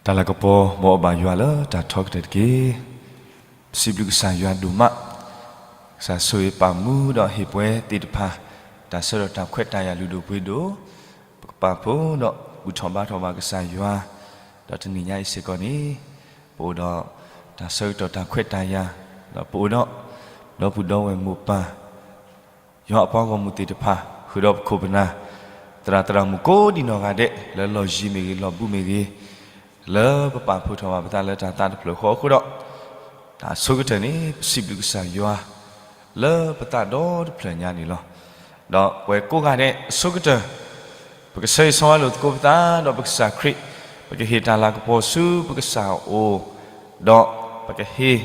တၢ်လၤကပီၤ မ်အဘၣ်ယွၤလၢတၢ်ထီကတၢၢ်တက့ၢ်. ပစံးဘျုးကစၢ်ယွၤဒိၣ်မး, ကစၢ်ဆိၣ်ဂ့ၤပာ်မူဒီးဟ့ၣ်ပှဲၤသ့ၣ်တဖၣ် တၢ်ဆၢကတီၢ်တၢ်ခွဲးတၢ်ယာ်လုၢ်ဒိၣ်ပှ့ၤဒိၣ်, ပကပာ်ဖှိၣ်ဒီးဘူၣ်ထီၣ်ဘါထီၣ်ဘၣ်ကစၢ်ယွၤ, ဒီးတနံၤညါအံၤစ့ၢ်ကီးန့ၣ် ပအိၣ်ဒီးတၢ်ဆၢကတီၢ်တၢ်ခွဲးတၢ်ယာ်, ဒီးပအိၣ်ဒီး ဒီပုၢ်ဒီဝဲၢ်မိၢ်ပၢ် ယွၤအပှၤဂီၢ်မုၢ်သ့ၣ်တဖၣ် ဃုာ်ဒီးပခိၣ်ပနၢ် သရၣ်သရၣ်မုၣ်ကိးဒံနီၢ်ဂၤဒဲး လၢလီၢ်ယံၤမ့ၢ်ဂ့ၤ လီၢ်ဘူးမ့ၢ်ဂ့ၤ, လၢပပာ်ဖှိၣ်ထီၣ်ဘၣ်ပသးလၢတၢ်သးတဖျၢၣ်ဃီအဃိဒီး, တၢ်အဆိကတၢၢ်န့ၣ် ပစံးဘျုးကစၢ်ယွၤ လၢပသးဒီတဖျၢၣ်ညါန့ၣ်လီၤ. ဒီးပဝဲကိးဂၤဒဲးအဆိကတၢၢ် ပကဆၢဂ့ၤဆၢဝါလိာ်သကိးပသး ဒီးပကစၢ်ခရံာ်, ပကဟ့ၣ်တၢ်လၤကပီၤဆူပကစၢ်အအိၣ်, ဒီးပကဟ့ၣ်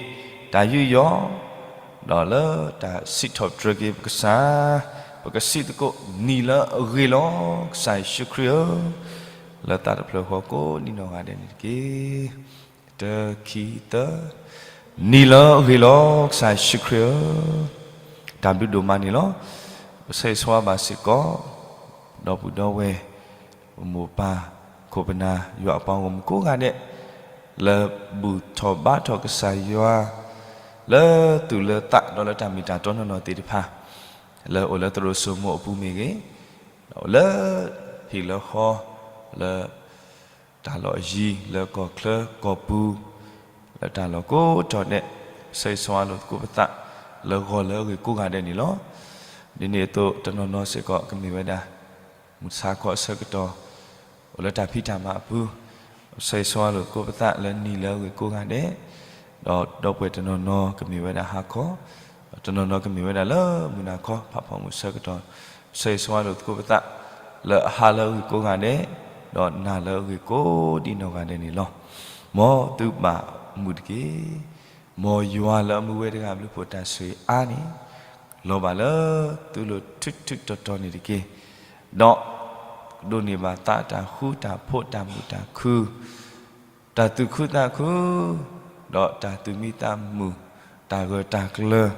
တၢ်ယူးယီၣ်, ဒီးလၢတၢ်စံးထီၣ်ပတြၢၤက့ၤပကစၢ်, ပကစံးသကိး နံၤလၢအဂ့ၤလီၤ ကစၢ်ယ့ၣ်ၡူးခရံာ်ဧၢ, လၢသးတဖျၢၣ်ဃီကိးဒံနီၢ်ဂၤဒဲးန့ၣ်တက့ၢ်. တၢ ခံ သၢ, နံၤလၢအဂ့ၤလီၤ ကစၢ်ယ့ၣ်ၡူးခရံာ်ဧၢ, တၢ်ဘျုးဒိၣ်မးန့ၣ်လီၤ. ပဆၢဂ့ၤဆၢဝါဘၣ်စ့ၢ်ကီး ဒီပုၢ်ဒီဝဲၢ် ပမိၢ်ပၢ် ခိၣ်ပနၢ် ယွၤအပှၤဂီၢ်မုၢ်ကိးဂၤဒဲး လၢဘူၣ်ထီၣ်ဘါထီၣ်ကစၢ်ယွၤ လၢသူၣ်လၢသး ဒီးလၢတၢ်မ့ၢ်တၢ်တီနီၢ်နီၢ်သ့ၣ်တဖၣ်, လၢအိၣ်လၢသရိာ်စိမိၤအပူၤမ့ၢ်ဂ့ၤ, ဒီးအိၣ်လၢဟံၣ်လၢဃီ လၢ တၢ်လီၢ်အယံၤ လၢကီၢ်ချၢကီၢ်ပူၤ, လၢတၢ်လီၢ်ကိးတီၤဒဲး, ဆၢဂ့ၤဆၢဝါလိာ်သကိးပသး လၢဂီၤလၢအဂ့ၤကိးဂၤဒဲးန့ၣ်လီၤ. ဒ်န့ၣ်အသိး တနီၤနီၤစ့ၢ်ကီး ကမ့ၢ်ဝဲဒၣ် မုၢ်ဆါခီအဆၢကတီၢ် အိၣ်လၢတၢ်ဖံးတၢ်မၤအပူၤ, ဆၢဂ့ၤဆၢဝါလိာ်သကိးပသးလၢနံၤလၢအဂ့ၤကိးဂၤဒဲး, ဒီးဒီပုၢ်ဝဲၢ်တနီၤနီၤ ကမ့ၢ်ဝဲဒၣ်ဟါခီ, ဒီးတနီၤနီၤကမ့ၢ်ဝဲဒၣ်လၢမုၢ်နၤခီ ဖးဖီမုၢ်ဆၢကတီၢ်, ဆၢဂ့ၤဆၢဝါလိာ်သကိးပသး လၢအဟါလၢအဂ့ၤကိးဂၤဒဲး, ဒီးနၤလၢအဂ့ၤကိးဒံနီၢ်ဂၤဒဲးန့ၣ်လီၤ. မ်သုဘၣ်မုာ်တက့ၢ်. မ်ယွၤလၢအမူဝဲတဂၤဘျုးဖှိၣ်တၢ်ဆိၣ်ဂ့ၤအါန့ၣ် လီၤဘၣ်လၢသုလိၤထူးထူးတီၤတီၤန့ၣ်တက့ၢ်. ဒီးကဒိးန့ၢ်ဘၣ်သးတၢ်ဃူတၢ်ဖိးတၢ်မုာ်တၢ်ခု တၢ်သူၣ်ခုသးခု, ဒီးတၢ်သူၣ်မံသးမုာ်, တၢ်ဂၢၢ်တၢ်ကျၢၤ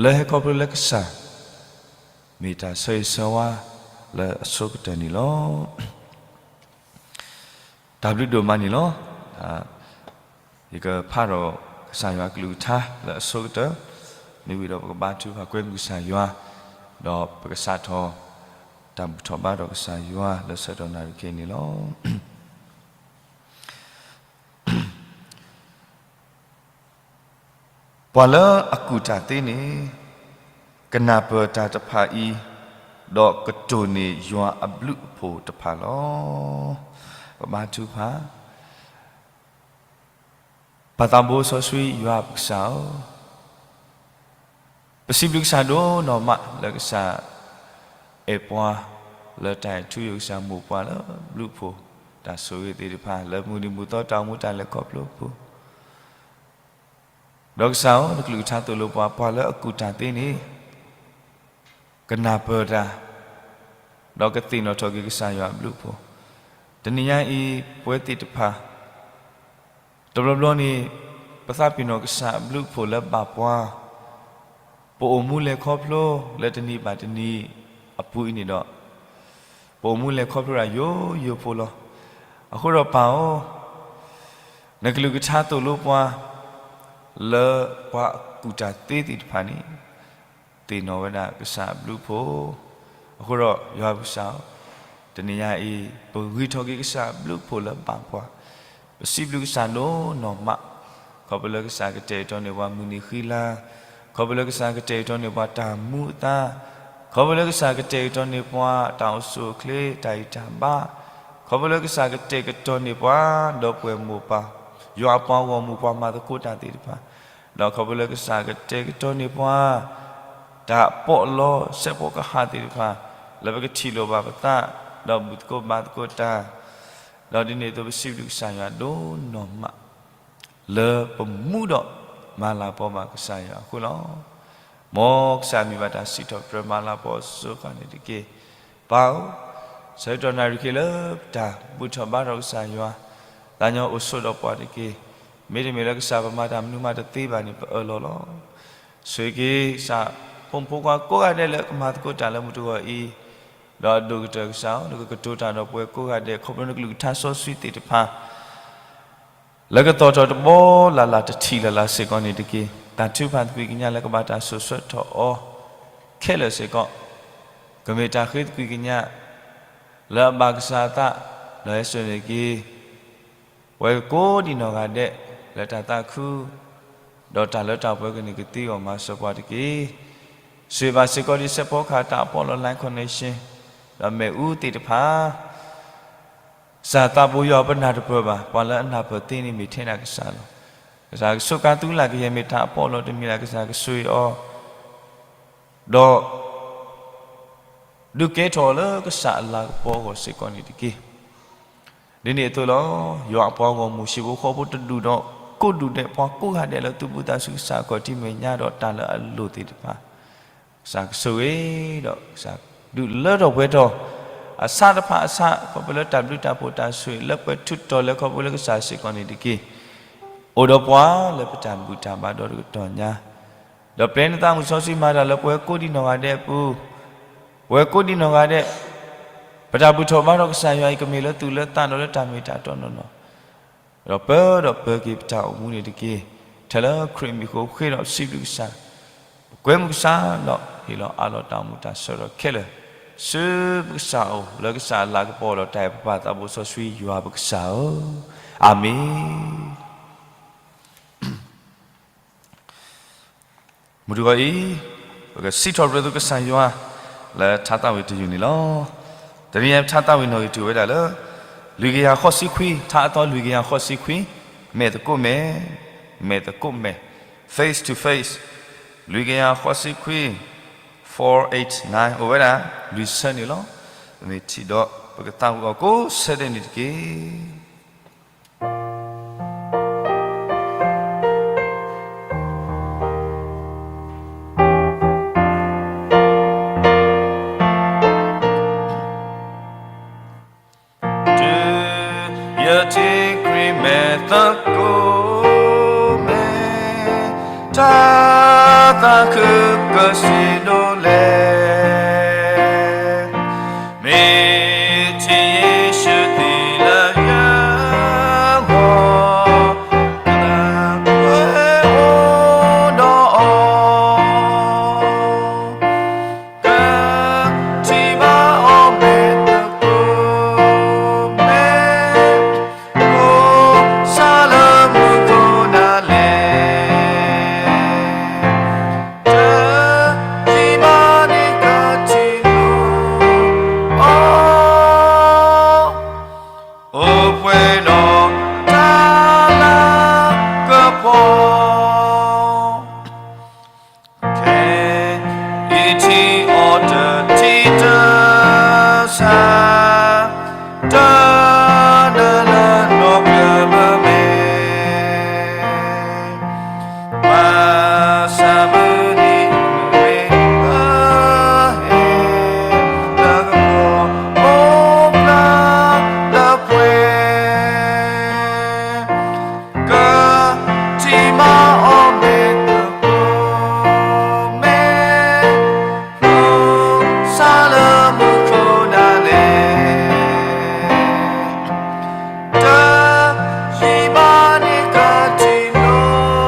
လၢဟဲခီဖျိလၢကစၢ်, မ့ၢ်တၢ်ဆၢဂ့ၤဆၢဝါလၢအဆိကတၢၢ်န့ၣ်လီၤ. တၢ်ဘျုးဒိၣ်မးန့ၣ်လီၤ. ယကဖးဒီးကစၢ်ယွၤကလုၢ်ကထါလၢအဆိကတၢၢ်, မ့ၢ်ဝံၤဒီးပကဘါထုကဖၣ်ကွဲမုာ်ကစၢ်ယွၤ, ဒီးပကစးထီၣ်တၢ်ဘူၣ်ထီၣ်ဘါထီၣ်ကစၢ်ယွၤလၢဆၢကတီၢ်နၣ်ရံၣ်ခဲအံၤန့ၣ်လီၤ. ပှၤလၢအကူၣ်တၢ်သ့န့ၣ် ကနၢ်ပၢၢ်တၢ်တဖၣ်အံၤ, ဒီးကတိၢ်န့ၢ်ယွၤအဘျုးအဖှိၣ်တဖၣ်လီၤ. ပဘါထုကဖၣ်, ပၢ်သးဘိစီဆှံယွၤပကစၢ်ဧၢ, ပစံးဘျုးကစၢ်ဒိၣ်နီၢ်မးလၢကစၢ်အဲၣ်ပှၤလၢတၢ်အဲၣ်ထူယိာ်ကစၢ်မိၢ်ပှၢ်လၢဘျုးဖှိၣ်တၢ်ဆိၣ်ဂ့ၤသ့ၣ်တဖၣ် လၢမုၢ်နံၤမုၢ်သီတၢ်အိၣ်မူတၢ်လဲၤခီဖျိအပူၤ ဒီးကစၢ်ဧၢ, နကလုၢ်ကထါသိၣ်လိပှၤ, ပှၤလၢအကူၣ်တၢ်သ့န့ၣ် ကနၢ်ပၢၢ်တၢ်, ဒီးကသ့ၣ်နီၣ်ထီၣ်က့ၤကစၢ်ယွၤအဘျုးအဖှိၣ်. တနံၤညါအံၤ ပဝဲသ့ၣ်တဖၣ် တဘျီဘျီန့ၣ် ပသးပ့ၤနီၣ်ကစၢ်အဘျုးအဖှိၣ်လၢဘၣ်ပှၤ, ပအိၣ်မူလဲၤခီဖျိလၢတနံၤဘၣ်တနံၤအပူၤအံၤန့ၣ်ဒီး, ပအိၣ်မူလဲၤခီဖျိတၢ်ယိယိဖိလီၤ. အဃိဒီးပၢ်ဧၢ, နကလုၢ်ကထါသိၣ်လိပှၤ လၢပှၤကူၣ်တၢ်သ့သ့ၣ်တဖၣ်န့ၣ် သ့ၣ်နီၣ်ဝဲဒၣ်ကစၢ်အဘျုးအဖှိၣ်. အဃိဒီးယွၤပကစၢ်ဧၢ, တနံၤညါအံၤ ပဂံၢ်ထီၣ်က့ၤကစၢ်အဘျုးအဖှိၣ်လၢဘၣ်ပှၤ, ပစံးဘျုးကစၢ်ဒိၣ်နီၢ်မး, ခီဖျိလၢကစၢ်ကတဲာ်ကတီၤန့ၢ်ပှၤမုၢ်နံၤဃံလၤ, ခီဖျိလၢကစၢ်ကတဲာ်ကတီၤန့ၢ်ပှၤတၢ်မူအသါ, ခီဖျိလၢကစၢ်ကတဲာ်ကတီၤန့ၢ်ပှၤတၢ်အိၣ်ဆူၣ်အိၣ်ချ့တၢ်ဂံၢ်တၢ်ဘါ, ခီဖျိလၢကစၢ်ကတဲာ်ကတီၤန့ၢ်ပှၤ ဒီပုၢ်ဝဲၢ်မိၢ်ပၢ်, ယွၤအပှၤဂီၢ်မုၢ်ပှၤမၤသကိးတၢ်သ့ၣ်တဖၣ်, ဒီးခီဖျိလၢကစၢ်ကတဲာ်ကတီၤန့ၢ်ပှၤ တၢ်ပီးလီစဲးဖီကဟၣ်သ့ၣ်တဖၣ်, လၢပကထံၣ်လိာ်ဘၣ်ပသး, ဒီးဘူၣ်သကိးဘါသကိးတၢ်, ဒီးဒ်န့ၣ်အသိးပစံးဘျုးကစၢ်ယွၤဒိၣ်နီၢ်မး လၢပမူဒီးမၤလၤကပီၤဘၣ်ကစၢ်ယွၤအဃိလီၤ. မ်ကစၢ်မံၤဘၣ်တၢ်စံးထီၣ်ပတြၢၤမၤလၤကပီၤစိၤဃၣ်န့ၣ်တက့ၢ်. ပၢ်ဧၢ, ဆၢကတီၢ်နၣ်ရံၣ်ခဲလၢာ် ပတၢ်ဘူၣ်ထီၣ်ဘါထီၣ်ကစၢ်ယွၤ, သးညီအိၣ်ဆိးဒီးပှၤတက့ၢ်. မ့တမ့ၢ်လၢကစၢ်ပမၤတၢ်မနုၤမးတသ့ဘၣ်န့ၣ် ပအၢၣ်လီၤလီၤ. ဆိၣ်ဂ့ၤက့ၤကစၢ်ဖိမုၣ်ဖိခွါကိးဂၤဒဲးလၢကမၤသကိးတၢ်လၢမုၢ်တဂီၤအံၤ, ဒီးအဒိၣ်ကတၢၢ်ကစၢ်ဧၢ, နကကတိၤတၢ်ဒီးပဝဲကိးဂၤဒဲး ခီဖျိနကလုၢ်ကထါစီဆှံသ့ၣ်တဖၣ် လၢကသီၣ်ထီၣ်တဘီလၢ်လၢ်တထံၣ်လၢ်လၢ်စ့ၢ်ကီးန့ၣ်တက့ၢ်. တၢ်ထုကဖၣ်သကွံာ်ကညးလၢကဘၣ်တၢ်စိာ်ဆှၢထီၣ်အီၤခဲလၢာ်စ့ၢ်ကီး ကမ့ၢ်တၢ်ဃ့သကွံာ်ကညး လၢအဘၣ်ကစၢ်အသး ဒီးဟဲစိာ်န့ၢ်က့ၤ ပဝဲကိးဒံနီၢ်ဂၤဒဲး လၢတၢ်သးခု ဒီးတၢ်လၢတၢ်ပှဲၤကန့ၢ်ကသ့အဂီၢ် မၤစၢၤပှၤတက့ၢ်. စံးဘၣ်စ့ၢ်ကီးဒ်စဲးဖီကဟၣ်တၢ်အပီးလီၤ Line Connection ဒီးမ့ၣ်အူသ့ၣ်တဖၣ် ကစၢ်သးဘိယွၤပနၢ်တပၢၢ်ဘၣ်, ပှၤလၢအနၢ်ပၢၢ်သ့န့ၣ်မ့ၢ်ထဲဒၣ်ကစၢ်လီၤ. ကစၢ်ကဆိးကါသုလၢကယဲၢ်မ့ၢ်တၢ်အပီးလီၤ တမ့ၢ်လၢကစၢ်ကဆိၣ်ဂ့ၤအီၤ ဒီး ဒုးကဲထီၣ်လၢကစၢ်အလၤကပီၤအဂီၢ်စ့ၢ်ကီးန့ၣ်တက့ၢ်. ဒ်န့ၣ်အသိးလီၤ. ယွၤအပှၤဂီၢ်မုၢ် ဟံၣ်ဖိဃီဖိတဒူၣ်ဒီး ကိးဒူၣ်ဒဲး ပှၤကိးဂၤဒဲးလၢသူၣ်ဘီၣ်သးစူၤ ကစၢ်အခီၣ်ထံးမဲာ်ညါဒီးတၢ်လၢအလိၣ်သ့ၣ်တဖၣ် ကစၢ်ကဆိၣ်ဂ့ၤ ဒီးကစၢ်ဒုးလၢထီၣ်ပှဲၤထီၣ် အဆးတဖၣ်အဆး ခီဖျိလၢတၢ်ဘျုးတၢ်ဖှိၣ်တၢ်ဆိၣ်ဂ့ၤ လၢပှဲၤထူးတီၤလဲၤခီဖျိလၢကစၢ်စ့ၢ်ကီးန့ၣ်တက့ၢ်. အိၣ်ဒီးပှၤလၢပတၢ်ဘူၣ်တၢ်ဘါဒီတကတီၢ်ညါ ဒီးပျဲနသးမုၢ်စီဆှံမၤတၢ်လၢပဝဲကိးဒံနီၢ်ဂၤဒဲးအပူၤ, ပဝဲကိးဒံနီၢ်ဂၤဒဲး ပတၢ်ဘူၣ်ထီၣ်ဘါထီၣ်ကစၢ်ယွၤအံၤ ကမ့ၢ်လၢသူၣ်လၢသးဒီးလၢတၢ်မ့ၢ်တၢ်တီနီၢ်နီၢ်, ဒီးပၢဒီးပၢၤက့ၤပတၢ်အိၣ်မူန့ၣ်တက့ၢ်. ထဲလၢခရံာ်မံၤအဃိ ဃ့ဒီးစံးဘျုးကစၢ်, ကွဲမုာ်ကစၢ်ဒီးဟ့ၣ်လီၤအးလီၤတၢ်အိၣ်မူတၢ်ဆၢကတီၢ်ခဲလၢာ် ဆူပကစၢ်အအိၣ် လၢကစၢ်အလၤကပီၤဒီးတၢ်အဲၣ်ပပၢ်သးဘိစီဆှံယွၤပကစၢ်ဧၢ, အၤမ့ၣ်. မုၢ်တဂီၤအံၤ ပကစံးထီၣ်ပတြၢၤသုကစၢ်ယွၤ လၢထါသးဝံၣ်တယုၢ်န့ၣ်လီၤ. တနံၤအံၤထါသးဝံၣ်နီၣ်ဂံၢ်တ့ၢ်ဝဲဒၣ်လၢ လွံၢ်ကယၤဃိးဆံခွံ, ထါအသီလွံၢ်ကယၤဃိးဆံခွံ, မဲာ်သကိးမဲာ်, မဲာ်သကိးမဲာ်, face to face, လွံၢ်ကယၤဃိးဆံခွံ, four eight nine အိၣ်ဝဲဒၣ် လွံၢ်ဆၢန့ၣ်လီၤ. ပမ့ၢ်ထံၣ်ဒီး ပကသးဝံၣ်အီၤကိးဆၢဒဲးန့ၣ်တက့ၢ်. တုၤယထံၣ်ခရံာ်မဲာ်သကိးမဲာ်, တၢ်သးခုကစံးဒိၣ်လဲၣ်, မ့ၢ်ထံၣ်ယ့ၣ်ၡူးသံလၢယဂီၢ်, ကအိၣ်ဒီးအီၤ, ကထံၣ်ဘၣ်အီၤမဲာ်သကိးမဲာ်, အိၣ်ဆါလၢမူခိၣ်ဒၣ်လဲာ်, တယံာ်ဘၣ်န့ၣ်ကထံၣ်လိာ် အိၣ်ပှဲၤဒီးတၢ်လၤကပီၤ, ခဲအံၤထံၣ်အီၤတထံၣ်တစှၤ, တနၢၤလၢနီၢ်ကၢၢ်မ့မ့ၢ်, ဘၣ်ဆၣ်မုၢ်နံၤမ့ၢ်ဟဲ, လၢကပီၤအိၣ်ဖျါလၢပှဲၤ ကထံၣ်ဘၣ်အီၤမဲာ်သကိးမဲာ်, အိၣ်ဆါလၢမူခိၣ်ဒၣ်လဲာ်, တယံာ်ဘၣ်န့ၣ်ကထံၣ်လိာ်အီၤ,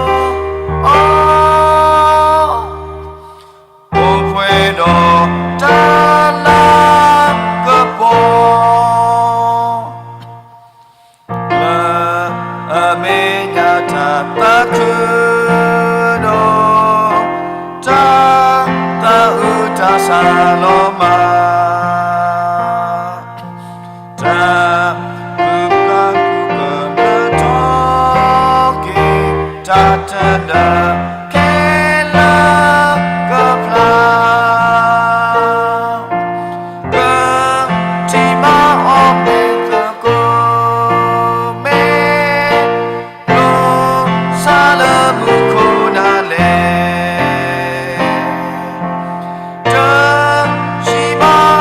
အိၣ်ပှဲၤဒီးတၢ်လၤကပီၤ လၢအမဲာ်ညါတၢ်သးခုဒီး တၢ်သးအုးတၢ်ဆါလီၤမၢ်, တၢ်အုၣ်ကၤကူၣ်ကၤလၢထီၣ်က့ၤ တၢ်တဒၢခဲလၢာ်ကဖျါ ကထံၣ်ဘၣ်အီၤမဲာ်သကိးမဲာ်, အိၣ်ဆါလၢမူခိၣ်ဒၣ်လဲာ်, တယံာ်ဘၣ်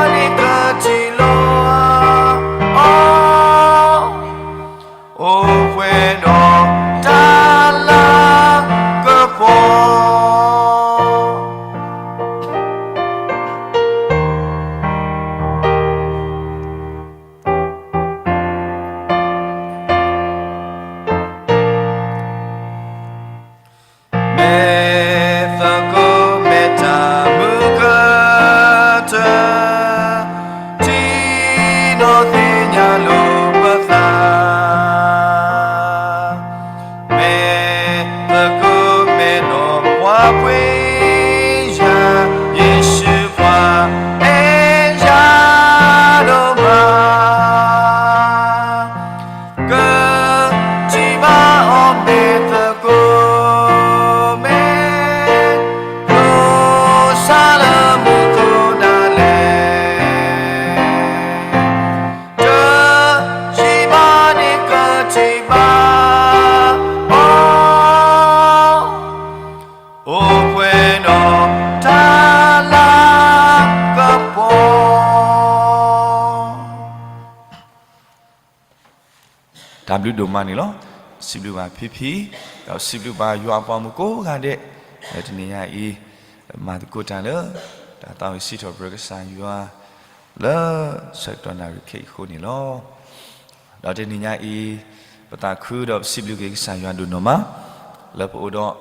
တၢ်ဘျုးဒိၣ်မးန့ၣ်လီၤ. စံးဘျုးဘၣ်ဖံဖံ, ဒီးစံးဘျုးဘၣ်ယွၤအပှၤမုၣ်ကိးဂၤဒဲး, လၢတနံၤညါအံၤ မၤသကိးတၢ်လၢ တၢ်သးဝံၣ်စံးထီၣ်ပတြၢၤကစၢ်ယွၤ လၢဆၢကတီၢ်နၣ်ရံၣ်ခဲအံၤအဃိန့ၣ်လီၤ. ဒီးတနံၤညါအံၤ ပသးခုဒီးပစံးဘျုးက့ၤကစၢ်ယွၤဒိၣ်နီၢ်မး လၢပအိၣ်ဒီး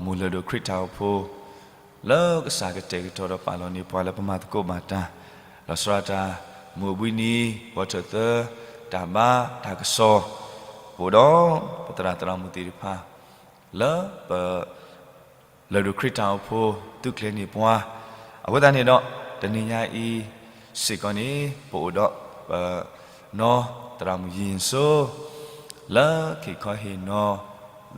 မိၢ်လၢၢ်ဒိၣ်ခရံာ်တၢ်အိၣ်ဖှိၣ် လၢကစၢ်ကတဲာ်ကတီၤဒီးပာ်လီၤန့ၢ်ပှၤလၢပမၤသကိးဘၣ်တၢ်, လီၤဆီဒၣ်တၢ် မုၢ်အဘှံးနံၤ ဂီၤထၢၣ်သၢ တၢ်ဘါတၢ်ကစီၣ်, ပအိၣ်ဒီးပသရၣ်သရၣ်မုၣ်သ့ၣ်တဖၣ် လၢပ လၢၢ်ဒိၣ်ခရံာ်တၢ်အိၣ်ဖှိၣ် သုးကျဲၤန့ၢ်ပှၤ, အဃိသတးန့ၣ်ဒီး တနံၤညါအံၤစ့ၢ်ကီးန့ၣ် ပအိၣ်ဒီးပနီၢ်သရၣ်မုၣ်ယ့ၣ်စိ လၢကဟ့ၣ်ခီဟ့ၣ်နီၤ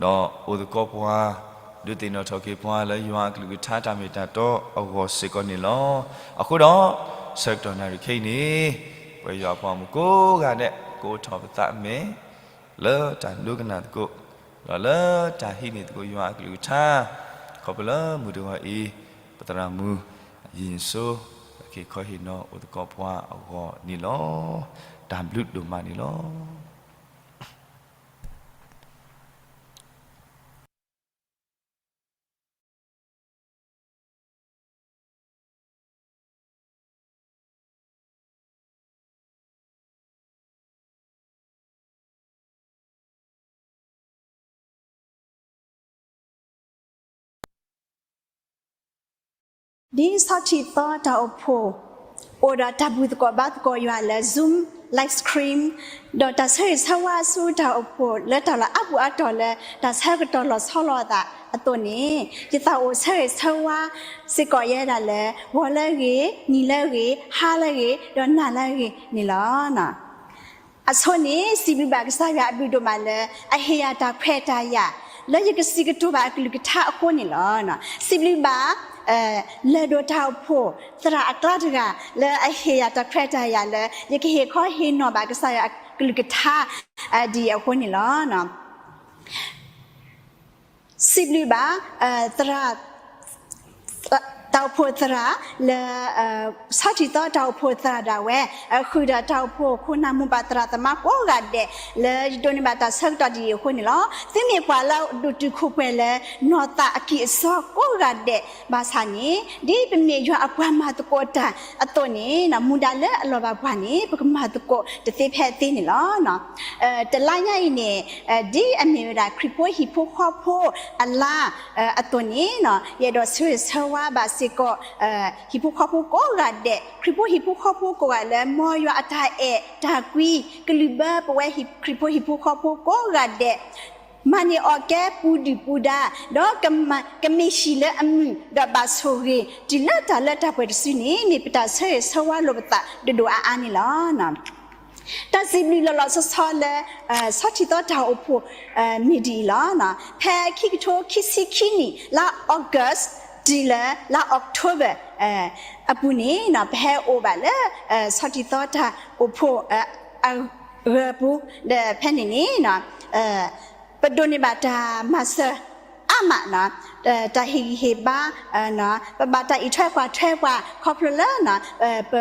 ဒီးအိၣ်သကိးပှၤ ဒုးသ့ၣ်နီၣ်ထီၣ်က့ၤပှၤလၢယွၤအကလုၢ်ကထါတၢ်မ့ၢ်တၢ်တီအဂီၢ်စ့ၢ်ကီးန့ၣ်လီၤ. အဃိဒီး ဆၢကတီၢ်နၣ်ရံၣ်ခဲအံၤန့ၣ် ပဝဲယွၤအပှၤမုၣ်ကိးဂၤဒဲး ကအိးထီၣ်ပသးမဲာ် လၢတၢ်ဒိကနၣ်သကိး ဒီးလၢတၢ်ဟံးန့ၢ်သကိးယွၤအကလုၢ်ကထါ, ခီဖျိလၢမုၢ်တဂီၤအံၤ ပသရၣ်မုၣ်ယ့ၣ်စိ ကဟ့ၣ်ခီဟ့ၣ်နီၤအိၣ်သကိးပှၤအဂီၢ်န့ၣ်လီၤ. တၢ်ဘျုးဒိၣ်မးန့ၣ်လီၤ. ဒ်ဆီၣ်ထံသီတၢ်အိၣ်ဖှိၣ် အိၣ်ဒီးတၢ်ဘူၣ်သကိးဘါသကိးယွၤလၢ Zoom live stream ဒီးတၢ်ဆၢဂ့ၤဆၢဝါဆူတၢ်အိၣ်ဖှိၣ်လၢတၢ်လီၢ်အါပူၤအါတီၤလၢ တၢ်ဆၢကတီၢ်လီၤဆီလိာ်အသးအသိးန့ၣ် ယသးအိၣ်ဆၢဂ့ၤဆၢဝါစ့ၢ်ကီးယဲဒၣ်လၢ ဂီၤလၢအဂ့ၤ, နံၤလၢအဂ့ၤ, ဟါလၢအဂ့ၤ, ဒီးနၤလၢအဂ့ၤန့ၣ်လီၤ. အဆိန့ၣ် စံးဘျုးဘၣ်ကစၢ်ယွၤအဘျုးဒိၣ်မးလၢ အဟ့ၣ်ယၤတၢ်ခွဲးတၢ်ယာ် လၢယကစံးကတိၤဘၣ်အကလုၢ်ကထါအဃိန့ၣ်လီၤ. စံးဘျုးဘၣ် လၢၢ်ဒိၣ်တၢ်အိၣ်ဖှိၣ် သရၣ်အကျါတဂၤ လၢအဟ့ၣ်ယၤတၢ်ခွဲးတၢ်ယာ်လၢ ယကဟ့ၣ်ခီဟ့ၣ်နီၤဘၣ်ကစၢ်ယွၤအကလုၢ်ကထါ ဒ်အံၤအဃိန့ၣ်လီၤ. စံးဘျုးဘၣ် သရၣ် တၢ်အိၣ်ဖှိၣ်သရၣ်လၢ ဆီၣ်ထံသီတၢ်အိၣ်ဖှိၣ်သရၣ်ဒၣ်ဝဲ ဃုာ်ဒီးတၢ်အိၣ်ဖှိၣ်ခိၣ်နၢ်မိၢ်ပၢ်သရၣ်သမါကိးဂၤဒဲး လၢယဒိးန့ၢ်ဘၣ်တၢ်ဆၢကတီၢ်ဒ်အံၤအဃိန့ၣ်လီၤ. သုမ့ၢ်ပှၤလၢဒိၣ်တုာ်ခိၣ်ပှဲၤလၢ နီၢ်သးအကံၢ်အစီကိးဂၤဒဲးဘၣ်ဆၣ်န့ၣ် ဒ်ပမ့ၢ်ယွၤအပှၤမၤသကိးတၢ်အသိးန့ၣ် မူဒါလၢအလီၤဘၣ်ပှၤန့ၣ် ပကမၤသကိးတသ့ဖဲအသ့န့ၣ်လီၤ. တလါညါအံၤန့ၣ် ဒ်အမ့ၢ်ဝဲဒၣ် ခရံာ်ဖိဟံၣ်ဖိဃီဖိအလါအသိးန့ၣ် ယအဲၣ်ဒိးဆၢဂ့ၤဆၢဝါဘၣ်စ့ၢ်ကီး ဟံၣ်ဖိဃီဖိကိးဂၤဒဲး, ခရံာ်ဖိဟံၣ်ဖိဃီဖိကိးဂၤလၢ မ်ယွၤအတၢ်အဲၣ်တၢ်ကွံ ကလုၢ်ဘၢပဝဲခရံာ်ဖိဟံၣ်ဖိဃီဖိကိးဂၤဒဲး မၤန့ၢ်အီၣ်ကဲပူၤဒုၣ်ပူၤဒါ, ဒီးကမ့ၢ်ဟံၣ်လၢအမုာ်ဒီးဘၣ်ဆိၣ်ဂ့ၤ တုၤလၢတၢ်လၢတၢ်ပှဲၤတစုန့ၣ် မ့ၢ်ပတၢ်ဆၢဂ့ၤဆၢဝါလိာ်ပသးဒိၣ်ဒိၣ်အါအါန့ၣ်လီၤ. တၢ်စံးဘျုးလီၤလီၤဆီဆီလၢ ဆီၣ်ထံသီတၢ်အိၣ်ဖှိၣ် မ့ၢ်ဒ်အံၤလီၤ. ဖဲခံကထိခံဆံခံနံၣ် လါ August တုၤလၢလါ October အပူၤန့ၣ် ပဟဲအိၣ်ဘၣ်လၢ ဆီၣ်ထံသီတၢ်အိၣ်ဖှိၣ် အဂၢၢ်ပူၤ ဒီးဖဲန့ၣ်န့ၣ် ပဒိးန့ၢ်ဘၣ်တၢ်မၤစၢၤအါမး, တၢ်ဟ့ၣ်ဂံၢ်ဟ့ၣ်ဘါ, ပဘၣ်တၢ်အံးထွဲကွၢ်ထွဲပှၤ ခီဖျိလၢ ပ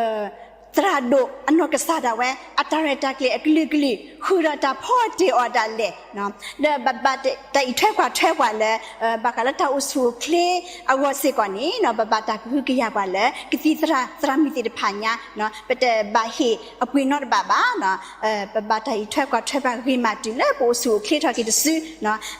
သရၣ်ဒိၣ်အနီၢ်ကစၢ်ဒၣ်ဝဲ အတၢ်ရဲၣ်တၢ်ကျဲၤအကလုာ်ကလုာ် ဃုာ်ဒီးတၢ်ဖီတ့ၢ်အီၤဒၣ်လဲာ်, ဒီးဘၣ်တၢ်အံးထွဲကွၢ်ထွဲပှၤလၢ ဘၣ်ဃးလၢတၢ်အိၣ်ဆူၣ်အိၣ်ချ့အဂီၢ်စ့ၢ်ကီးန့ၣ် ပဘၣ်တၢ်ကဟုကယာ်ပှၤလၢ ကသံၣ်သရၣ်သရၣ်မုၣ်သ့ၣ်တဖၣ်ညါ, ပတဘၣ်ဟ့ၣ်အပှ့ၤနီတဘၣ်ဘၣ်, ပဘၣ်တၢ်အံးထွဲကွၢ်ထွဲပှၤဂ့ၤမးတုၤလၢပအိၣ်ဆူၣ်အိၣ်ချ့ထီၣ်က့ၤတစု,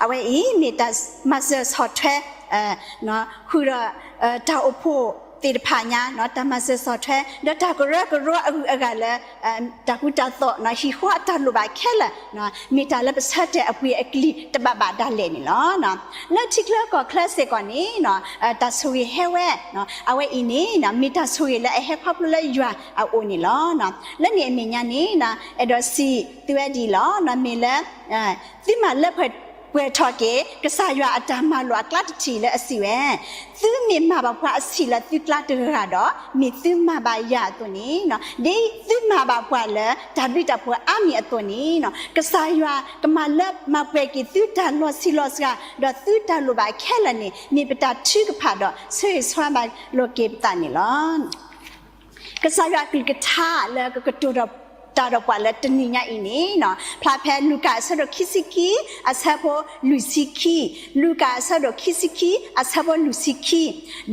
အဝဲအံၤမ့ၢ်တၢ်မၤစၢၤဆီၣ်ထွဲ ဃုာ်ဒီး တၢ်အိၣ်ဖှိၣ်သ့ၣ်တဖၣ်ညါ တၢ်မၤစၢၤဆီၣ်ထွဲ ဒီးတၢ်ကရၢကရိအဂုၤအဂၤလၢ တၢ်ဃူတၢ်သိး ဟံၣ်ဃီအတၢ်လိၣ်ဘၣ်ခဲလၢာ် မ့ၢ်တၢ်လၢပဆၢတဲာ်အပှ့ၤအကလံၤတဘၣ်ဘၣ်ဒၣ်လဲာ်န့ၣ်လီၤ. လၢထံချၢကီၢ်ချၢစ့ၢ်ကီးန့ၣ် တၢ်ဆိၣ်ဂ့ၤဟဲဝဲ အဝဲအံၤန့ၣ် မ့ၢ်တၢ်ဆိၣ်ဂ့ၤလၢအဟဲခီဖျိလၢယွၤအအိၣ်န့ၣ်လီၤ. လၢန့ၣ်အမဲာ်ညါန့ၣ် အဲၣ်ဒိးစံးသုဝဲဒ်အံၤလီၤ. မ့ၢ်လၢ သုမၤလၢပှဲၤထီၣ်က့ၤ ကစၢ်ယွၤအတၢ်မၤလိာ်အကျါတထံၣ်လၢအစံးဝဲ, သုမ့ၢ်မၤဘၣ်ပှၤအဆံးလၢသုကျါတဂၤဒီး မ့ၢ်သုမၤဘၣ်ယၤအသိးန့ၣ်, ဒ်သုမၤဘၣ်ပှၤလၢတၢ်ဘျုးတၢ်ဖှိၣ်အါမံၤအသိးန့ၣ်, ကစၢ်ယွၤကမၤလၢမၤပှဲၤက့ၤသုတၢ်လီၤဆံးလီၤစှၤ ဒီးသုတၢ်လိၣ်ဘၣ်ခဲလၢာ်န့ၣ် မ့ၢ်ပတၢ်ထုကဖၣ်ဒီးဆၢဂ့ၤဆၢဝါဘၣ်လိာ်က့ၤပသးန့ၣ်လီၤ. ကစၢ်ယွၤအကလုၢ်ကထါလၢကကတိၤဒီး တၢ်ဒီးပှၤလၢတနံၤညါအံၤန့ၣ်, ဖျါဖဲလူၤကၣ်အဆၢဒိၣ်ခံဆံခံ အဆၢဖိလွံၢ်ဆံခံ, လူၤကၣ်အဆၢဒိၣ်ခံဆံခံ အဆၢဖိလွံၢ်ဆံခံ,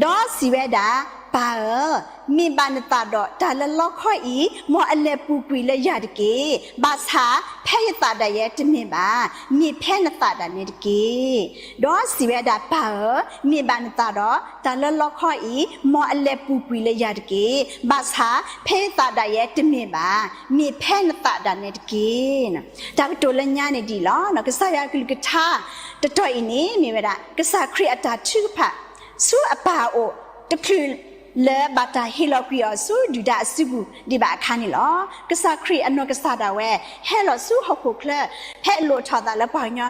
ဒီးစံးဝဲဒၣ်, ပၢ်ဧၢ, မ့ၢ်ဘၣ်နသးဒီးတၢ်လၢလီခီအံၤ မ်အလဲၤပူၤကွံာ်လၢယၤတက့ၢ်. ဘၣ်ဆၣ်ဖဲယသးဒၣ်ယဲတမ့ၢ်ဘၣ်, မ့ၢ်ဖဲနသးဒၣ်နဲတက့ၢ်. ဒီးစံးဝဲဒၣ်, ပၢ်ဧၢ, မ့ၢ်ဘၣ်နသးဒီးတၢ်လၢလီခီအံၤ မ်အလဲၤပူၤကွံာ်လၢယၤတက့ၢ်. ဘၣ်ဆၣ်ဖဲယသးဒၣ်ယဲတမ့ၢ်ဘၣ်, မ့ၢ်ဖဲနသးဒၣ်နဲတက့ၢ်. တၢ်ကတိၤလၢညါန့ၣ်ဒ်အံၤလီၤ. ကစၢ်ယွၤအကလုၢ်ကထါတတီၤအံၤန့ၣ် မ့ၢ်ဝဲဒၣ် ကစၢ်ခရံာ်အတၢ်ထုကဖၣ် ဆူအပၢ်အအိၣ် တချုးလၢဘၣ်တၢ်ဟ့ၣ်လီၤကွံာ်အီၤဆူဒုၣ်ဒါအစုပူၤဒံးဘၣ်အခါန့ၣ်လီၤ. ကစၢ်ခရံာ်အနီၢ်ကစၢ်ဒၣ်ဝဲ ဟဲလီၤဆူဟီၣ်ခိၣ်ချၢ ဖဲအလိၣ်ထီၣ်အသးလၢပှၤကညီ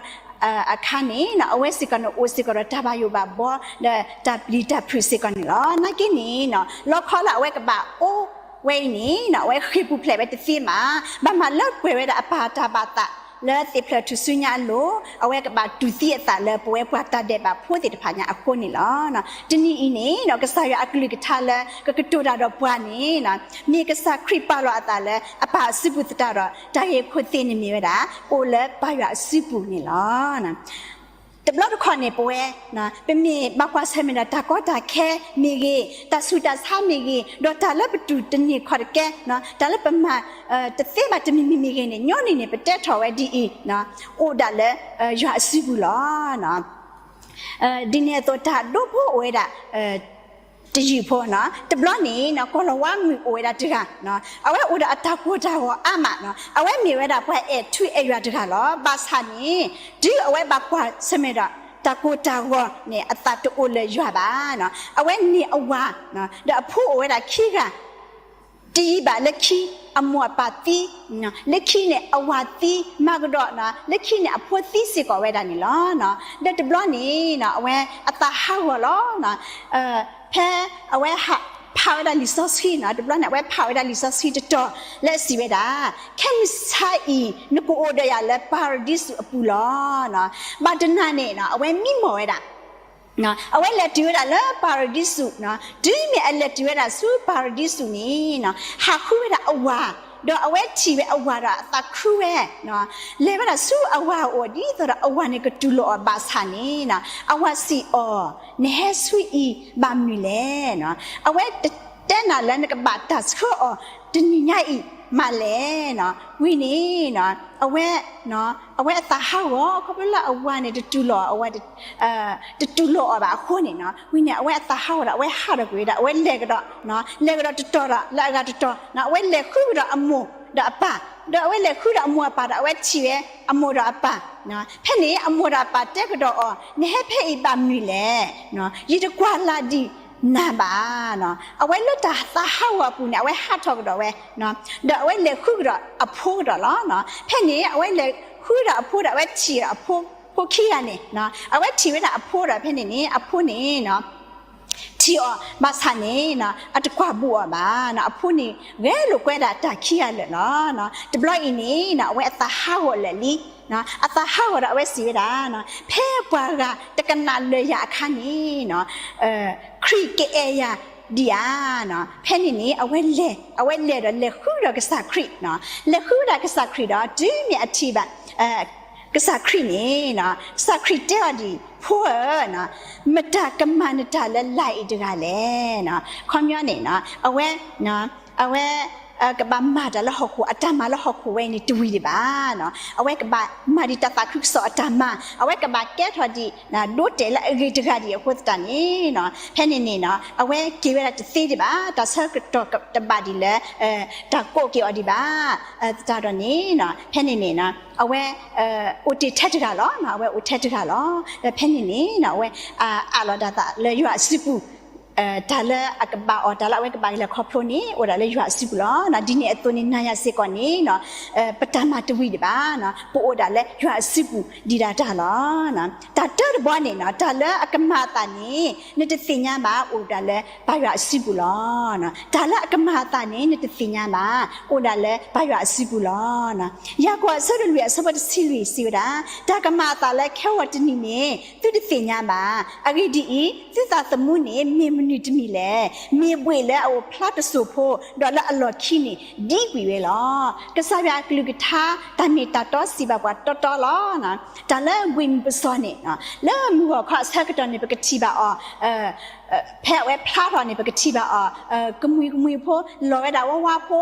အခါန့ၣ် အဝဲစ့ၢ်ကီးန့ၣ်အိၣ်စ့ၢ်ကီးဒီးတၢ်ဘၣ်ယိၣ်ဘၣ်ဘှီ ဒီးတၢ်ပျံၤတၢ်ဖုးစ့ၢ်ကီးန့ၣ်လီၤ. နာ်က့န့ၣ် လီခီလၢအဝဲကဘၣ်အိၣ်ဝဲအံၤန့ၣ် အဝဲဃ့ၢ်ပူၤဖျဲးဝဲတသ့ဘၣ်. ဘၣ်မၤလၢပှဲၤဝဲဒၣ်အပၢ်တၢ်ဘၣ်သး လၢသ့ၣ်ဖျၢၣ်ထူၣ်စုညါအလိၤ အဝဲကဘၣ်တူၢ်သံအသးလၢပဝဲပှၤတၢ်ဒဲးဘးဖိသ့ၣ်တဖၣ်ညါအဃိန့ၣ်လီၤ. တနံၤအံၤန့ၣ် ကစၢ်ယွၤအကလုၢ်ကထါလၢကကတိၤတၢ်ဒီးပှၤန့ၣ် မ့ၢ်ကစၢ်ခရံာ်ပာ်လီၤအသးလၢအပၢ်အစုပူၤသတးဒီး တၢ်ဂ့ၢ်ခိၣ်သ့ၣ်န့ၣ်မ့ၢ်ဝဲဒၣ် အိၣ်လၢပၢ်ယွၤအစုပူၤန့ၣ်လီၤ. တဘျီတခီၣ်န့ၣ် ပဝဲ ပမ့ၢ်ဘၣ်ကွၢ်ဆၢၣ်မဲာ်ဒီးတၢ်ကီတၢ်ခဲမ့ၢ်ဂ့ၤ, တၢ်ဆူးတၢ်ဆါမ့ၢ်ဂ့ၤ, ဒီးတၢ်လၢပတူၢ်တန့ၢ်ခီၣ်တကဲ, တၢ်လၢပမၤ တသ့ဘၣ်တမံၤမံၤမ့ၢ်ဂ့ၤန့ၣ် ညီနုၢ်န့ၣ် ပတဲထီၣ်ဝဲဒ်အံၤ, အိၣ်ဒၣ်လၢယွၤအစုပူၤလီၤ. ဒ်န့ၣ်အသိး တၢ်ဒိဖိအိၣ်ဝဲဒၣ် တယုၢ်ဖိ, တဘျီန့ၣ် ကီၢ်လီၤဝါမုၣ်အိၣ်ဝဲဒၣ်တဂၤ, အဝဲအိၣ်ဒီးအတၢ်ကိၢ်တၢ်ဂီၤအါမး, အဝဲမ့ၢ်ဝဲဒၣ်ပှၤအဲၣ်ထူအဲၣ်ယွၤတဂၤလီၤ. ဘၣ်ဆၣ်န့ၣ် တုၤအဝဲဘၣ်ကွၢ်ဆၢၣ်မဲာ်ဒီး တၢ်ကိၢ်တၢ်ဂီၤန့ၣ် အသးတအိၣ်လၢယွၤဘၣ်. အဝဲန့ၢ်အဝၤ ဒီးအဖိအိၣ်ဝဲဒၣ်ခံဂၤ, တယံာ်ဘၣ်လၢခံ အမိၢ်အပၢ်သံ, လၢခံန့ၣ်အဝၤသံ, မၤကဒီး လၢခံန့ၣ်အဖိသံစ့ၢ်ကီးဝဲဒၣ်န့ၣ်လီၤ. ဒီးတဘျီန့ၣ် အဝဲအသးဟးဂီၤလီၤ. ဖဲအဝဲဖးဝဲဒၣ်လံာ်စီဆှံန့ၣ်, တဘျီန့ၣ် အဝဲဖးဝဲဒၣ်လံာ်စီဆှံတတီၤလၢအစံးဝဲဒၣ်, ခဲမုၢ်ဆါအံၤ နကအိၣ်ဒီးယၤလၢပၤရဒံစူးအပူၤလီၤ. ဘၣ်တနၤန့ၣ် အဝဲမံမီၢ်ဝဲဒၣ် အဝဲလဲၤတုၤဝဲဒၣ်လၢပၤရဒံစူး, တုၤမ့ၢ်အလဲၤတုၤဝဲဒၣ်ဆူပၤရဒံစူးန့ၣ် ဟးဃုဝဲဒၣ်အဝၤ, ဒီးအဝဲထံၣ်ဝဲအဝၤဒီးအသးခုဝဲ, လဲၤဝဲဒၣ်ဆူအဝၤအအိၣ် ဒ်သိးဒီးအဝၤန့ၣ်ကတူၢ်လိာ်အီၤဘၣ်ဆၣ်န့ၣ် အဝၤစံးအီၤ, နဟဲဆူအံၤဘၣ်မနုၤလဲၣ်. အဝဲတတဲနၤလၢနကဘၣ်တၢ်ဆှၢအီၤတနံၤညါအံၤမးလဲၣ်. ဝံၤန့ၣ် အဝဲ အဝဲအသးဟးဂီၤ ခီဖျိလၢအဝၤန့ၣ် တတူၢ်လိာ်အီၤဘၣ်အဃိန့ၣ်, ဝံၤန့ၣ် အဝဲအသးဟးဂီၤဒီး အဝဲဟးထီၣ်ကွံာ်ဝဲဒၣ် အဝဲလဲၤကဒီး, လဲၤကဒီးတတီၤဒီးလၢအဂၤတတီၤ, အဝဲလဲၤဃုကဒီးအမိၢ်ဒီးအပၢ်, ဒီးအဝဲလဲၤဃုဒီးအမိၢ်အပၢ်ဒီး အဝဲထံၣ်ဝဲအမိၢ်ဒီးအပၢ်, ဖဲန့ၣ် အမိၢ်ဒီးအပၢ်တဲကဒီးအီၤ, နဟဲဖဲအံၤဘၣ်မနုၤလဲၣ်. ယတကွၢ်လၢ်ဒံးနၤဘၣ်. အဝဲလၢတၢ်သးဟးဂီၤအပူၤန့ၣ် အဝဲဟးထီၣ်ကဒီးဝဲ ဒီးအဝဲလဲၤဃုကဒီးအဖိကဒီးလီၤ. ဖဲန့ၣ် အဝဲလဲၤဃုဒီးအဖိဒီး အဝဲထံၣ်အဖိခံဂၤန့ၣ်, အဝဲထံၣ်ဝဲဒၣ်အဖိဒီး ဖဲန့ၣ်န့ၣ် အဖိန့ၣ် ထံၣ်အီၤဘၣ်ဆၣ်န့ၣ် အတကွၢ်ဘူးအီၤဘၣ်. အဖိန့ၣ် ဂဲၤလိာ်ကွဲဒၣ်တၢ်ခံဂၤလၢာ်လီၤ. တဘျီအံၤန့ၣ် အဝဲအသးဟးဂီၤလၢာ်လံ. အသးဟးဂီၤဒီး အဝဲစံးဝဲဒၣ်, ဖဲပှၤဂၤတကနၣ်လၢာ်ယၤအခါန့ၣ် ခရံာ်ကအဲၣ်ယၤဒံးဧါ. ဖဲန့ၣ်န့ၣ် အဝဲလဲၤ, အဝဲလဲၤဒီးလဲၤဃုဒီးကစၢ်ခရံာ်, လဲၤဃုဒၣ်ကစၢ်ခရံာ်ဒီး တုၤမ့ၢ်အထံၣ်ဘၣ် ကစၢ်ခရံာ်န့ၣ်, ကစၢ်ခရံာ်တဲအီၤဒ်အံၤ, ဖိဧၢ, မတၤကမၤနတၢ်လၢလၢ်အံၤတဂၤလဲၣ်. ခီပညီန့ၣ် အဝဲ အဝဲ ကဘၣ်မၤတၢ်လၢဟီၣ်ခိၣ်အတၢ်မၤလၢဟီၣ်ခိၣ်ဝဲအံၤန့ၣ်တဝံၤဒံးဘၣ်. အဝဲကဘၣ်မၤဒံးတၢ်သးခုကစီၣ်အတၢ်မၤ, အဝဲကဘၣ်ကဲထီၣ်ဒံး ဒိတဲာ်လၢအဂ့ၤတဂၤဒံးအဃိသတးန့ၣ်, ဖဲန့ၣ်န့ၣ် အဝဲက့ၤဝဲဒၣ်တသ့ဒံးဘၣ်, တၢ်ဆၢကတီၢ်တဘၣ်ဒံးလၢ တၢ်ကိးက့ၤအီၤဒံးဘၣ်. သတးဒီးန့ၣ် ဖဲန့ၣ်န့ၣ် အဝဲ အိၣ်တ့ၢ်ထဲတဂၤလီၤ. အဝဲအိၣ်ထဲတဂၤလီၤ. ဒီးဖဲန့ၣ်န့ၣ် အဝဲ အးလီၤဒၣ်သးလၢယွၤအစုပူၤ, တၢ်လၢအကဘၣ်အီၤ တၢ်လၢအဝဲကဘၣ်လဲၤခီဖျိန့ၣ် အိၣ်ဒၣ်လၢယွၤအစုပူၤလီၤ. ဒ်န့ၣ်အသိးန့ၣ် နၤယၤစ့ၢ်ကီးန့ၣ် ပတၢ်မၤတဝံၤဒံးဘၣ်, ပအိၣ်ဒၣ်လၢယွၤအစုပူၤဒံးဒၣ်တၢ်လီၤ. တၢ်တၢတဘီန့ၣ် တၢ်လၢအကမၤအသးန့ၣ် နတသ့ၣ်ညါဘၣ် အိၣ်ဒၣ်လၢပၢ်ယွၤအစုပူၤလီၤ. တၢ်လၢအကမၤအသးန့ၣ် နတသ့ၣ်ညါဘၣ် အိၣ်ဒၣ်လၢပၢ်ယွၤအစုပူၤလီၤ. ယၤကိာ်အဆၢဒိၣ်လွံၢ်အဆၢဖိတဆံလွံၢ်စံးဝဲဒၣ်, တၢ်ကမၤအသးလၢခဲဂီၤတနံၤန့ၣ် သုတသ့ၣ်ညါဘၣ်. အဂ့ၢ်ဒ်အံၤ, သုသးသမူန့ၣ် မ့ၢ် မနုၤတမံၤလဲၣ်. မ့ၢ်ဘှ့ၣ်လၢအအိၣ်ဖျါတစိၢ်ဖိ ဒီးလၢအလီၢ်ခံန့ၣ် ဒံကွံာ်ဝဲလီၤ. ကစၢ်ယွၤအကလုၢ်ကထါ တၢ်မ့ၢ်တၢ်တီစံးဘၣ်ပှၤတီတီလီၤ. တၢ်လၢဘှ့ၣ်မုၢ်ပစီၣ်န့ၣ် လၢမုၢ်ဂီၤခီအဆၢကတီၢ်န့ၣ် ပကထံၣ်ဘၣ်အီၤ ဖဲအဝဲဖျါထီၣ်န့ၣ် ပကထံၣ်ဘၣ်အီၤ ကမှံၤကမှံၤဖိ လီၤဝဲဒၣ်ဝါဝါဖိ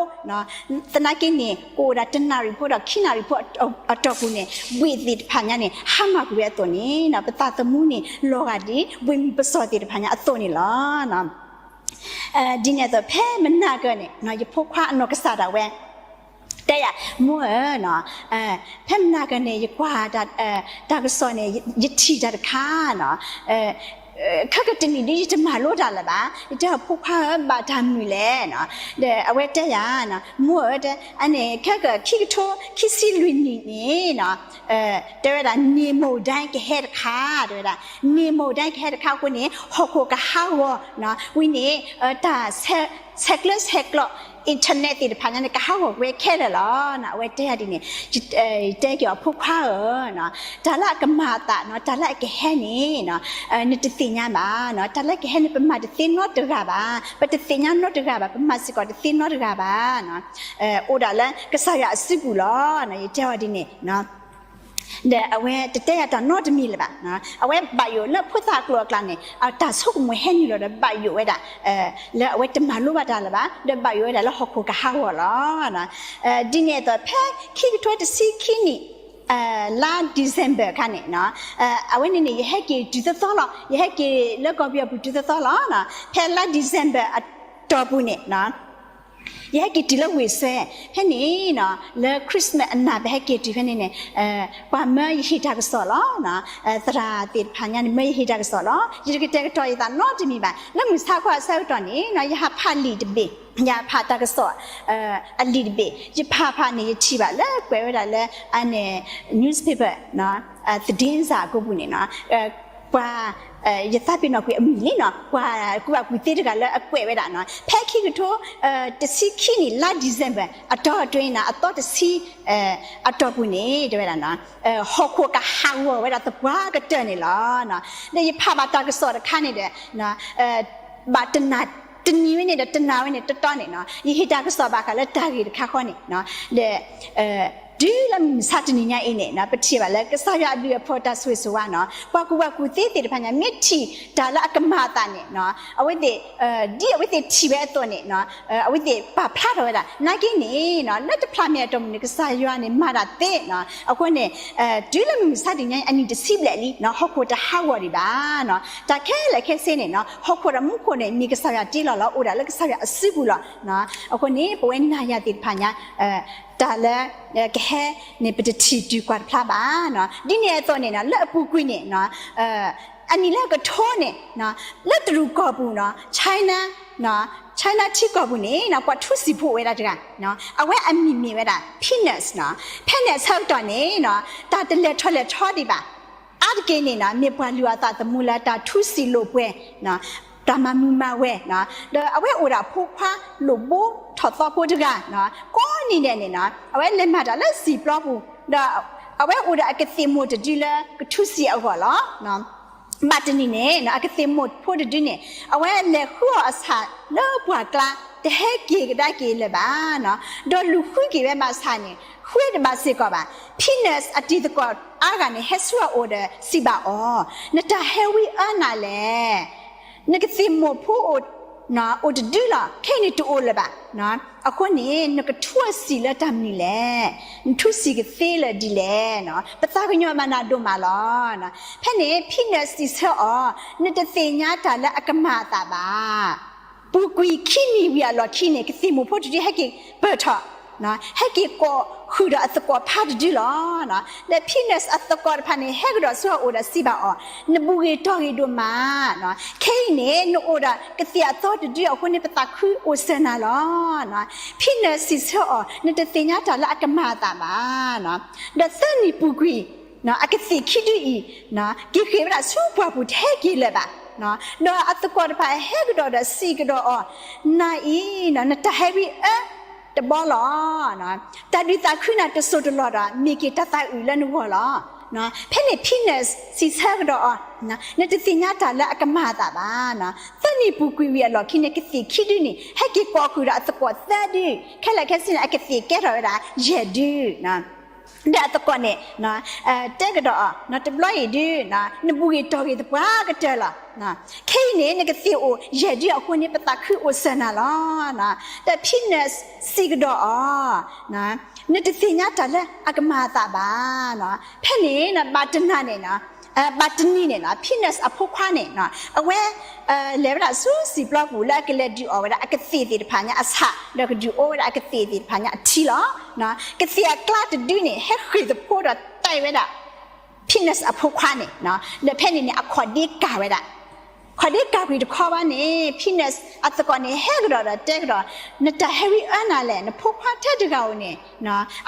သနာ်က့န့ၣ် ကအိၣ်ဒၣ်တနၣ်ရံၣ်ဖိဒီးခံနၣ်ရံၣ်ဖိအတီၢ်ပူၤန့ၣ် ဘှ့ၣ်သ့ၣ်တဖၣ်ညါန့ၣ် ဟါမၢ်ကွံာ်ဝဲအသိးန့ၣ် ပသးသမူန့ၣ် လီၤဂာ်ဒ် ဘှ့ၣ်မုၢ်ပစီၣ်သ့ၣ်တဖၣ်ညါအသိးန့ၣ်လီၤ. ဒ်န့ၣ်အသိး ဖဲမနၤကၢၤန့ၣ် ယဖိခွါအနီၢ်ကစၢ်ဒၣ်ဝဲ တဲယၤ မိၢ်ဧၢ, ဖဲမနၤကၢၤန့ၣ် ယကွၢ် တၢ်ကစီၣ်န့ၣ် ယထံၣ်တၢ်တခါနီၤ, ခဲကတနံၣ်ဒ်ယတမၤလိတၢ်လၢၤဘၣ်, ယတဲအီၤ ဖိခွါဧၢ ဘၣ်တၢ်မနုၤလဲၣ်, ဒီးအဝဲတဲယၤ, မိၢ်ဧၢ, တဲ အန့ၣ် ခဲကခံကထိခံဆံလွံၢ်နံၣ်န့ၣ် တဲဝဲဒၣ် နေမုန်တိုင်း ကဟဲတခါ, တဲဝဲဒၣ် နေမုန်တိုင်း ကဟဲတခါအဃိန့ၣ် ဟီၣ်ခိၣ်ကဟးဂီၤ, ဝံၤန့ၣ် တၢ်ဆဲးကျၢဆဲးကျိး internet သ့ၣ်တဖၣ်ညါန့ၣ် ကဟးဂီၤဝဲခဲလၢာ်လီၤ. အဝဲတဲယၤဒ်န့ၣ်, တဲက့ၤအီၤ ဖိခွါဧၢ, တၢ်လၢအကမၤအသး, တၢ်လၢအကဟဲန့ၣ် နတသ့ၣ်ညါဘၣ်, တၢ်လၢကဟဲန့ၣ် ပမၤတသ့နီတဂၤဘၣ်, ပတသ့ၣ်ညါနီတဂၤဘၣ်, ပမၤစ့ၢ်ကီးတသ့နီတဂၤဘၣ်, အိၣ်ဒၣ်လၢကစၢ်ယွၤအစုပူၤလီၤ. ယတဲအီၤဒ်န့ၣ် ဒီးအဝဲတတဲယၤတၢ်နီတမံၤလၢၤဘၣ်. အဝဲဘၣ်ယိၣ်လၢဖိသၣ်အကျိၤအကျဲန့ၣ် တၢ်ဆိကမိၣ်ဟဲနုာ်လီၤဒီး ဘၣ်ယိၣ်ဝဲဒၣ် လၢအဝဲတမၤလိဘၣ်တၢ်လၢၤဘၣ်, ဒီးဘၣ်ယိၣ်ဝဲဒၣ်လၢဟီၣ်ခိၣ်ကဟးဂီၤလီၤ. ဒ်န့ၣ်အသိး ဖဲခံကထိတဆံခံနံၣ် လါ December အခါန့ၣ် အဝဲန့ၣ်န့ၣ် ယဟဲက့ၤတုၤသီသီလီၤ. ယဟဲက့ၤလၢကီၢ်ပယီၤပူၤတုၤသီသီလီၤ. ဖဲလါ December အတီၢ်ပူၤန့ၣ် ယဟဲက့ၤတုၤလၢဝ့ၢ်စွဲ, ဖဲန့ၣ် လၢ Christmas အနၢ် ပဟဲက့ၤတုၤဖဲန့ၣ်န့ၣ် ပှၤမၢယဟ့ၣ်တၢ်ကစီၣ်လီၤ. သရၣ်သ့ၣ်တဖၣ်ညါန့ၣ် မၢယဟ့ၣ်တၢ်ကစီၣ်လီၤ. ယတကတဲာ်ကတီၤယသးနီတမံၤဘၣ်. လၢမုၢ်ဆါခီအဆၢကတီၢ်န့ၣ် ယဟးဖးလံာ်တဘ့ၣ်, ယဟးဖးတၢ်ကစီၣ် အလံာ်တဘ့ၣ်, ယဖးဖးန့ၣ် ယထံၣ်ဘၣ်လၢကွဲးဝဲဒၣ်လၢ အန့ၣ် newspaper, သတင်းစာ ကိးပူၤန့ၣ် ပှၤ ယသးပ့ၤနီၣ်ကွံာ်အမံၤလံနီၤ, ပှၤကူၣ်ဘၣ်ကူၣ်သ့တဂၤလၢအကွဲးဝဲဒၣ်နီၤ, ဖဲခံကထိ တဆံခံနံၣ် လါ December အတီၢ်တြ့နၤ အသီတဆံ အတီၢ်ပူၤန့ၣ် တဲဝဲဒၣ် ဟီၣ်ခိၣ်ကဟးဂီၤဝဲဒၣ်သပှၢ်ကတၢၢ်န့ၣ်လီၤ. ဒီးယဖးဘၣ်တၢ်ကစီၣ်တခါန့ၣ်ဒီး ဘၣ်တနၤ တနံၤဝဲန့ၣ်ဒီးတနၤဝဲန့ၣ် တီတီန့ၣ်နီၤ, ယဟ့ၣ်တၢ်ကစီၣ်ဘၣ်ဃးလၢတၢ်ဂ့ၢ်တခါဃီန့ၣ်, ဒီး တုၤလၢမုၢ်မဆါတနံၤညါအံၤန့ၣ် ပထံၣ်ဘၣ်လၢကစၢ်ယွၤအဘျုးအဖှိၣ်တၢ်ဆိၣ်ဂ့ၤဆိၣ်ဝါနီၤ, ပှၤကူၣ်ဘၣ်ကူၣ်သ့သ့ၣ်တဖၣ်ညါ မ့ၢ်ထံၣ်တၢ်လၢအကမၤအသးန့ၣ် အဝဲသ့ၣ် ဒ်အဝဲသ့ၣ်ထံၣ်ဝဲအသိးန့ၣ် အဝဲသ့ၣ်ပာ်ဖျါထီၣ်ဝဲဒၣ် နာ်က့န့ၣ် လၢတဖျးမဲာ်အတီၢ်ပူၤန့ၣ် ကစၢ်ယွၤန့ၣ် မၤတၢ်သ့နီၤ, အဃိန့ၣ် တုၤလၢမုၢ်မဆါတနံၤညါအံၤ အနံၣ်တဆံဘျဲၣ်လံ ဟီၣ်ခိၣ်တဟးဂီၤဒံးဘၣ်, တၢ်ခဲလၢာ်ခဲဆ့န့ၣ် ဟီၣ်ခိၣ်ဒီးမူခိၣ်န့ၣ် မ့ၢ်ကစၢ်ယွၤတ့လီၤလီၤ, အိၣ်ဒၣ်လၢကစၢ်ယွၤအစုပူၤလီၤ. အဃိန့ၣ် ပဝဲနၤယၤသ့ၣ်တဖၣ်ညါ တၢ်လၢ ကဟဲန့ၣ် ပတထံၣ်တုၤကွၢ်တဖျါဘၣ်. ဒ်န့ၣ်အသိးန့ၣ် လၢအပူၤကွံာ်န့ၣ် အနံၣ်လၢကထိန့ၣ် လၢတရူးကီၢ်ပူၤနီၤ China, China ထံကီၢ်ပူၤန့ၣ် ပှၤထူစံာ်ဖိအိၣ်ဝဲဒၣ်တဂၤ, အဝဲအမံၤမ့ၢ်ဝဲဒၣ် Peanuts နီၤ, Peanuts ဆၢကတီၢ်န့ၣ် တၢ်တလဲၤထီၣ်လဲၤထီဒံးဘၣ်, အါတက့ၢ်န့ၣ် မ့ၢ်ပှၤလုၢ်အသးသမူလၢတၢ်ထူစံာ်လိာ်ပှဲၤ တၢ်မၤမုာ်မၤဝဲ, ဒီးအဝဲအိၣ်ဒၣ်ဖိခွါလိာ်ဘိထီၣ်သီဖိတဂၤ, ကိးနံၤဒဲးန့ၣ် အဝဲလဲၤမၤတၢ်လၢစံာ်ပျီပူၤ, ဒီးအဝဲအိၣ်ဒီးအကသ့ၣ်မိၣ်တဒုလၢကထူစံာ်အဂီၢ်လီၤ. ဘၣ်တနံၤန့ၣ် အကသ့ၣ်မိၣ်ဖိတဒုန့ၣ် အဝဲလဲၤဃုအီၣ်အဆၣ်လၢပှၢ်ကျါ တဟဲက့ၤကဒါက့ၤလၢၤဘၣ်, ဒီးလူၤဃုက့ၤဝဲဘၣ်ဆၣ်န့ၣ် ဃုတဘၣ်စ့ၢ်ကီးဘၣ်. Peanuts အတံၤသကိးအါဂၤန့ၣ် ဟဲဆူအအိၣ်ဒီးစံးဘၣ်အီၤ, နတၢ်ဟဲဝံအၢနၤလဲၣ်. နကသ့ၣ်မိၣ်ဖိအိၣ်တဒုလီၤ, ခဲအံၤန့ၣ်တအိၣ်လၢၤဘၣ်. အဃိန့ၣ် နကထူအစံာ်လၢတၢ်မနုၤလဲၣ်. နထူစံာ်ကသ့လၢာ်ဒ်လဲၣ်. ပသးကညီၤမၤနၤဒိၣ်မးလီၤ. ဖဲန့ၣ် Peanuts စံးဆၢအီၤ, နတသ့ၣ်ညါတၢ်လၢအကမၤအသးဘၣ်. ပူၤကွံာ်ခံနံၣ်ဝံၤအလီၢ်ခံန့ၣ် ကသ့ၣ်မိၣ်ဖိတဒုဟဲက့ၤပၢၢ်ထီၣ်, ဟဲက့ၤကိးဃုာ်ဒီးအသကိးဖးတဒုလီၤ. ဒီး Peanuts အသကိးတဖၣ်န့ၣ် ဟဲကဒီးဆူအအိၣ်ဒီးစံးဘၣ်အီၤ, နဘူးဂ့ၤတီၢ်ဂ့ၤဒိၣ်မး, ခဲအံၤန့ၣ် နအိၣ်ဒီးကသ့ၣ်အသီတဒုအဃိန့ၣ် ပသးခုအိၣ်စၢၤနၤလီၤ. Peanuts စံးဆၢအီၤ, နတသ့ၣ်ညါတၢ်လၢအကမၤအသးဘၣ်. ဒီးသၢနံၣ်ပူၤကွံာ် အကသ့ၣ်ခံဒုအံၤ က့ၤဃ့ၢ်ဝဲဒၣ်ဆူပှၢ်ပူၤတဟဲက့ၤလၢၤဘၣ်. ဒီးအသကိးတဖၣ်ဟဲကဒီးဒီးစံးကဒီးအီၤ, နၤအံၤ နတၢ်ဟဲဝံအၢတဘီလီၤ. တၢ်ဒုးသးခုနၤတစိၢ်တလီၢ်ဒီး မ့ၢ်က့ၤတၢ်သးအုးလၢနဂီၢ်လီၤ. ဖဲန့ၣ် Peanuts စံးဆၢကဒီးအီၤ, နတသ့ၣ်ညါတၢ်လၢအကမၤအသးဘၣ်. သၢနံၣ်ပူၤကွံာ်ဝံၤအလီၢ်ခံန့ၣ် ကသ့ၣ်ခံဒုန့ၣ် ဟဲက့ၤကိးဃုာ်ဒီးအသကိးသၢဒု, ခဲလၢာ်ခဲဆ့န့ၣ် အကသ့ၣ်ကဲထီၣ်ဝဲဒၣ်ယဲၢ်ဒု ဒီးအသကိးန့ၣ် တဲကဒီးအီၤ, တဘျီအံၤဒု နဘူၣ်ဂ့ၤတီၢ်ဂ့ၤသပှၢ်ကတၢၢ်လီၤ. ခဲအံၤန့ၣ် နကသ့ၣ်အိၣ်ယဲၢ်ဒုအဃိန့ၣ် ပသးခုအိၣ်စၢၤနၤလီၤ. ဒီး Peanuts စံးကဒီးအီၤ, နတသ့ၣ်ညါတၢ်လၢအကမၤအသးဘၣ်. ဖဲန့ၣ် ဘၣ်တနၤန့ၣ် ဘၣ်တနံၤန့ၣ် Peanuts အဖိခွါန့ၣ် အဝဲ လဲၤဝဲဒၣ်ဆူစံာ်ပျီပူၤလၢအကလဲၤဒုးအီၣ်ဝဲဒၣ်အကသ့ၣ်သ့ၣ်တဖၣ်ညါအဆၣ် ဒီးကဒုးအိၣ်ဝဲဒၣ်အကသ့ၣ်သ့ၣ်တဖၣ်ညါအထံလီၤ. ကသ့ၣ်အကျါတဒုန့ၣ် ဟဲဃ့ၢ်သဖှိဒီးတဲဝဲဒၣ် Peanuts အဖိခွါန့ၣ်, ဒီးဖဲန့ၣ်န့ၣ် အခီၣ်ဒ့ကၢ်ဝဲဒၣ်, ခီၣ်ဒ့ကၢ်ကွံာ်တခီဘၣ်န့ၣ် Peanuts အသကိးန့ၣ် ဟဲကဒီးဒီးတဲကဒီး, နတၢ်ဟဲဝံအၢနၤလဲၣ်, နဖိခွါထဲတဂၤဧိၤန့ၣ်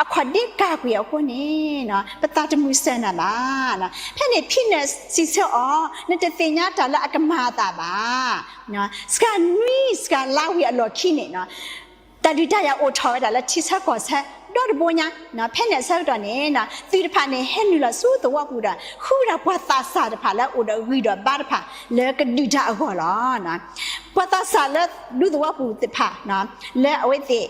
အခီၣ်ဒ့ကၢ်ကွံာ်အဃိန့ၣ် ပသးတမုာ်စၢၤနၤဘၣ်. ဖဲန့ၣ် Peanuts စံးဆၢအီၤ, နတသ့ၣ်ညါတၢ်လၢအကမၤအသးဘၣ်. စှၤနွံစှၤလါဝံၤအလီၢ်ခံန့ၣ် တၢ်ဒုးတၢ်ယၤအိၣ်ထီၣ်ဝဲဒၣ်လၢထံဆၢကီၢ်ဆၢ ဒီတဘိညါ, ဖဲန့ၣ်အဆၢကတီၢ်န့ၣ် သုးတဖၣ်န့ၣ် ဟဲနုာ်လီၤဆူသဝီပူၤဒီး ဃုဝဲဒၣ်ပှၤသးစၢ်တဖၣ်လၢအအိၣ်ဒီးဂံၢ်ဒီးဘါတဖၣ်လၢကဒုးတၢ်အဂီၢ်လီၤ. ပှၤသးစၢ်လၢဒူသဝီပူၤသ့ၣ်တဖၣ် လၢအဝဲသ့ၣ်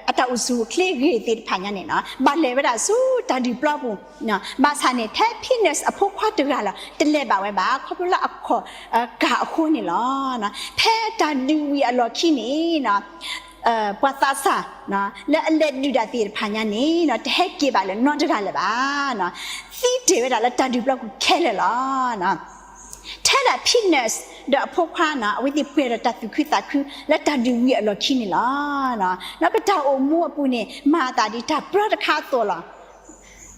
အတၢ်အိၣ်ဆူၣ်အိၣ်ချ့ဂ့ၤသ့ၣ်တဖၣ်ညါန့ၣ် ဘၣ်လဲၤဝဲဒၣ်ဆူတၢ်ဒုးပျီပူၤ, ဘၣ်ဆၣ်န့ၣ် ထဲ Peanuts အဖိခွါတဂၤလီၤ တလဲၤဘၣ်ဝဲဘၣ် ခီဖျိလၢအခီၣ်ကၢ်အဃိန့ၣ်လီၤ. ဖဲတၢ်ဒုးဝံၤအလီၢ်ခံန့ၣ် ပှၤသးစၢ် လၢအလဲၤဒုးတၢ်သ့ၣ်တဖၣ်ညါန့ၣ် တဟဲက့ၤဘၣ်လၢၤနီတဂၤလၢၤဘၣ်. သံတ့ၢ်ဝဲဒၣ်လၢတၢ်ဒုးပျီပူၤခဲလၢာ်လီၤ. ထဲဒၣ် Peanuts ဒီးအဖိခွါန့ၣ် အဝဲသ့ၣ်ပှဲၤဒီးတၢ်သူၣ်ခုသးခုလၢတၢ်ဒုးဝံၤအလီၢ်ခံန့ၣ်လီၤ. ပတၢ်အိၣ်မူအပူၤန့ၣ် မၤအသးဒ်တၢ်ပြၢတခါအသိးလီၤ.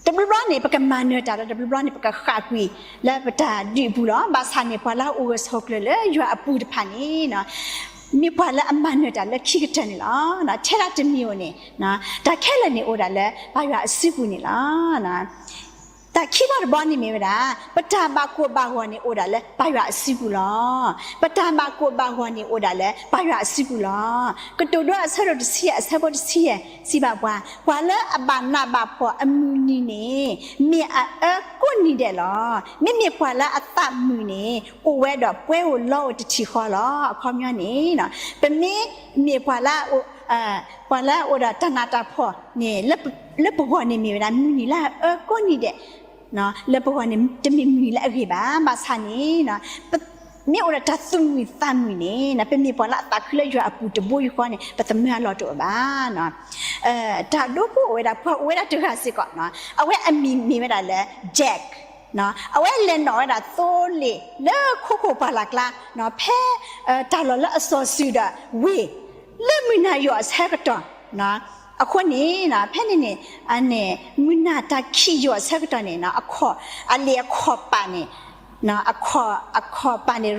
တဘျီဘျီန့ၣ် ပကမၤနၢၤတၢ်ဒီး တဘျီဘျီန့ၣ် ပကဃၣ်ကွံာ်လၢပတၢ်ဒုးအပူၤလီၤ. ဘၣ်ဆၣ်န့ၣ် ပှၤလၢအအိၣ်ဂၢၢ်ဆိးကျၢၤလၢယွၤအပူၤတဖၣ်န့ၣ် မ့ၢ်ပှၤလၢအမၤနၢၤတၢ်လၢခံကတၢၢ်န့ၣ်လီၤ. ထဲဒၣ်တမံၤဧိၤန့ၣ် တၢ်ခဲလၢာ်န့ၣ်အိၣ်ဒၣ်လၢပၢ်ယွၤအစုပူၤန့ၣ်လီၤ. တၢ်ခံဘီတဘီန့ၣ်မ့ၢ်ဝဲဒၣ် ပတၢ်ဘၣ်ကိၢ်ဘၣ်ဂီၤန့ၣ်အိၣ်ဒၣ်လၢပၢ်ယွၤအစုပူၤလီၤ. ပတၢ်ဘၣ်ကိၢ်ဘၣ်ဂီၤန့ၣ်အိၣ်ဒၣ်လၢပၢ်ယွၤအစုပူၤလီၤ. ကတိၤဒိအဆၢဒိၣ်တဆံယဲၢ် အဆၢဖိတဆံယဲၢ် စံးဘၣ်ပှၤ, ပှၤလၢအဘၣ်နးဘၣ်ဖှီၣ်အမုၢ်နံၤန့ၣ် မ့ၢ်အအၢကိးနံၤဒဲးလီၤ. မ့မ့ၢ်ပှၤလၢအသးမုာ်န့ၣ် အိၣ်ဝဲဒီးပှဲၤဧိၤလီဧိၤတထံၣ်ဃီလီၤ. အခီပညီန့ၣ် ပမ့ၢ်မ့ၢ်ပှၤလၢ ပှၤလၢအအိၣ်ဒီးတၢ်နးတၢ်ဖှီၣ်န့ၣ် လၢပဂီၢ်န့ၣ်မ့ၢ်ဝဲဒၣ် မုၢ်နံၤလၢအအၢကိးနံၤဒဲး, လၢပဂီၢ်န့ၣ် တမ့ၢ်မုၢ်နံၤလၢအဂ့ၤဘၣ်. ဘၣ်ဆၣ်န့ၣ် မ့ၢ်အိၣ်ဒီးတၢ်သူၣ်မုာ်သးမုာ်န့ၣ် ပမ့ၢ်ပှၤလၢအသးခုလၢယွၤအပူၤတဘိယူၢ်ဃီန့ၣ် ပသးမုာ်အလီၢ်တအိၣ်ဘၣ်. တၢ်ဒိဖိအိၣ်ဝဲဒၣ် ပှၤအိၣ်ဝဲဒၣ်တဂၤစ့ၢ်ကီး, အဝဲအမံၤမ့ၢ်ဝဲဒၣ်လၢ Jack အဝဲလဲၤနီၣ်ဝဲဒၣ်သိလ့ၣ်လၢခိခိၣ်ပှၢ်လၢ်ကျါ ဖဲ တၢ်လီၢ်လၢအစီၤစုၤဒီးဝ့ၢ် လၢမုၢ်နၤယိာ်အဆၢကတီၢ် အဃိန့ၣ် ဖဲန့ၣ်န့ၣ် မုၢ်နၤတၢ်ခံးယိာ်အဆၢကတီၢ်န့ၣ် အလ့ၣ်အခီၣ်ပာ်န့ၣ် အခီၣ်ပာ်န့ၣ်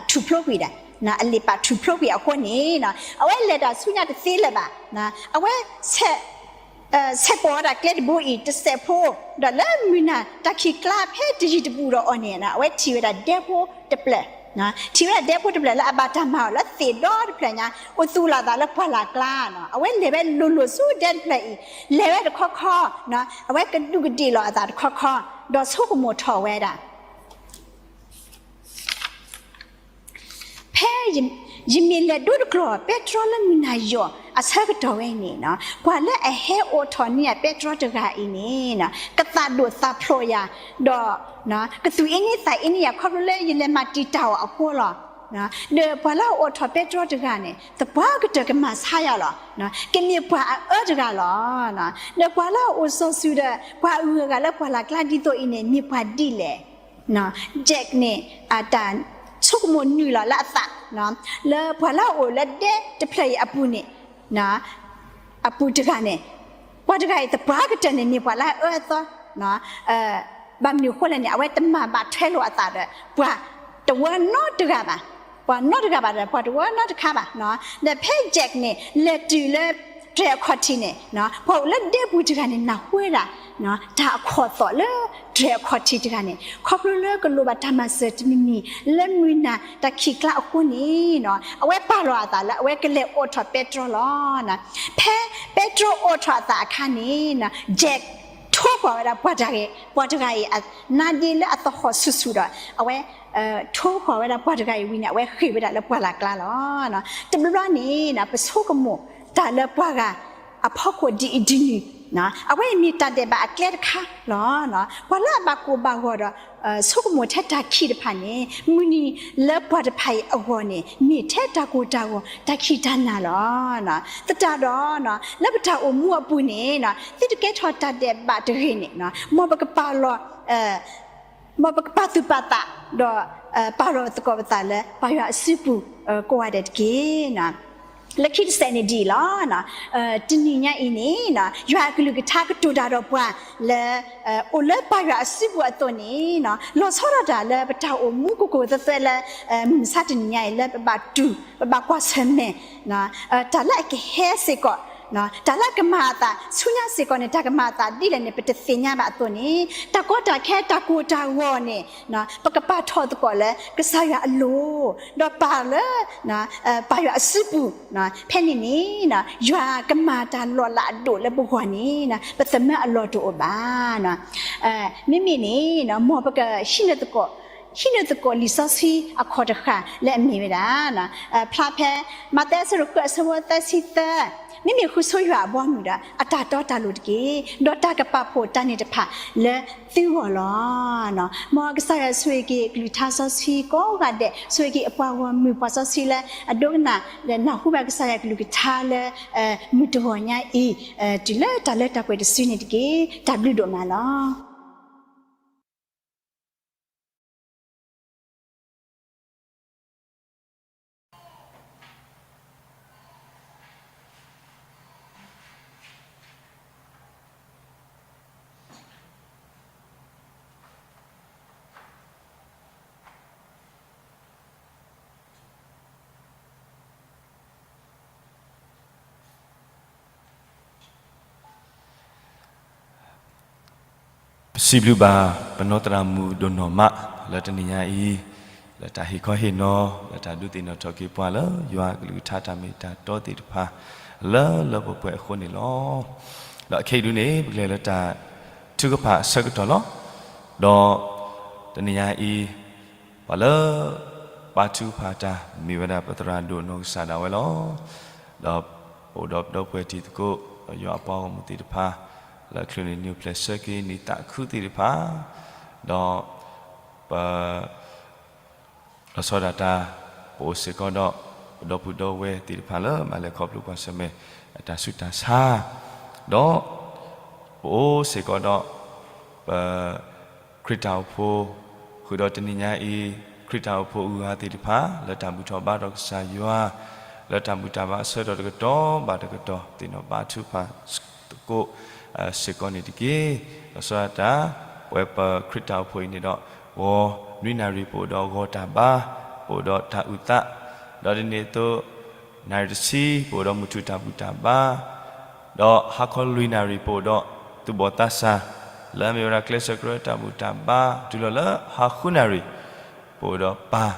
ထူၣ်ဖျိကွံာ်ဒၣ်, အလ့ၣ်ပာ်ထူၣ်ဖျိကွံာ်အဃိန့ၣ် အဝဲလဲၤတၢ်ဆူညါတသ့လၢၤဘၣ်. အဝဲ ဆဲးပိာ်ဝဲဒၣ်ကျဲတဘိအံၤတစဲးဖိ, ဒီးလၢမုၢ်နၤတၢ်ခံးကျါဖဲတယံၤတဘူးဒီးအီၤန့ၣ် အဝဲထံၣ်ဝဲဒၣ်ဒဲဖိတဖျၢၣ်, ထံၣ်ဝဲဒၣ်ဒဲဖိတဖျၢၣ်လၢအဘၣ်တၢ်မၤအီၤလၢသ့ၣ်ဒီတဖျၢၣ်ညါ အိၣ်သူၣ်လီၤအသးလၢပှၢ်လၢ်ကျါန့ၣ် အဝဲလဲၤဝဲလိၤလိၤဆူဒဲတဖျၢၣ်အံၤ, လဲၤဝဲတခီခီ, အဝဲကဒူးကဒ့ၣ်လီၤအသးတခီခီ, ဒီးဆိကမိၣ်ထီၣ်ဝဲဒၣ် ဖဲယမ့ၢ်လဲၤဒိတကျီၢ်ပဲတြီလၢမုၢ်နၤယိာ်အဆၢကတီၢ်ဝဲန့ၣ်, ပှၤလၢအဟဲအိးထီၣ်န့ၢ်ယၤပဲတြီတဂၤအံၤန့ၣ် ကသးဒိၣ်သးဖျိးယၤ, ဒီးကသူၣ်အ့န့သးအ့န့ယၤ ခီဖျိလၢယလဲၤမၤတံာ်တာ်အီၤအဃိလီၤ. ဒီးပှၤလၢအအိးထီၣ်ပဲတြီတဂၤန့ၣ် သပှၢ်ကတၢၢ်ကမၤဆါယၤလီၤ. ကမ့ၢ်ပှၤအအၢတဂၤလီၤ. ဒီးပှၤလၢအအိၣ်စီၤစုၤဒီး ပှၤအဂုၤအဂၤလၢပှၢ်လၢ်ကျါဒ်သိးအံၤန့ၣ် မ့ၢ်ပှၤဒ်လဲၣ်. Jack န့ၣ် အတၢ်ဆိကမိၣ်နုာ်လီၤလၢအသး လၢပှၤလၢအအိၣ်လၢဒဲတဖျၢၣ်အံၤအပူၤန့ၣ် အပူၤတဂၤန့ၣ် ပှၤတဂၤအံၤသပှၢ်ကတၢၢ်န့ၣ် မ့ၢ်ပှၤလၢအအၢအသီ, ဘၣ်မနုၤအဃိလဲၣ်န့ၣ် အဝဲတမၤဘၣ်ထွဲလိာ်အသးဒီး ပှၤတဝၢနီတဂၤဘၣ်, ပှၤနီတဂၤဘၣ်ဒီး ပှၤတဝၢနီတခါဘၣ်. ဒီးဖဲ Jack န့ၣ် လဲၤတုၤလၢတြဲၤအခီၣ်ထံးန့ၣ် ပှၤအိၣ်လၢဒဲပူၤတဂၤန့ၣ် နၢ်ဟူဝဲဒၣ် တၢ်အခီၣ်သီၣ်လၢတြဲၤအခီၣ်ထံးတဂၤန့ၣ် ခီဖျိလၢကလိၣ်ဘၣ်တၢ်မၤစၢၤတမံၤမံၤ လၢမုၢ်နၤတၢ်ခံးကျါအဃိန့ၣ် အဝဲပာ်လီၤအသးလၢအဝဲကလဲၤအိးထီၣ်ပဲတြီလီၤ. ဖဲပဲတြီအိးထီၣ်အသးအခါန့ၣ် Jack ထ ထိကွၢ်ဝဲဒၣ်ပှၤတဂၤအံၤ, ပှၤတဂၤအံၤ နါဒ့လၢအသဟီၣ်ဆူၣ်ဆူၣ်ဒီး အဝဲ ထိကွၢ်ဝဲဒၣ်ပှၤတဂၤအံၤဝံၤန့ၣ် အဝဲဃ့ၢ်ဝဲဒၣ်လၢပှၢ်လၢ်ကျါလီၤ. တဘျီဘျီန့ၣ် ပဆိကမိၣ်တၢ်လၢပှၤဂၤအဖီခိၣ်ဒ်အံၤဒ်နုၤ, အဝဲအံၤမ့ၢ်တၢ်ဒဲးဘးအကျဲတခါလီၤ. ပှၤလၢအဘၣ်ကိၢ်ဘၣ်ဂီၤဒီး ဆိကမိၣ်ထဲတၢ်ခံးတဖၣ်န့ၣ် မုၢ်နံၤလၢပှၤတဖၣ်အံၤအဂီၢ်န့ၣ် မ့ၢ်ထဲတၢ်ကိၢ်တၢ်ဂီၤ တၢ်ခံးတၢ်နၤလီၤ. သတးဒီး လၢပတၢ်အိၣ်မူအပူၤန့ၣ် သုတကဲထီၣ်တၢ်ဒဲးဘးတဂ့ၤန့ၣ် မ်ပကပာ်လီၤ မ်ပကပာ်သူၣ်ပာ်သး ဒီး ပာ်လီၤသကိးပသးလၢ ပၢ်ယွၤအစုပူၤ ကိးဂၤဒဲးတက့ၢ်. လၢခံတစဲးန့ၣ်ဒ်အံၤလီၤ. တနံၤညါအံၤန့ၣ် ယွၤအကလုၢ်ကထါကတိၤတၢ်ဒီးပှၤလၢ အိၣ်လၢပၢ်ယွၤအစုပူၤအသိးန့ၣ် လီၤဆီဒၣ်တၢ်လၢပတၢ်အိၣ်မူကိၢ်ကိၢ်သၢသၢလၢ မုၢ်မဆါတနံၤညါအံၤလၢပဘၣ်တူၢ် ပဘၣ်ကွၢ်ဆၢၣ်မဲာ် တၢ်လၢအကဟဲစ့ၢ်ကီး တၢ်လၢအကမၤအသး ဆူညါစ့ၢ်ကီးန့ၣ် တၢ်ကမၤအသးဒ်လဲၣ်န့ၣ် ပတသ့ၣ်ညါဘၣ်အသိးန့ၣ် တၢ်ကီတၢ်ခဲတၢ်ကိၢ်တၢ်ဂီၤန့ၣ် ပကပာ်ထီၣ်သကိးလၢကစၢ်ယွၤအလိၤ ဒီးပာ်လၢ ပၢ်ယွၤအစုပူၤ ဖဲန့ၣ်န့ၣ် ယွၤကမၤတၢ်လီၤလးအဒိၣ်လၢပဂီၢ်န့ၣ် ပသမၢအလီၢ်တအိၣ်ဘၣ်. မ့မ့ၢ်န့ၣ် မ်ပက ဟံးန့ၢ်သကိးလံာ်စီဆှံအခီၣ်တဃၣ်လၢအမ့ၢ်ဝဲဒၣ် ဖျါဖဲ မးသဲအဆၢဒိၣ်ဃုအဆၢဖိသၢဆံသၢ, မ့မ့ၢ်ဃုဆိယွၤအဘီအမုၢ်ဒီး အတၢ်တီတၢ်လိၤတက့ၢ်, ဒီးတၢ်ကပာ်ဖှိၣ်တၢ်န့ၣ်တဖၣ်လၢသုဂီၢ်လီၤ. မ်ကစၢ်ယွၤဆိၣ်ဂ့ၤက့ၤကလုၢ်ကထါစီဆှံကိးဂၤဒဲး, ဆိၣ်ဂ့ၤက့ၤအပှၤဂီၢ်မုၢ်ပှၤစီဆှံလၢအဒိကနၣ် ဒီးနၢ်ဟူဘၣ်ကစၢ်ယွၤကလုၢ်ကထါလၢ မုၢ်တဂီၤညါအံၤ တုၤလၢတၢ်လၢတၢ်ပှဲၤတစုန့ၣ်တက့ၢ်. တၢ်ဘျုးဒိၣ်မးလီၤ. ပစံးဘျုးဘၣ် ပနီၢ်သရၣ်မုၣ်ဒိၣ်နီၢ်မး လၢတနံၤညါအံၤ လၢတၢ်ဟ့ၣ်ခီဟ့ၣ်နီၤ လၢတၢ်ဒုးသ့ၣ်နီၣ်ထီၣ်က့ၤပှၤလၢ ယွၤအကလုၢ်ကထါတၢ်မ့ၢ်တၢ်တီသ့ၣ်တဖၣ် လၢလၢပှဲၤပှဲၤအဃိန့ၣ်လီၤ. ဒီးခဲအံၤဒုန့ၣ် ပကလဲၤလၢတၢ်ထုကဖၣ်အဆၢကတီၢ်လီၤ. ဒီးတနံၤညါအံၤ ပှၤလၢ ဘါထုကဖၣ်တၢ် မ့ၢ်ဝဲဒၣ်ပသရၣ်ဒိၣ်နီၢ်ကစၢ်ဒၣ်ဝဲလီၤ. ဒီးပအိၣ်ဒီးပဒီပုၢ်ဝဲၢ်တံၤသကိး ဒီးယွၤအပှၤဂီၢ်မုၢ်သ့ၣ်တဖၣ် လၢချုးန့ၣ်နံၣ်အိၣ်ဖျဲၣ်ဆၢက့ၤနံၣ်သးခုသ့ၣ်တဖၣ် ဒီး ပ လီၤဆီဒၣ်တၢ် ပအိၣ်စ့ၢ်ကီးဒီး ပဒီပုၢ်ဒီဝဲၢ်သ့ၣ်တဖၣ်လၢ ဘၣ်လဲၤခီဖျိကွၢ်ဆၢၣ်မဲာ် အတၢ်ဆူးတၢ်ဆါ ဒီး ပအိၣ်စ့ၢ်ကီးဒီး ပ ခရံာ်တၢ်အိၣ်ဖှိၣ် ဃုာ်ဒီးတနံၤညါအံၤ ခရံာ်တၢ်အိၣ်ဖှိၣ်အဂုၤအဂၤသ့ၣ်တဖၣ် လၢတၢ်ဘူၣ်ထီၣ်ဘါထီၣ်ကစၢ်ယွၤ လၢတၢ်ဘူၣ်တၢ်ဘါအဆၢကတီၢ်တကတီၢ်ဘၣ်တကတီၢ် သ့ၣ်နီၣ်ဘါထုကဖၣ်သကိး စ့ၢ်ကီးန့ၣ်တက့ၢ်. လီၤဆီဒၣ်တၢ် ပဝဲပခရံာ်တၢ်အိၣ်ဖှိၣ်အံၤန့ၣ်ဒီး ဂီၤနွံနၣ်ရံၣ်ပအိၣ်ဒီးဂီၤတၢ်ဘါ ပအိၣ်ဒီးတၢ်အုၣ်သး ဒီးဒ်န့ၣ်အသိး နၣ်ရံၣ်တဆံ ပအိၣ်ဒီးမုၢ်ထူၣ်တၢ်ဘူၣ်တၢ်ဘါ ဒီးဟါခီလွံၢ်နၣ်ရံၣ် ပအိၣ်ဒီးသူၣ်ဘီၣ်သးစၢ် လၢအမ့ၢ်ဝဲဒၣ်ကျဲးစၢးကရၢတၢ်ဘူၣ်တၢ်ဘါ တုၤလီၤလၢဟါဃုနၣ်ရံၣ် ပအိၣ်ဒီးပၢ်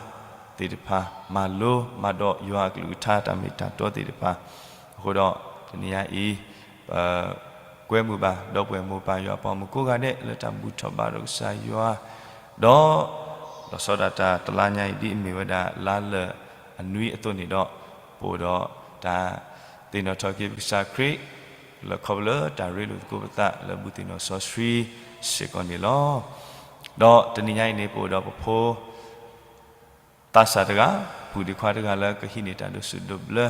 သ့ၣ်တဖၣ် မၤလိမၤဒိးယွၤအကလုၢ်ကထါတၢ်မ့ၢ်တၢ်တီသ့ၣ်တဖၣ် အဃိဒီး တနံၤညါအံၤ ပ ကွဲမုာ်ဘၣ် ဒီပုၢ်ဝဲၢ်မိၢ်ပၢ်ယွၤအပှၤမုၣ်ကိးဂၤဒဲး လၢတၢ်ဘူၣ်ထီၣ်ဘါထီၣ်ကစၢ်ယွၤ ဒီး လီၤဆီဒၣ်တၢ်တလါညါအံၤ ဒ်အမ့ၢ်ဝဲဒၣ်လါလၢာ်အနွံအသိးန့ၣ်ဒီး ပအိၣ်ဒီးတၢ်သ့ၣ်နီၣ်ထီၣ်က့ၤပကစၢ်ခရံာ် လၢခီဖျိလၢတၢ်ရ့လိာ်သကိးပသး လၢဘူၣ်သ့ၣ်နီၣ်စီဆှံစ့ၢ်ကီးန့ၣ်လီၤ. ဒီးတနံၤညါအံၤန့ၣ် ပအိၣ်ဒီးပဖိ သးစၢ်တဂၤ ပုၢ်ဒ့ခွါတဂၤလၢကဟံးန့ၢ်တၢ်ဒိးစူးဒိးဘျၢ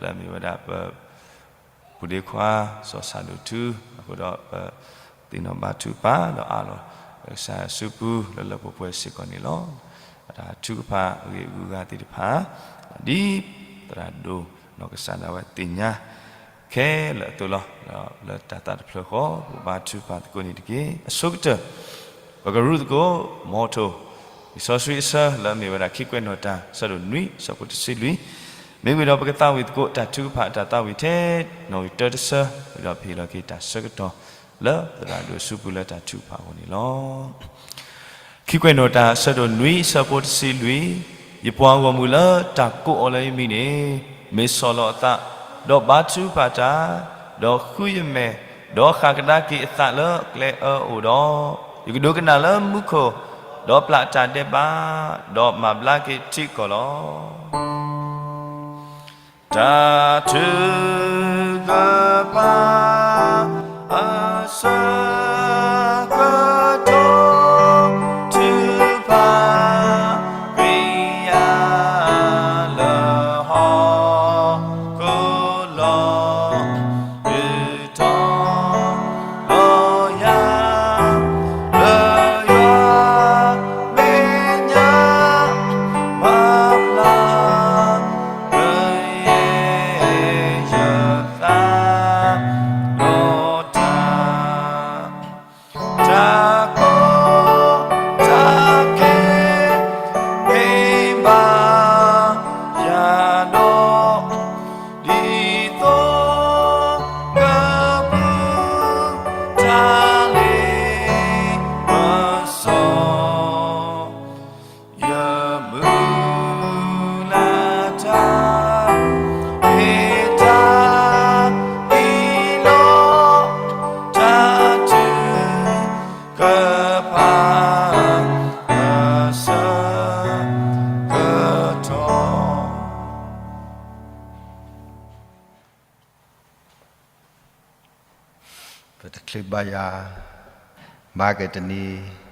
လၢအမ့ၢ်ဝဲဒၣ်ပ ပုၢ်ဒ့ခွါ စီၤဆၣ်ဒိၣ်ထူ အဃိဒီးပသ့ၣ်နီၣ်ဘါထုကဖၣ် ဒီးအးလီၤ ကစၢ်ယွၤစုပူၤလၢလၢပှဲၤပှဲၤစ့ၢ်ကီးန့ၣ်လီၤ. တၢ်ထုကဖၣ်အဂ့ၢ်အဂုၤအဂၤသ့ၣ်တဖၣ် ဒ်သရၣ်ဒိၣ်နီၢ်ကစၢ်ဒၣ်ဝဲသ့ၣ်ညါ ခဲလၢာ်အသိးလီၤ. လၢတၢ်သးတဖျၢၣ်ဃီ ပဘါထုကဖၣ်သကိးန့ၣ်တက့ၢ်. အဆိကတၢၢ် ပကရူၢ်သကိး မီထိၣ် လံာ်စီဆှံအဆၢလၢအမ့ၢ်ဝဲဒၣ်ခံကွဲးနီၣ်တၢ် အဆၢဒိၣ်နွံ အဆၢဖိတဆံလွံၢ်, မ့မ့ၢ်ဒီးပကသးဝံၣ်သကိး တၢ်ထုကဖၣ်အတၢ်သးဝံၣ်ထဲ နီၣ်ဂံၢ်တၢတဆၢ, ဝံၤဒီးပဟ့ၣ်လီၤက့ၤတၢ်ဆၢကတီၢ် လၢသရၣ်ဒိၣ်စုပူၤလၢတၢ်ထုကဖၣ်အဂီၢ်န့ၣ်လီၤ. ခံကွဲးနီၣ်တၢ် အဆၢဒိၣ်နွံ အဆၢဖိတဆံလွံၢ်, ယပှၤဂီၢ်မုၢ်လၢတၢ်ကိးအီၤလၢယမံၤန့ၣ် မ့ၢ်ဆီၣ်လီၤအသး, ဒီးဘါထုကဖၣ်တၢ်, ဒီးဃုယမဲာ် ဒီးဃၣ်ကဒါက့ၤအသးလၢကျဲအၢအိၣ်ဒီး, ယကဒိကနၣ်လၢမူခိၣ်, ဒီးပျၢ်အတၢ်ဒဲးဘး, ဒီးမၤဘျါက့ၤထံကီၢ်လီၤ. တၢ်ထုကဖၣ်အဆၢကတီၢ် ထုကဖၣ် ကယၤလၢဟီၣ်ခိၣ်လီၢ် ထုးထီၣ်လီၤယၤ လၢယွၤမဲာ်ညါ မၤဘျါ လၢယဲယသး ဒီးတၢ် တၢ်ကီတၢ်ခဲ မ့ၢ်ဘၣ်ယၤဒီး ဒ်သိးကပူၤ တၢ်လ့ပစီ ယမုၢ်လၢ်တၢ် မ့ၢ်တၢ်အံၤလီၤ, တၢ်ထုကဖၣ် အဆၢကတီၢ် ပတချုးဘါယွၤ မၤကတနံၤ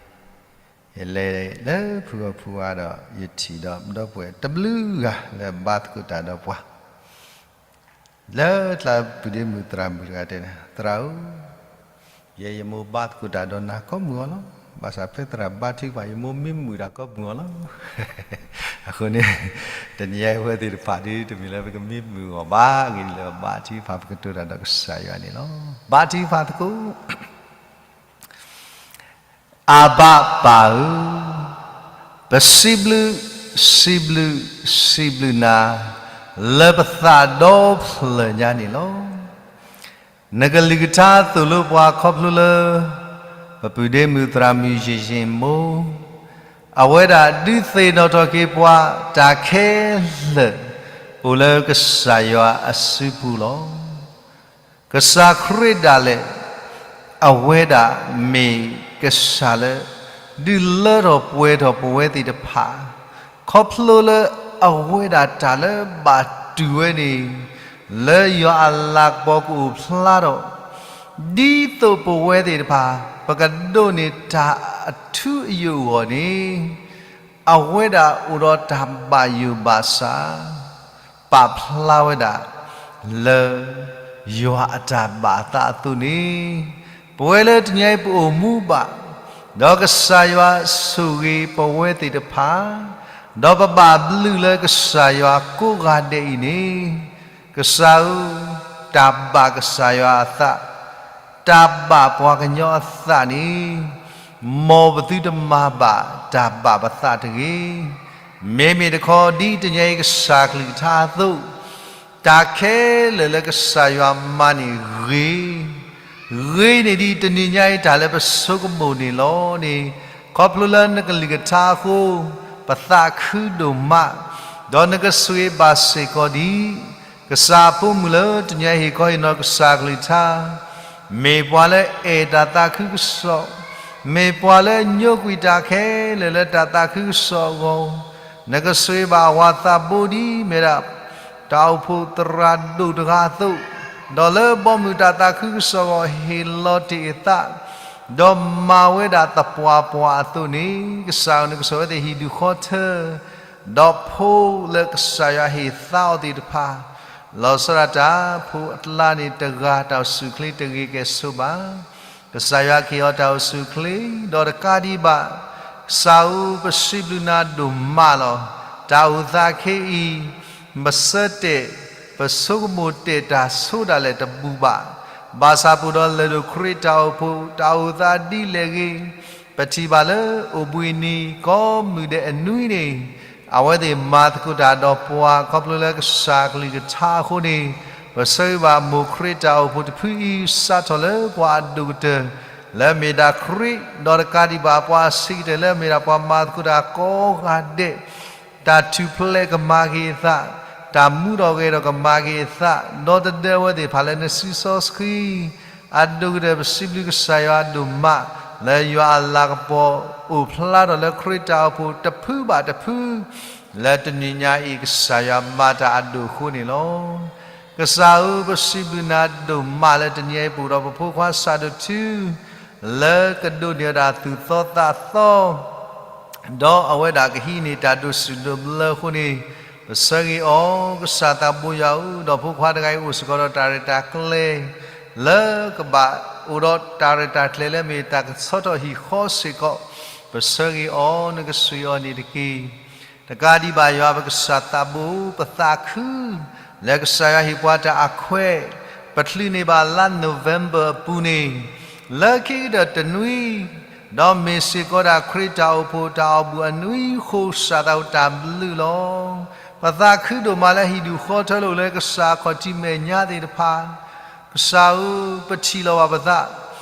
ယလဲၤလၢဖုဂီၢ်ဖုဝါဒီး ယထံၣ်ဒီးဒီပုၢ်ဝဲၢ်တဘျုးဂၤ လၢဘါသကိးတၢ်ဒီးပှၤ လၢကျါပုၢ်ဒ့မုၣ်သရၣ်မုၣ်တဂၤတဲန့ၣ် သရၣ်ဧၢ, ယဲယမိၢ်ဘါသကိးတၢ်ဒီးနၤကိးမုၢ်အီၤလီၤ. ဘၣ်ဆၣ်ဖဲသရၣ်ဘါထုကဖၣ် ယမိၢ်မံမုာ်တၢ်ကိးမုၢ်အီၤလီၤ. အဃိန့ၣ် တနံၤအံၤအဝဲသ့ၣ်တဖၣ်ဒ်တမ့ၢ်လၢပကမံမုာ်အီၤဘၣ်. အဂ့ၢ်ဒ်လဲၣ် ပဘါထုကဖၣ် ပကတိၤတၢ်ဒီးကစၢ်ယွၤန့ၣ်လီၤ. ဘါထုကဖၣ်သကိး အဘၣ်ပၢ်ဧၢ, ပစံးဘျုး, စံးဘျုး, စံးဘျုးနၤ လၢပသးဒီဖျၢၣ်ညါန့ၣ်လီၤ. နကလုၢ်ကထါသိၣ်လိပှၤခီဖျိလၢ ပပုၢ်ဒ့မုၣ်သရၣ်မုၣ်ယ့ၢ်ယ့ၢ်မိၢ် အဝဲဒၣ်ဒုးသ့ၣ်နီၣ်ထီၣ်က့ၤပှၤ တၢ်ခဲလၢာ် အိၣ်လၢကစၢ်ယွၤအစုပူၤလီၤ. ကစၢ်ခရံာ်ဒၣ်လဲာ် အဝဲဒၣ်မ့ၢ်ကစၢ်လၢ ဒုးလၢထီၣ်ပှဲၤထီၣ်ပဝဲသ့ၣ်တဖၣ် ခီဖျိလၢအဝဲဒၣ်တၢ်လၢဘၣ်တူၢ်ဝဲန့ၣ် လၢယွၤအလၤကပီၤကအိၣ်ဖျါထီၣ် ဒ်သိးပဝဲသ့ၣ်တဖၣ် ပကဒိးန့ၢ်တၢ်အထူအယိာ်အဂီၢ်န့ၣ် အဝဲဒၣ်အိၣ်ဒီးတၢ်ဘၣ်ယိၣ်ဘၣ်စး ပာ်ဖျါဝဲဒၣ် လၢ ယွၤအတၢ်ဘၣ်အသးအသိးန့ၣ် ပဝဲလၢတနံၤအံၤပအိၣ်မူဘၣ် ဒီးကစၢ်ယွၤဆိၣ်ဂ့ၤပဝဲသ့ၣ်တဖၣ် ဒီးပဘၣ်ဘျုးလၢကစၢ်ယွၤကိးဂၤဒဲးအံၤန့ၣ် ကစၢ်ဧၢ, တၢ်ဘၣ်ကစၢ်ယွၤအသး တၢ်ဘၣ်ပှၤကညီအသးန့ၣ် မ်ပသုတမၤဘၣ်တၢ်ဘၣ်ပသးတဂ့ၤ. မ့မ့ၢ်တခီ ဒ်တနံၤအံၤကစၢ်ကလုၢ်ကထါအသိး, တၢ်ခဲလၢာ်လၢကစၢ်ယွၤမၤန့ၣ်ဂ့ၤ, ဂ့ၤန့ၢ်ဒံးတနံၤညါအံၤတၢ်လၢပဆိကမိၣ်န့ၣ်လီၤန့ၣ်, ခီဖျိလၢနကလုၢ်ကထါအဃိ, ပသးခုဒိၣ်မး, ဒီးနကဆိၣ်ဂ့ၤဘၣ်စ့ၢ်ကီးဒံး ကစၢ်အဖိမုၣ်လၢတနံၤအံၤဟ့ၣ်ခီဟ့ၣ်နီၤကစၢ်ကလုၢ်ကထါ, မ့ၢ်ပှၤလၢအဲၣ်တၢ်သးခုကစီၣ်, မ့ၢ်ပှၤလၢညိကွံာ်တၢ်ခဲလၢာ်လၢတၢ်သးခုကစီၣ်အဂီၢ်, နကဆိၣ်ဂ့ၤဘၣ်အဝၤသးဘိဒ်မ့ၢ်ဒၣ် တၢ်အိၣ်ဖှိၣ်သရၣ်ဒိၣ်တဂၤအသိး, ဒီးလၢဘီမုၢ်တၢ်သးခုကစီၣ်အဂီၢ်ဟ့ၣ်လီၤတ့ၢ်အသး, ဒီးမၤဝဲဒၣ်သပှၢ်ပှၢ်အသိးန့ၣ်, ကစၢ်ဧၢ နကဆိၣ်ဝဲသ့ၣ်ဟံၣ်ဒူၣ်ဃီထၢ, ဒီးဖိလၢကစၢ်ယွၤဟ့ၣ်သါအီၤသ့ၣ်တဖၣ်, လီၤဆီဒၣ်တၢ်ဖိအကျါန့ၣ်တဂၤ တၢ်အိၣ်ဆူၣ်အိၣ်ချ့တဂ့ၤကဲၣ်ဆိးဘၣ် ကစၢ်ယွၤကဟ့ၣ်အီၤတၢ်အိၣ်ဆူၣ်အိၣ်ချ့, ဒီးတကးဒံးဘၣ်, ကစၢ်ဧၢ ပစံးဘျုးနၤဒိၣ်မးလီၤ. တၢ်အိၣ်သးခဲအံၤ, ပဆၢတဲာ်, ပဆိကမိၣ်တဲာ်တၢ်ဆိဒၣ်လဲာ်တဘူၣ်ဘၣ်. ဘၣ်ဆၣ်ပအိၣ်ဒီးလၢၢ်ဒိၣ်ခရံာ်တၢ်အိၣ်ဖှိၣ် တၢ်အိၣ်သးဒ်လဲၣ်ဂ့ၤ, ပထံၣ်ဘၣ်လၢအိၣ်ဘှံးနံၤကိးမုၢ်ဒဲးအနွံန့ၣ်, အဝဲသ့ၣ်မၤသကိးတၢ်ဒီးပှၤ ခီဖျိလၢကစၢ်ကလုၢ်ကထါအဃိန့ၣ်, ပဆၢဂ့ၤဘၣ်မိၢ်ခရံာ်တၢ်အိၣ်ဖှိၣ်တဖုအံၤ စးထီၣ်လၢပှၤအဒိၣ်ကတၢၢ် လၢမ့ၢ်ဒၣ်ခရံာ်, ဒီးတကးဒံးဘၣ်ပှၤအဆံးကတၢၢ်လၢမ့ၢ်ဒၣ်ပှၤမၤသကိးတၢ်ကိးဂၤဒဲး, တၢ်ထူၣ်ဖျဲးကမၤက့ၤအသး, တၢ်မူထီၣ်ဂဲၤထီၣ်ကမၤက့ၤအသး, ဒီးတဒၢဝဲသ့ၣ်တဖၣ်လၢနစုစီဆှံ အဒိၣ်ကတၢၢ် ပစံးဘျုးကစၢ်ယွၤဒိၣ်မး လၢယွၤအလၤကပီၤအိၣ်ဖျါထီၣ်လၢခရံာ်တၢ်အိၣ်ဖှိၣ်တဖုဘၣ်တဖု, လၢတနံၤညါအံၤ ကစၢ်ယွၤမၤတၢ်အဒိၣ်အဃိန့ၣ်လီၤ. ကစၢ်ဧၢ, ပစံးဘျုးနၤဒိၣ်မးလၢတနံၤအံၤ ပအိၣ်ဒီးပဖိခွါစးဒိၣ်ထူ လၢကဒိးန့ၢ်ဝဲဒၣ်သူၣ်သီသးသီ ဒီးအဝဲဒၣ်ကဟံးန့ၢ်တၢ်ဒိးစူၣ်ဒိးဘျၢအဃိန့ၣ်, ပဆၢဂ့ၤအီၤ ကစၢ်သးဘိယွၤဧၢ, ဒီးဖိခွါတဂၤအံၤအိၣ်စ့ၢ်ကီးဒီးတၢ်ရဲၣ်တၢ်ကျဲၤ လၢကဘၣ်အိၣ်ဒီးတၢ်ရဲၣ်တၢ်ကျဲၤလၢမ့ၢ်တၢ်ကဆီထီၣ်ဟံၣ်ဃီစ့ၢ်ကီး, ပဆၢဂ့ၤအီၤ နကဆိၣ်ဂ့ၤအီၤန့ၣ်တက့ၢ်. တကးဒံးဘၣ်ယွၤပကစၢ်သးဘိ, ပသးခု လၢကစၢ်ယွၤဟ့ၣ်ပှၤတၢ်အခွဲး, ပချုးန့ၢ်ဘၣ်လါ November အပူၤန့ၣ် လၢခံကတၢၢ်တနွံ, ဒီးမ့ၢ်စ့ၢ်ကီးဒၣ်ခရံာ်တၢ်အိၣ်ဖှိၣ်တၢ်အီၣ်ဘူၣ်အနွံအဃိ ကစၢ်သးဘိတၢ်ဘျုးလီၤ. ပသးခုဒိၣ်မးလၢဟံၣ်ဒူၣ်ဃီထၢလိာ်လၢကစၢ်အခီၣ်ထံးမဲာ်ညါသ့ၣ်တဖၣ်, ကစၢ်ဧၢ, ပထံၣ်လီၤဘၣ်ပသး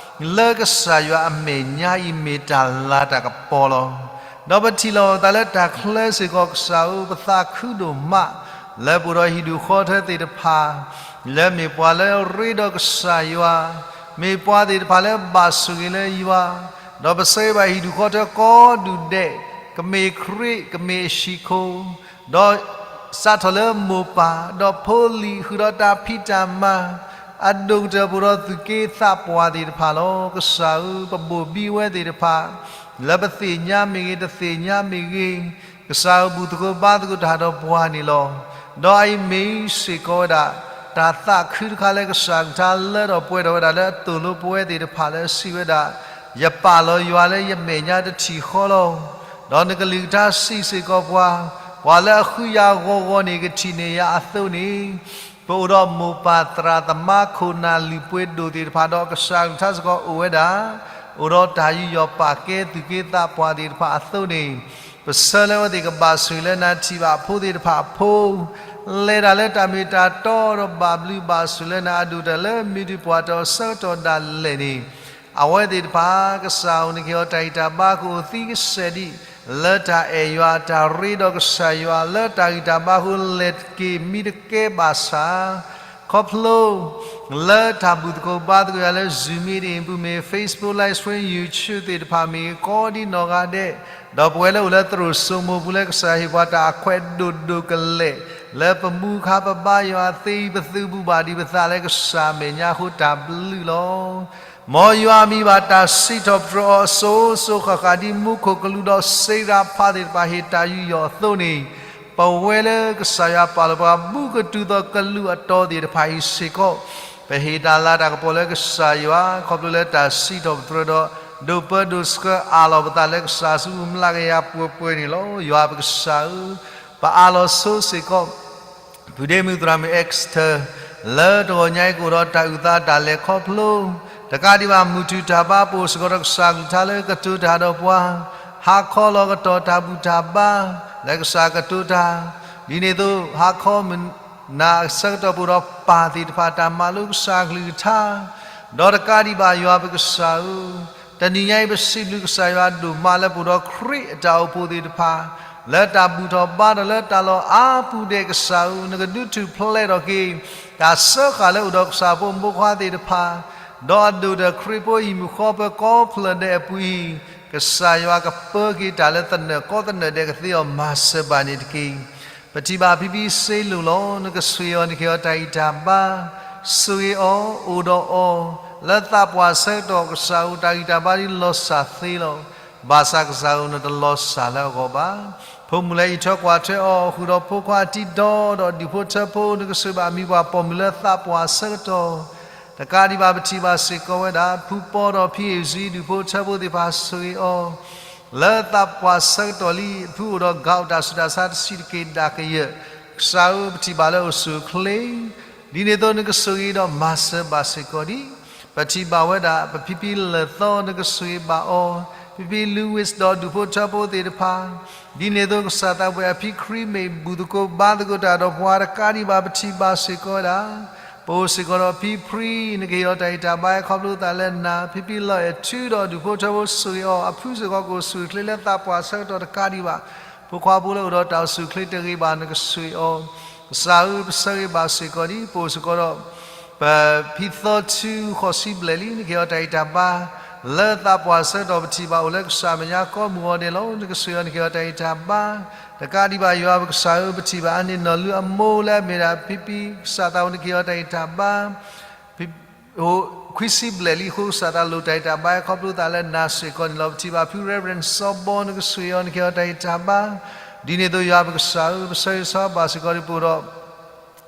လၢကစၢ်ယွၤအမဲာ်ညါအံၤမ့ၢ်တၢ်လၤတၢ်ကပီၤလီၤ. ဒီးပထံၣ်လီၤဘၣ်ပသးလၢတၢ်ချၢစ့ၢ်ကီး ကစၢ်ဧၢ, ပသးခုဒိၣ်မး လၢပအိၣ်ဒီးဟံၣ်ဒူၣ်ဃီထၢသ့ၣ်တဖၣ် လၢမ့ၢ်ပှၤလၢရ့ဒီးကစၢ်ယွၤ, မ့ၢ်ပှၤသ့ၣ်တဖၣ်လၢဘၣ်ဆိၣ်ဂ့ၤလၢယွၤ, ဒီးပဆၢဂ့ၤဘၣ်ဟံၣ်ဒူၣ်ဃီထၢကိးဒူၣ်ဒဲး, ကမ့ၢ်ခရံာ် ကမ့ၢ်အဟံၣ်ခိၣ်, ဒီးစးထီၣ်လၢမိၢ်ပၢ်, ဒီးဖိလံၤဃုာ်ဒီးတၢ်ဖံးတၢ်မၤ, အဒိၣ်ကတၢၢ်ပအိၣ်ဒီးသူၣ်က့သးပှၢ်သ့ၣ်တဖၣ်လီၤ. ကစၢ်ဧၢ, ပဘိၣ်ဘံဝဲသ့ၣ်တဖၣ် လၢပသ့ၣ်ညါမ့ၢ်ဂ့ၤ, တသ့ၣ်ညါမ့ၢ်ဂ့ၤ, ကစၢ်ဧၢ, ဘူၣ်သကိးဘါသကိးတၢ်ဒီးပှၤန့ၣ်လီၤ. ဒီးအအံၤမ့ၢ်စ့ၢ်ကီးဝဲဒၣ် တၢ်သးခုတခါလၢကစၢ်ကလုၢ်ကထါလၢထီၣ်ပှဲၤထီၣ်ဝဲဒၣ်လၢအသိၣ်လိပဝဲသ့ၣ်တဖၣ်လၢစံးဝဲဒၣ်, ယပာ်လီၤယွၤလၢယမဲာ်ညါတထံၣ်ဃီလီၤ. ဒီးနကလုၢ်ကထါစံးစ့ၢ်ကီးပှၤ, ပှၤလၢအဃုယၤဂီၤဂီၤန့ၣ် ကထံၣ်န့ၢ်ယၤအသိးန့ၣ်, ပအိၣ်ဒီးမိၢ်ပၢ်သရၣ်သမါခိၣ်နၢ်လုၢ်ပှ့ၤဒိၣ်သ့ၣ်တဖၣ်ဒီး ကစၢ်ကလုၢ်ကထါစ့ၢ်ကီးအိၣ်ဝဲဒၣ်, အိၣ်ဒီးတၢ်ယူးယီၣ်ပာ်ကဲသူၣ်က့သးပှၢ်သ့ၣ်တဖၣ်အသိးန့ၣ်, ပဆၢလၢအဝဲသ့ၣ်ကဘၣ်ဆိၣ်ဂ့ၤလၢနၤထံၣ်ဘၣ်အဖိသ့ၣ်တဖၣ်အဖိ, လဲၤတၢ်လၢတၢ်မ့ၢ်တၢ်တီဒီးဘၣ်ဘျုးဘၣ်ဆိၣ်လၢနၤအဒိၣ်ကတၢၢ်လၢမ့ၢ်ဒုးပှၤတၢ်အဆၢကတီၢ်ဒၣ်လဲာ်န့ၣ်, အဝဲသ့ၣ်တဖၣ် ကစၢ်ဧၢ နကဟ့ၣ်အီၤတၢ်ဂံၢ်တၢ်ဘါကအိၣ်သံကစဲးဒံး လၢတၢ်အဲၣ်ယွၤ တၢ်ရ့ဒီးကစၢ်ယွၤ လၢတၢ်ဂံၢ်တၢ်ဘါအဃိ လဲၤတက့ၢ်မံတကဲဘၣ်ဆၣ်, ခီဖျိ လၢတၢ်ဘူၣ်သကိးဘါသကိးယၤလၢ Zoom meeting အပူၤမ့ၢ် Facebook Live Stream, YouTube သ့ၣ်တဖၣ်မ့ၢ် ကိးဒံနီၢ်ဂၤဒဲး, ဒီးပဝဲလၢအိၣ်လၢသရိာ်စိမိၤပူၤလၢကစၢ်ဟ့ၣ်ပှၤတၢ်အခွဲးဒိၣ်ဒိၣ်ကလဲာ် လၢပမူခါပဘါယွၤသ့အံၤ ပသုးဘူးဘၣ်ဒံးပသးလၢကစၢ်အမဲာ်ညါအဃိ တၢ်ဘျုးလီၤ. မ်ယွၤမံဘၣ်တၢ်စံးထီၣ်ပတြၢၤအီၤ စိၤစိၤဃၣ်ဃၣ်ဒ်မူခိၣ်ကလူးဒီးစံးရၤဖးသ့ၣ်တဖၣ်ဟ့ၣ်တၢ်ယူးယီၣ်အသိးန့ၣ်, ပဝဲလၢကစၢ်ယွၤပာ်လီၤပှၤ ဘူးကတုၤသီးကလူးအတီၤသ့ၣ်တဖၣ်အံၤစ့ၢ်ကီး, ပဟ့ၣ်တၢ်လၤတၢ်ကပီၤလၢကစၢ်ယွၤ ခီဖျိလၢတၢ်စံးထီၣ်ပတြၢၤဒီး ဒိးပၢဒိးဆှၢအးလီၤပသးလၢကစၢ်အစုပူၤမျးကယၤပှဲၤပှဲၤန့ၣ်လီၤ. ယွၤပကစၢ်ဧၢ, ပအးလီၤဆိစ့ၢ်ကီး ဖုဒ့မုၣ်သရၣ်မုၣ် Esther လၢတဂီၤညါအံၤကအိၣ်ဒီးတၢ်အုၣ်သးတၢ်လဲၤခီဖျိ, တကးဒံးဘၣ်မုၢ်ထူၣ်တၢ်ဘါ ပအိၣ်စ့ၢ်ကီးဒီးကစၢ်ကလုၢ်ကထါလၢကတိၤတၢ်ဒီးပှၤ, ဟးခီလီၤကတီၢ်တၢ်ဘူၣ်တၢ်ဘါ လၢကစၢ်ကတိၤတၢ်, ဒ်န့ၣ်အသိး ဟးခီမုၢ်နၤအဆၢကတီၢ်ပအိၣ်ဒီးပၢ်သ့ၣ်တဖၣ်တၢ်မၤလိကစၢ်ကလုၢ်ကထါ, ဒီးတကးဒံးဘၣ်ယွၤပကစၢ်ဧၢ, တနံၤညါအံၤပစံးဘျုးကစၢ်ယွၤဒိၣ်မးလၢပအိၣ်ဒီးခရံာ်အတၢ်အိၣ်ဖှိၣ်သ့ၣ်တဖၣ် လၢတၢ်ဘူၣ်ထီၣ်ဘါထီၣ်လၢတၢ်လီၢ်အါပူၤဒဲးကစၢ်ဧၢ, နကဒုးထူၣ်ဖျဲးထီၣ်က့ၤ တၢ်စၢဃာ်လၢအိၣ်ဒီးကစၢ်ဖိမိၢ်ခွါသ့ၣ်တဖၣ်, ဒီးအဒိၣ်ဒီးခရံာ်ဖိဟံၣ်မုၣ်ဃီပၢၤကိးဖျၢၣ်ဒဲးအပူၤအံၤ, ကစၢ်ယွၤကပၢက့ၤတၢ်လၢသနၢၣ်ကိးသနၢၣ်ဒဲးကသ့အီၤမၤစၢၤဘၣ်န့ၣ်တက့ၢ်. ပထံၣ်ဘၣ်ဖံဖံစ့လိၣ်လီၤ. နကဆိၣ်ဂ့ၤအီၤ နကဟ့ၣ်အီၤတၢ်ဂံၢ်တၢ်ဘါ, ဆိၣ်ဂ့ၤအီၤ အိၣ်ဒီးအီၤ, လၢသးပှၢ်ဆၢကတီၢ်ကစၢ်ဧၢ တၢ်ဂံၢ်တၢ်ဘါဒ်လီၤစၢ်သ့လီၤ. ဘၣ်ဆၣ်ကစၢ်ဧၢ နတလီၤစၢ်လၢအဂီၢ်ဘၣ်. ဖိမုၣ်လၢအံးထွဲကွၢ်ထွဲအီၤ ဃုာ်ဒီးဖိခွါအတံၤဒီဒီးဒူၣ်ဖိထၢဖိ နကဆိၣ်ဂ့ၤဘၣ်အမံၤပှၢ်ပိာ်မုၣ်လၢသးပှၢ်ဆၢကတီၢ် တကးဒံးဘၣ် ပထံၣ်ဘၣ်စ့ၢ်ကီးဝဲဒၣ် ဖုပီဒီးဖံအ့ၣ်စံ ဒူၣ်ဖိထၢဖိသ့ၣ်တဖၣ် ဆိၣ်ဂ့ၤအီၤ လၢသးပှၢ်ဆၢကတီၢ်လံ အဖုအိၣ်ဒီး gout တၢ်ဆူးတၢ်ဆါတဆံးတက့ၢ်ဒၣ်ကယၢၢ်, ကစၢ်ဧၢ ပထံၣ်ဘၣ်လၢအိၣ်ဆူၣ်အိၣ်ချ့, ဒ်န့ၣ်အသိး နကဆိၣ်ဂ့ၤဒီးမၤစၢၤဘၣ်စ့ၢ်ကီးဒံး. ပထံၣ်ဘၣ်ဝဲဒၣ် ပဖံဖံလၢာ်သီ နကဆိၣ်ဂ့ၤဘၣ်အီၤ, ဖံဖံ Louis ဒီးဒူၣ်ဖိထၢဖိသ့ၣ်တဖၣ်, ဒ်န့ၣ်အသိး ကစၢ်သးပှၢ် အဖံခရံာ်မ့ၢ် ဘူၣ်သကိးဘါသကိးတၢ်ဒီးပှၤ တကးဒံးဘၣ် ပထံၣ်ဘၣ်စ့ၢ်ကီးဝဲဒၣ် ပအိၣ်စ့ၢ်ကီးဒီးဖံဖံ နကဟ့ၣ်အီၤတၢ်ဂံၢ်တၢ်ဘါ ခီဖျိသးလၢနၤ, ဖံဖံလီၤအဲၣ်ထူဒီးဒူၣ်ဖိထၢဖိ ဆိၣ်ဂ့ၤအီၤ အဖုစ့ၢ်ကီး ကအိၣ်ဆူၣ်အိၣ်ချ့လၢသးပှၢ်ဆၢကတီၢ်တကးဒံးဘၣ်. ဖိခွါဖိလၢအိၣ်ဒီးတၢ်အိၣ်ဆူၣ်အိၣ်ချ့တဂ့ၤဘၣ် နကဆိၣ်ဂ့ၤအီၤ, ကစၢ်ဧၢ ပဆၢဂ့ၤဘၣ်စ့ၢ်ကီးဒံး. ပအိၣ်စ့ၢ်ကီးဒီး ပဖံသီထူဃိးဆံဘျဲၣ်လံ နကဟ့ၣ်အီၤတၢ်ဂံၢ်တၢ်ဘါ, လၢသးပှၢ်ဆၢကတီၢ်ပထံၣ်ဘၣ်အိၣ်လၢကစၢ်မဲာ်ညါကိးမုၢ်ဂီၤဒဲးလီၤ. နကဆိၣ်ဂ့ၤအီၤ နကဟ့ၣ်အီၤတၢ်ဂံၢ်တၢ်ဘါ, တကးဒံးဘၣ်ယွၤပကစၢ်ဧၢ ပထံၣ်ဘၣ်အန့ၢ်နီၢ်လုၢ်အမိၢ်လၢအမ့ၢ်ဒၣ်ဖံဖံကစၢ်သးဘိ နကဟ့ၣ်အီၤတၢ်ဂံၢ်တၢ်ဘါ အိၣ်ခွံဆံဘျဲၣ်လံအဃိ ကစၢ်သးလိၣ်တၢ်ဂံၢ်တၢ်ဘါဟဲခီဖျိသးလၢနၤစ့ၢ်ကီးန့ၣ်လီၤ. ပထံၣ်ဘၣ်ဖု Reverend စီၤဘီ နကဆိၣ်ဂ့ၤအီၤ နကဟ့ၣ်အီၤတၢ်ဂံၢ်တၢ်ဘါ, ဒ်န့ၣ်အသိးယွၤပကစၢ်ဧၢ ပဆၢဂ့ၤဆၢဝါဘၣ်စ့ၢ်ကီးဒံးပအိၣ်ဒီး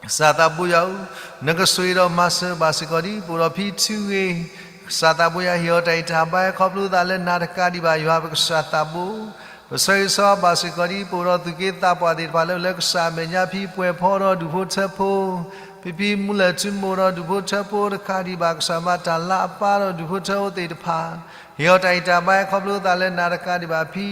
ကစၢ်သးဘိယွၤဧၢ, နကဆိၣ်ဂ့ၤဒီးမၤစၢၤဘၣ်စ့ၢ်ကီးဒံး ပအိၣ်ဒီးဖံထူဂ့ၤ, ကစၢ်သးဘိယွၤဟ့ၣ်အီၤတၢ်ဂံၢ်တၢ်ဘါဟဲခီဖျိသးလၢနၤတကးဒံးဘၣ်ယွၤပကစၢ်သးဘိ ပဆၢဂ့ၤဆၢဝါဘၣ်စ့ၢ်ကီးဒံး ပအိၣ်ဒီးသူၣ်က့သးပှၢ်သ့ၣ်တဖၣ်လၢလၢကစၢ်အမဲာ်ညါ ဖံပှဲၤဖီဒီးဒူၣ်ဖိထၢဖိ, ဖံဖံမူလၢၢ်ထူမိၢ်ဒီးဒူၣ်ဖိထၢဖိတကးဒံးဘၣ် ကစၢ်မၤတၢ်လၤအပၢ်ဒီးဒူၣ်ဖိထၢဖိသ့ၣ်တဖၣ်, ဟ့ၣ်အီၤတၢ်ဂံၢ်တၢ်ဘါဟဲခီဖျိသးလၢနၤတကးဒံးဘၣ်ဖံ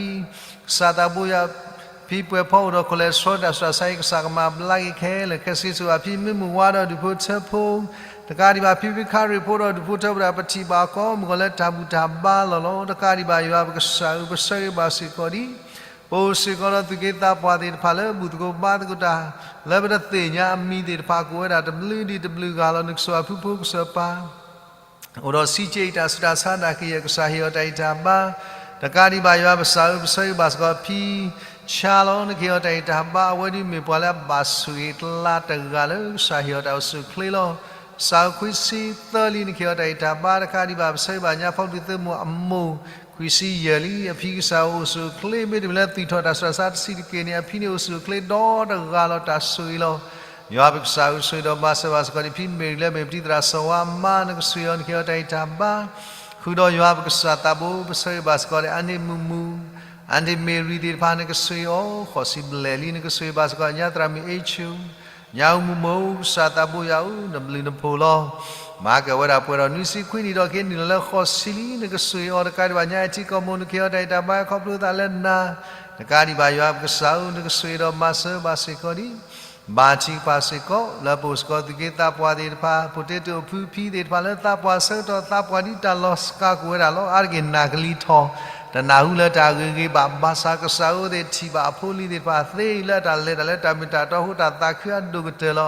ကစၢ်သးဘိယွၤ ဖံပှဲၤဖီအိၣ်ဒီး cholesterol တၢ်ဆူးတၢ်ဆါအံၤ ကစၢ်ကမၤဘျါက့ၤခဲလၢာ် ခဲစ့စ့ၢ်ဘၣ်ဖံမုၢ်မုၢ်ဝါဒီးဒူၣ်ဖိထၢဖိ တကးဒံးဘၣ်ဖံဖံခါရ့ၣ်ဖိဒီးဒူၣ်ဖိထၢဖိတဖၣ် ပထံၣ်ဘၣ်အီၤကိးမုၢ်ဂီၤလၢတၢ်ဘူၣ်တၢ်ဘါလီၢ်လီၤ. တကးဒံးဘၣ်ယွၤပကစၢ်ဧၢ ပဆၢဂ့ၤဘၣ်စ့ၢ်ကီးဒံး ပအိၣ်စ့ၢ်ကီးဒီးသူၣ်က့သးပှၢ်သ့ၣ်တဖၣ်လၢဘူၣ်သကိးဘါသကိးတၢ် လၢပတသ့ၣ်ညါအမံၤသ့ၣ်တဖၣ် ကအိၣ်ဝဲဒၣ်တဘျုးဒံးတဘျုးဂၤလီၤ. နကဆိၣ်ဂ့ၤဖုဖိကစၢ်ပၢ် အိၣ်ဒီးဆံးကဲအံၤတၢ်ဆူးတၢ်ဆါ တၢ်ကယဲၢ် ကစၢ်ဟ့ၣ်အီၤတၢ်ဂံၢ်တၢ်ဘါ, တကးဒံးဘၣ်ယွၤပကစၢ်ဧၢ ပဆၢဂ့ၤဘၣ်စ့ၢ်ကီးဖံဆါလီၤ နကဟ့ၣ်အီၤတၢ်ဂံၢ်တၢ်ဘါ အဝဲဒၣ်မ့ၢ်ပှၤလၢအဘၣ်ဆိၣ်ဂ့ၤကျါတဂၤလၢကစၢ်ဟ့ၣ်အီၤတၢ်အိၣ်ဆူၣ်အိၣ်ချ့လီၤ. ကစၢ်ဧၢ ခွံဆံသၢလံ နကဟ့ၣ်အီၤတၢ်ဂံၢ်တၢ်ဘါ တကးဒံးဘၣ် ပဆၢဂ့ၤဘၣ်ညါဖီဒုးသုးမိၢ်အမိၢ် ခွံဆံယဲၢ်လံ အဖံကစၢ်အိၣ်ဆူၣ်အိၣ်ချ့ မ့တမ့ၢ်လၢသွံၣ်ထီၣ်တၢ်ဆူးတၢ်ဆါတဆံးတက့ၢ်န့ၣ် အဖံန့ၣ်အိၣ်ဆူၣ်အိၣ်ချ့ဒီတဂၤလီၤ တၢ်ဆိၣ်ဂ့ၤလီၤ. ယွၤပကစၢ်ဧၢ ဆိၣ်ဂ့ၤဒီးမၤစၢၤဘၣ်စ့ၢ်ကီးဒံးဖံမ့ၢ်ရံလၢအမ့ၢ်ပတံၤသရၣ်စီၤဝါအမါ နကဆိၣ်ဂ့ၤအီၤ နကဟ့ၣ်အီၤတၢ်ဂံၢ်တၢ်ဘါ ဃုာ်ဒီးယွၤပကစၢ်သးဘိ ပဆၢဂ့ၤဘၣ်စ့ၢ်ကီးဒံး အန့ၢ်မုၢ်မုၢ် အန့ၢ်မ့ၢ်ရံသ့ၣ်တဖၣ် နကဆိၣ်ဂ့ၤအီၤ ဃိးဆံဘျဲၣ်လံ နကဆိၣ်ဂ့ၤဘၣ်စ့ၢ်ကီးညါသရၣ်မုၣ်အ့ဆူၣ် ညါအူမူမူ ကစၢ်သးဘိယွၤဧၢ နဘျုးနဖှိၣ်လီၤ. မၤကဲဝဲဒၣ်ပှဲၤဒီးနွံဆံခွံနံၣ်ဒီးက့ၤနုာ်လီၤလၢဃိးဆံလံ နကဆိၣ်ဂ့ၤအီၤ တကးဒံးဘၣ်ညါအံၤထံကီၢ်မိၢ် နကဟ့ၣ်အီၤတၢ်ဂံၢ်တၢ်ဘါ ခီဖျိသးလၢနၤ တကးဒံးဘၣ်ယွၤပကစၢ်ဧၢ နကဆိၣ်ဂ့ၤဒီးမၤစၢၤဘၣ်စ့ၢ်ကီးဒံး ဘါထုကဖၣ်စ့ၢ်ကီး လၢပအိၣ်စ့ၢ်ကီးသူၣ်က့သးပှၢ်သ့ၣ်တဖၣ် potato အဖုဖံသ့ၣ်တဖၣ်လၢသးပှၢ်ဆၢကတီၢ် သးပှၢ်ဒ်တၢ်လီၤစှၤကအိၣ်ဝဲဒၣ်လီၤ. အါတက့ၢ်နၢ်ကလံၤထီၣ် တနၢ်ဟူလၢတၢ်ဂ့ၤဂ့ၤဘၣ် ဘၣ်ဆၣ်ကစၢ်ဧၢသ့ၣ်ထံၣ်ဘၣ်အဖိအလံၤသ့ၣ်တဖၣ်သ့လၢတၢ်လဲၤတၢ်လၢတၢ်မ့ၢ်တၢ်တီ ဟိတၢ်သးခုအဒိၣ်ကတၢၢ်လီၤ.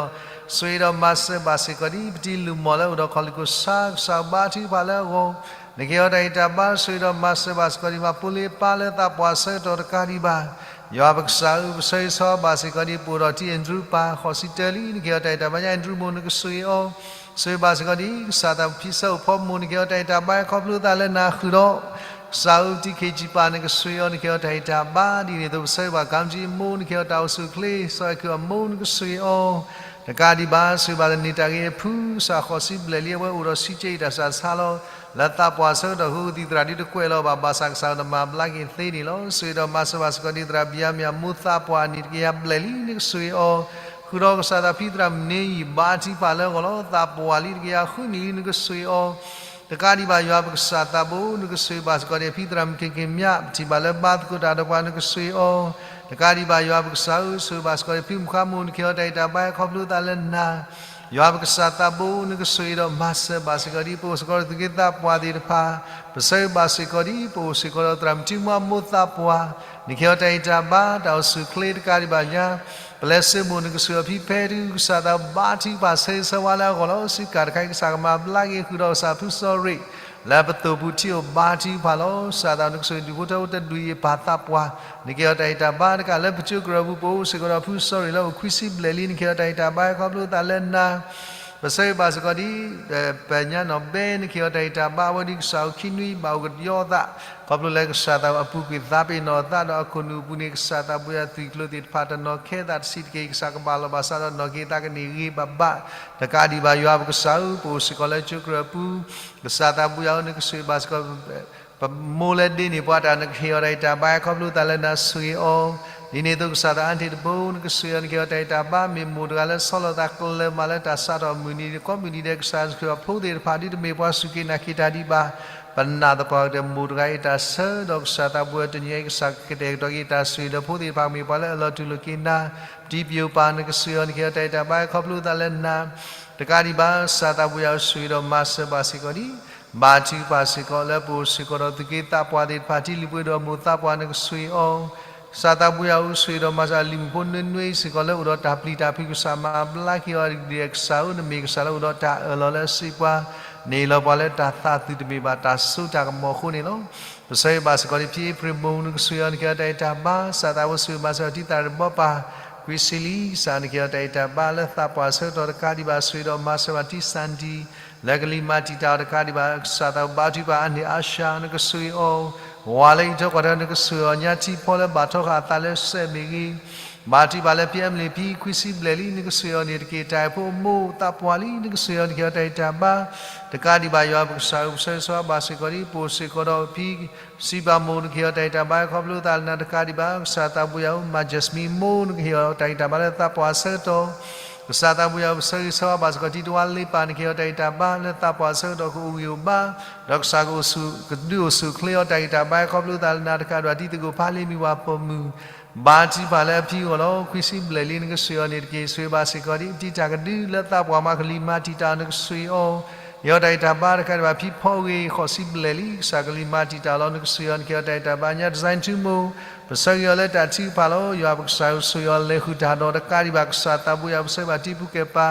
ဆိၣ်ဂ့ၤဒီးမၤစၢၤဘၣ်စ့ၢ်ကီးဒံး ပတံၤလုၢ်မီၢ်လၢအိၣ်ဒီးခီၣ်လံၢ်ခိၣ်ဆါ ကစၢ်ဘါထုကဖၣ်လၢအဂီၢ် နကဟ့ၣ်အီၤတၢ်ဂံၢ်တၢ်ဘါ ဆိၣ်ဂ့ၤဒီးမၤစၢၤဘၣ်စ့ၢ်ကီးဒံး မၤဖိလ့ပၢ်လၢသးပှၢ်ဆၢကတီၢ်တကးဒံးဘၣ် ယွၤပကစၢ်ဧၢ ပဆၢဂ့ၤဆၢဝါဘၣ်စ့ၢ်ကီးဒံး ပအိၣ်ဒီးတံၤအဲၣ်ဒရူၣ်ပၢ် ဃိးဆံတၢလံ နကဟ့ၣ်အီၤတၢ်ဂံၢ်တၢ်ဘါညါ အဲၣ်ဒရူၣ်မိၢ် နကဆိၣ်ဂ့ၤအီၤ ဆိၣ်ဂ့ၤဘၣ်စ့ၢ်ကီးဒံး ကစၢ်သးဖံဆၢအိၣ်ဖီမိၢ် နကဟ့ၣ်အီၤတၢ်ဂံၢ်တၢ်ဘါ ခီဖျိသးလၢနၤဃုာ်ဒီး ကစၢ်ဧၢ ပတံၤခ့ၣ်ကၠံၣ်ပၢ် နကဆိၣ်ဂ့ၤအီၤ နကဟ့ၣ်အီၤတၢ်ဂံၢ်တၢ်ဘါ ဒ်န့ၣ်အသိး ပဆၢဂ့ၤဘၣ်ကၣ်ကၠံအမိၢ် နကဟ့ၣ်အီၤတၢ်အိၣ်ဆူၣ်အိၣ်ချ့ စီၤအဲၣ်ခုၣ်အမိၢ် နကဆိၣ်ဂ့ၤအီၤ တကးဒံးဘၣ် ဆိၣ်ဂ့ၤဘၣ်သန့ၤတၢ်ဂ့ၤအဖု ကစၢ်ဃိးဆံဘျဲၣ်လံ အဝဲအိၣ်ဒီးဆံးကဲအံၤတၢ်ဆူးတၢ်ဆါလီၤ. လၢသးပှၢ်ဆၢကတီၢ် ဃုသံၣ်သရၣ်ဒ်တကွဲးလီၤဘၣ် ဘၣ်ဆၣ်ကစၢ်တမၤဘျါက့ၤသ့န့ၣ်လီၤ. ဆိၣ်ဂ့ၤဒီးမၤစၢၤဘၣ်စ့ၢ်ကီးဒံး သရၣ်ဘံယၤမံၤအမိၢ် သးပှၢ်အနံၣ်တကယၤဘျဲၣ်လံ နကဆိၣ်ဂ့ၤအီၤ ဃုာ်ဒီးကစၢ်သးဖံသရၣ်မုၣ်န့ၣ်ယံာ်ဘါထုကဖၣ်လၢအဂီၢ်လီၤ. သးပှၢ်လံတကယၤဃုနံၣ်လံ နကဆိၣ်ဂ့ၤအီၤ တကးဒံးဘၣ်ယွၤပကစၢ်သးဘိ နကဆိၣ်ဂ့ၤဘၣ်စ့ၢ်ကီးဒံး ဖံသရၣ်မုၣ်က့ၤက့ၤမၠး ပထံၣ်ဘၣ်လၢဘါသကိးတၢ်ဒီးပှၤ နကဆိၣ်ဂ့ၤအီၤ တကးဒံးဘၣ်ယွၤပကစၢ်ဧၢ ဆိၣ်ဂ့ၤဘၣ်စ့ၢ်ကီးဒံး ဖံမုၣ်ဃါမိၢ် နကဟ့ၣ်အီၤတၢ်ဂံၢ်တၢ်ဘါ ခီဖျိသးလၢနၤ ယွၤပကစၢ်သးဘိ နကဆိၣ်ဂ့ၤဒီးမၤစၢၤဘၣ်စ့ၢ်ကီးဒံး ပအိၣ်စ့ၢ်ကီးဒီးသူၣ်က့သးပှၢ်သ့ၣ်တဖၣ် ပဆၢဂ့ၤဘၣ်စ့ၢ်ကီးဒံး ပအိၣ်စ့ၢ်ကီးဒီးသရၣ်မုၣ်ထံမွါမိၢ်သးပှၢ် နကဟ့ၣ်အီၤတၢ်ဂံၢ်တၢ်ဘါ တၢ်အိၣ်ဆူၣ်အိၣ်ချ့တကးဒံးဘၣ်ညါ ပလဲၤစ့မိၢ် နကဆိၣ်ဂ့ၤအီၤ ဖံဖဲဒု ကစၢ်သးဘါထုကဖၣ်ဆၢဂ့ၤဆၢဝါလၢအဂီၢ်လီၤ. စ့ၢ်ကီးတခါအံၤ ကစၢ်ကမၤဘျါက့ၤဃုာ်ဒီးကစၢ်ဖုစီၤရ့ၣ် လၢပသိၣ်ပူၤထံအိၣ်ဘါထုကဖၣ်လီၤ. ကစၢ်သး နကဆိၣ်ဂ့ၤဒူၣ်ဖိထၢဖိတဒူၣ်အံၤ ပၢ်သးပှၢ် နကဟ့ၣ်အီၤတၢ်ဂံၢ်တၢ်ဘါ တကးလၢပကၠိကရၢၢ်ပူၤ ပအိၣ်စ့ၢ်ကီးဒီးဖုစီၤရ့ၣ်လၢအိၣ်ခွံဆံဘျဲၣ်လံ နကဟ့ၣ်အီၤတၢ်ဂံၢ်တၢ်ဘါ ခီဖျိသးလၢနၤ ပဆၢဂ့ၤဘၣ်စ့ၢ်ကီးဒံး ပညါနီၢ်ဘဲ နကဟ့ၣ်အီၤတၢ်ဂံၢ်တၢ်ဘါ အဝဲဒ်ကစၢ်အိၣ်ခံနွံဘၣ်အိၣ်ကဒီးအသး ခီဖျိလၢကစၢ်သးအပူၤကွံာ်သးပ့ၤနီၣ်အသးဒီးအခိၣ်နူာ်အပူၤန့ၣ် ကစၢ်သးဘိယွၤသွံၣ်ကျိၤသ့ၣ်တဖၣ်တနီၤခဲသးတဆံးတက့ၢ် ကစၢ်ကဘၣ်လီၤဘၣ်စးဒီးနီၢ်က့ၤသးကန့ၢ်ဂ့ၤဘၣ်ဘၣ် တကးဒံးဘၣ်ယွၤပကစၢ်ဧၢ ပအိၣ်စ့ၢ်ကီးလၢကၠိကရၢၢ်ပူၤ ကစၢ်သးဘိယွၤဧၢ နကဆိၣ်ဂ့ၤဘၣ်စ့ၢ်ကီး ပမိၢ်လၢဒ့န့ၢ်ပှၤတၢ် နကဟ့ၣ်အီၤတၢ်ဂံၢ်တၢ်ဘါ ခီဖျိသးလၢနၤဆိၣ်ဂ့ၤအီၤ ဒ်န့ၣ်အသိးကစၢ်သးအါတ့ၢ်တဘိ နကဆိၣ်ဂ့ၤအီၤ နကဟ့ၣ်အီၤတၢ်ဂံၢ်တၢ်ဘါ မ့ၢ်မိၢ်တဂၤလၢဆီလီၤသးကျၢၤမးလၢတၢ်စးထီၣ်မုၢ်နံၤ ကိးမုၢ်နံၤဒဲး ကစၢ်ယ့ၣ်ၡူးခရံာ်ဖိသ့ၣ်တဖၣ် ဒ်တမ့ၢ်ပှၤစူၢ်က့ၤနာ်က့ၤတၢ်ဒံးဘၣ် ပနာ်သပှၢ်ကတၢၢ် မိၢ်တဂၤအံၤတၢ်ဆၢ ဒီးကစၢ်သးဘိယွၤတနံၤအံၤ ကစၢ်ကတဲာ်ကတီၤက့ၤတၢ်ဆိၣ်ဂ့ၤဒီးဖိသ့ၣ်တဖၣ် မ့ၢ်ပှၤလၢအလီၤတူၢ်လိာ်က့ၤနၤ ပတံၤပယိၤပၢ် နကဆိၣ်ဂ့ၤအီၤ နကဟ့ၣ်အီၤတၢ်ဂံၢ်တၢ်ဘါ ခီဖျိသးလၢနၤ တကးဒံးဘၣ် ကစၢ်သးဘိယွၤဆိၣ်ဂ့ၤဒီးမၤစၢၤဘၣ်စ့ၢ်ကီးဒံး ဘါထုကဖၣ်စ့ၢ်ကီး လၢပအိၣ်စ့ၢ်ကီးဒီးသူၣ်က့သးပှၢ်သ့ၣ်တဖၣ် ထံလုၢ်ပှ့ၤဒီးအမိၢ်သးပှၢ် နကဆိၣ်ဂ့ၤအီၤ ကစၢ်သးဘိယွၤအိၣ်ဆိးဒီးမၤစၢၤအလံၤမုၣ်ဖိနွဲၣ်နွဲၣ်စ့ၢ်ကီးလၢအိၣ်ဒီးတၢ်ပျံၤတၢ်ဖုး ကစၢ်မၤဘျါက့ၤအီၤဒ်ကစၢ်ဧၢ, နမ့ၢ်ကစၢ်လၢအိၣ်ဒီးတၢ်အၢၣ်လီၤလၢအစံးပှၤ, နအ့ၣ်လိာ်ပှၤလၢတၢ်သးသုးတမ့ၢ်ဘၣ်တၢ်စိတၢ်ကမီၤအဃိန့ၣ်လီၤ. ပဆၢဂ့ၤဘၣ်စ့ၢ်ကီးဒ်ဖဲအ့ဖြ့ၣ်မိၢ် နကဆိၣ်ဂ့ၤအီၤနကဟ့ၣ်အီၤတၢ်ဂံၢ်တၢ်ဘါ, ကစၢ်သးဘိဆိၣ်ဂ့ၤမၤစၢၤအီၤတံၢ်သးတဘီပၢ်, ခွံဆံလံ, ကစၢ်နကဟ့ၣ်အီၤတၢ်ဂံၢ်တၢ်ဘါ လၢသးပှၢ်ဆၢကတီၢ်တကးဒံးဘၣ် ဆိၣ်ဂ့ၤဒီးမၤစၢၤဘၣ်တံၢ်စၣ်ဒံၣ် လၢကလံၤမၤတံာ်တာ်အီၤတကးဒံးဘၣ် ကစၢ်သးဘိဘါထုကဖၣ်အါန့ၢ်အါဆှး နကဆိၣ်ဂ့ၤအီၤ, ဝၤလၢအံးထွဲကွၢ်ထွဲ နကဆိၣ်ဂ့ၤအီၤ, ညါထံဖီလၢဘၣ်ထီဃာ်အသးလၢစဲးမ့ၢ်ဂ့ၤ, ဘါထုကဖၣ်လၢဖံအမလ့ၣ်ဖံ ခွံဆံဘျဲၣ်လံ နကဆိၣ်ဂ့ၤအီၤန့ၣ်တက့ၢ်. တၢ်အဲၣ်ဖိအမိၢ်သးပှၢ်လံ နကဆိၣ်ဂ့ၤအီၤ နကဟ့ၣ်အီၤတၢ်ဂံၢ်တၢ်ဘါ တကးဒံးဘၣ် ယွၤပကစၢ်ဧၢ, ပဆၢဂ့ၤဆၢဝါဘၣ်စ့ၢ်ကီးဒ် ပအိၣ်စ့ၢ်ကီးဒီးဖံ စံးပာ်မိၢ် နကဟ့ၣ်အီၤတၢ်ဂံၢ်တၢ်ဘါ ခီဖျိသးလၢနၤတကးဒံးဘၣ် ကစၢ်သးဘိယွၤဧၢ, မၤ Jasmine မိၢ် နကဟ့ၣ်အီၤတၢ်ဂံၢ်တၢ်ဘါလၢသးပှၢ်ဆၢကတီၢ် ကစၢ်သးဘိယွၤဧၢ, ပဆၢဂ့ၤဆၢဝါဘၣ်စ့ၢ်ကီးတံၤတဝါလ့ပၢ် နကဟ့ၣ်အီၤတၢ်ဂံၢ်တၢ်ဘါလၢသးပှၢ်ဆၢကတီၢ်ကအိၣ်ဂံၢ်အိၣ်ဘါ, ဒီးကစၢ်ကဒုးအိၣ်ဆူၣ်ချ့အီၤတၢ်ဂံၢ်တၢ်ဘါ ခီဖျိသးလၢနၤတကးဒံးဘၣ် တံၤသကိးဖးလ့မံၤဝၤပိာ်မုၣ် ဘါထုကဖၣ်လၢအဖံအဂီၢ်လီၤ. ခွံဆံဘျဲၣ်လံ နကဆိၣ်ဂ့ၤအီၤန့ၣ်တက့ၢ်. ဆိၣ်ဂ့ၤဘၣ်စ့ၢ်ကီးဒ်တံၤတၢ်ကဒုလၢသးပှၢ်မၤကလံၤမၤတံာ်တာ် နကဆိၣ်ဂ့ၤအီၤ, ဟ့ၣ်အီၤတၢ်ဂံၢ်တၢ်ဘါတကးဒံးဘၣ် ဖံဖီဂ့ၤ ဃိးဆံဘျဲၣ်လံ ကစၢ်ကလံၤမၤတံာ်တာ်လီၤ နကဆိၣ်ဂ့ၤအီၤ နကဟ့ၣ်အီၤတၢ်ဂံၢ်တၢ်ဘါ ညါ Design ထူမိၢ် ပဆၢဂ့ၤအီၤလၢတၢ်ထုကဖၣ်လီၤ. ယွၤပကစၢ်ဧၢ ဆိၣ်ဂ့ၤအီၤလဲၤဃုာ်တၢ်ဒီးတကးဒံးဘၣ် ကစၢ်သးဘိယွၤ ပဆၢဂ့ၤဘၣ်တံၤဖိကဲပၤ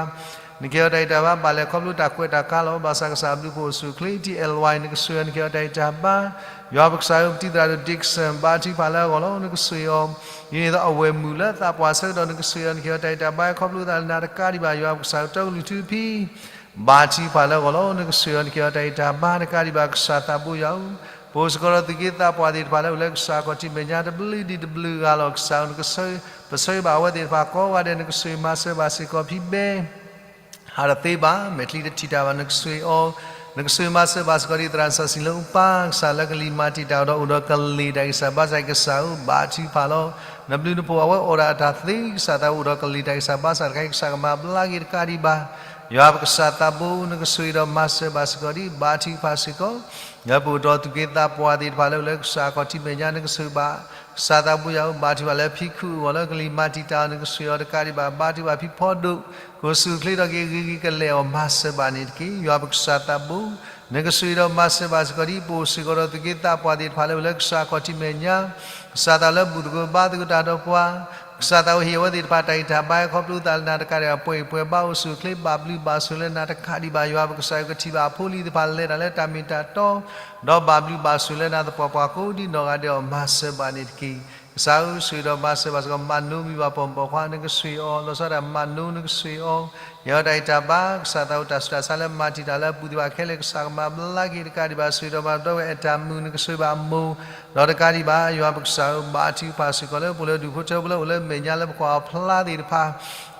နကဟ့ၣ်အီၤတၢ်ဂံၢ်တၢ်ဘါ ဘၣ်လဲၤခီဖျိတၢ်ကွဲးတၢ်ကါလီၤ. ဘၣ်ဆၣ်ကစၢ်အဘျုးဖှိၣ်အိၣ်ဆူၣ်ချ့ တံၤ L Y နကဆိၣ်ဂ့ၤအီၤ နကဟ့ၣ်အီၤတၢ်ဂံၢ်တၢ်ဘါ, ယွၤပကစၢ်ဧၢ ပတံၤသရၣ်ဒိၣ် Dixon ဘါထုကဖၣ်လၢအဂီၢ်လီၤ. နကဆိၣ်ဂ့ၤအီၤ ဒ်န့ၣ်အသိးအဝဲၢ်မုၣ်လၢသးပှၢ်ဆၢကတီၢ် နကဆိၣ်ဂ့ၤအီၤ နကဟ့ၣ်အီၤတၢ်ဂံၢ်တၢ်ဘါ ခီဖျိသးလၢနၤတကးဒံးဘၣ် ယွၤပကစၢ်ဧၢ တီကလုၢ်ထူဖံ ဘါထုကဖၣ်လၢအဂီၢ်လီၤ. နကဆိၣ်ဂ့ၤအီၤ နကဟ့ၣ်အီၤတၢ်ဂံၢ်တၢ်ဘါတကးဒံးဘၣ် ကစၢ်သးဘိယွၤဧၢ, ပအိၣ်စ့ၢ်ကီးဒီးသူၣ်က့သးပှၢ်သ့ၣ်တဖၣ်လၢအိၣ်လၢကစၢ်အခီၣ်ထံးမဲာ်ညါ တဘျုးဒံးတဘျုးဂၤလီၤ. ကစၢ်ဧၢ ပဆၢဂ့ၤဘၣ်အဝဲသ့ၣ်တဖၣ်ကိးဂၤဒဲး နကဆိၣ်ဂ့ၤမၤစၢၤဘၣ်စ့ၢ်ကီးဖံဘဲ ဟးတသ့ဘၣ်, မဲာ်ချံတထံၣ်တၢ်ဘၣ် နကဆိၣ်ဂ့ၤအီၤ, နကဆိၣ်ဂ့ၤမၤစၢၤဘၣ်စ့ၢ်ကီးဒ်သရၣ်စီဆှံလၢအပၢ် ကစၢ်လၢကလံၤမၤတံာ်တာ်ဒီးအိၣ်ဒီးကလ့ၤတၢ်ဂံၢ်စၢ်ဘါစၢ် ကစၢ်ဧၢ ဘါထုကဖၣ်လီၤ. နဘျုးနဖှိၣ်အဝဲအိၣ်ဒၣ်အတၢ်သ့ ကစၢ်သးဘိအိၣ်ဒီးကလ့ၤတၢ်ဂံၢ်စၢ်ဘါစၢ်တခါအံၤ ကစၢ်ကမၤဘျါက့ၤတကးဒံးဘၣ် ယွၤပကစၢ်သးဘိ နကဆိၣ်ဂ့ၤဒီးမၤစၢၤဘၣ်စ့ၢ်ကီးဒ် ဘါထုကဖၣ်စ့ၢ်ကီး လၢပအိၣ်ဒီးသူၣ်က့သးပှၢ်သ့ၣ်တဖၣ်လၢအိၣ်လၢကစၢ်အခီၣ်ထံးမဲာ်ညါ နကဆိၣ်ဂ့ၤဘၣ် ကစၢ်သးဘိယွၤဧၢ ဘါထုကဖၣ်လၢဖံခုၣ်အဂီၢ်လၢကလံၤမၤတံာ်တာ် နကဆိၣ်ဂ့ၤအီၤတကးဒံးဘၣ် ဘါထုကဖၣ်ဖံဖီဒိၣ် ကအိၣ်ဆူၣ်အိၣ်ချ့ထီၣ်က့ၤဂ့ၤဂ့ၤကလဲာ်အီၤ မၤစၢၤဘၣ်န့ၣ်တက့ၢ်. ယွၤပကစၢ်သးဘိ နကဆိၣ်ဂ့ၤဒီးမၤစၢၤဘၣ်စ့ၢ်ကီးဒ် ပအိၣ်စ့ၢ်ကီးဒီးသူၣ်က့သးပှၢ်သ့ၣ်တဖၣ်လၢအိၣ်လၢကစၢ်အခီၣ်ထံးမဲာ်ညါ ကစၢ်သးလၢဘူၣ်သကိးဘါသကိးတၢ်ဒီးပှၤ ကစၢ်သးဟ့ၣ်အဝဲသ့ၣ်တဖၣ်တၢ်ဂံၢ်တၢ်ဘါ ခီဖျိသးလၢနၤတကးဒံးဘၣ် ပှဲၤအံၤပှဲၤဘါအိၣ်ဆူၣ်အိၣ်ချ့ ဘၣ်ဘျုးဘၣ်ဆိၣ်လၢနၤတကးဒံးဘၣ် ယွၤပကစၢ်ဧၢ ကထံၣ်ဘၣ်အဖိလံၤသ့ၣ်တဖၣ် လဲၤတၢ်လၢတၢ်မ့ၢ်တၢ်တီ ဒီးဘၣ်ဘျုးဘၣ်ဆိၣ်လၢနၤသပှၢ်ပှၢ်ကိးဒ်နီၢ်ဂၤဒဲးအီၤ မၤစၢၤဘၣ်န့ၣ်တက့ၢ်. ကစၢ်ဧၢ ဆိၣ်ဂ့ၤဒီးမၤစၢၤဘၣ်စ့ၢ်ကီး မၤနိမံၤဘၣ်ပိာ်မုၣ်ပိာ်ခွါ နကဆိၣ်ဂ့ၤအီၤ လီၤဆီဒၣ်တၢ်မၤနိ နကဆိၣ်ဂ့ၤအီၤ ဟ့ၣ်အီၤတၢ်ဂံၢ်တၢ်ဘါ ကစၢ်သးအိၣ်တၢ်ဆူးတၢ်ဆါလၢမၤတံာ်တာ်လၢအပူၤသ့ၣ်တဖၣ်ခဲလၢာ် ကစၢ်ကမၤဘျါက့ၤတကးဒံးဘၣ် ဆိၣ်ဂ့ၤဒီးမၤဒီးဝဲအတၢ်မုာ် နကဆိၣ်ဂ့ၤဘၣ်အမိၢ် ဒီးတကးဒံးဘၣ် ယွၤပကစၢ်ဧၢ ဘါထုကဖၣ်စ့ၢ်ကီးလၢပှၤလၢဒူၣ်ဖိထၢဖိလၢအိၣ်လၢမဲာ်ညါလၢပကွၢ်အီၤဖျါသ့ၣ်တဖၣ်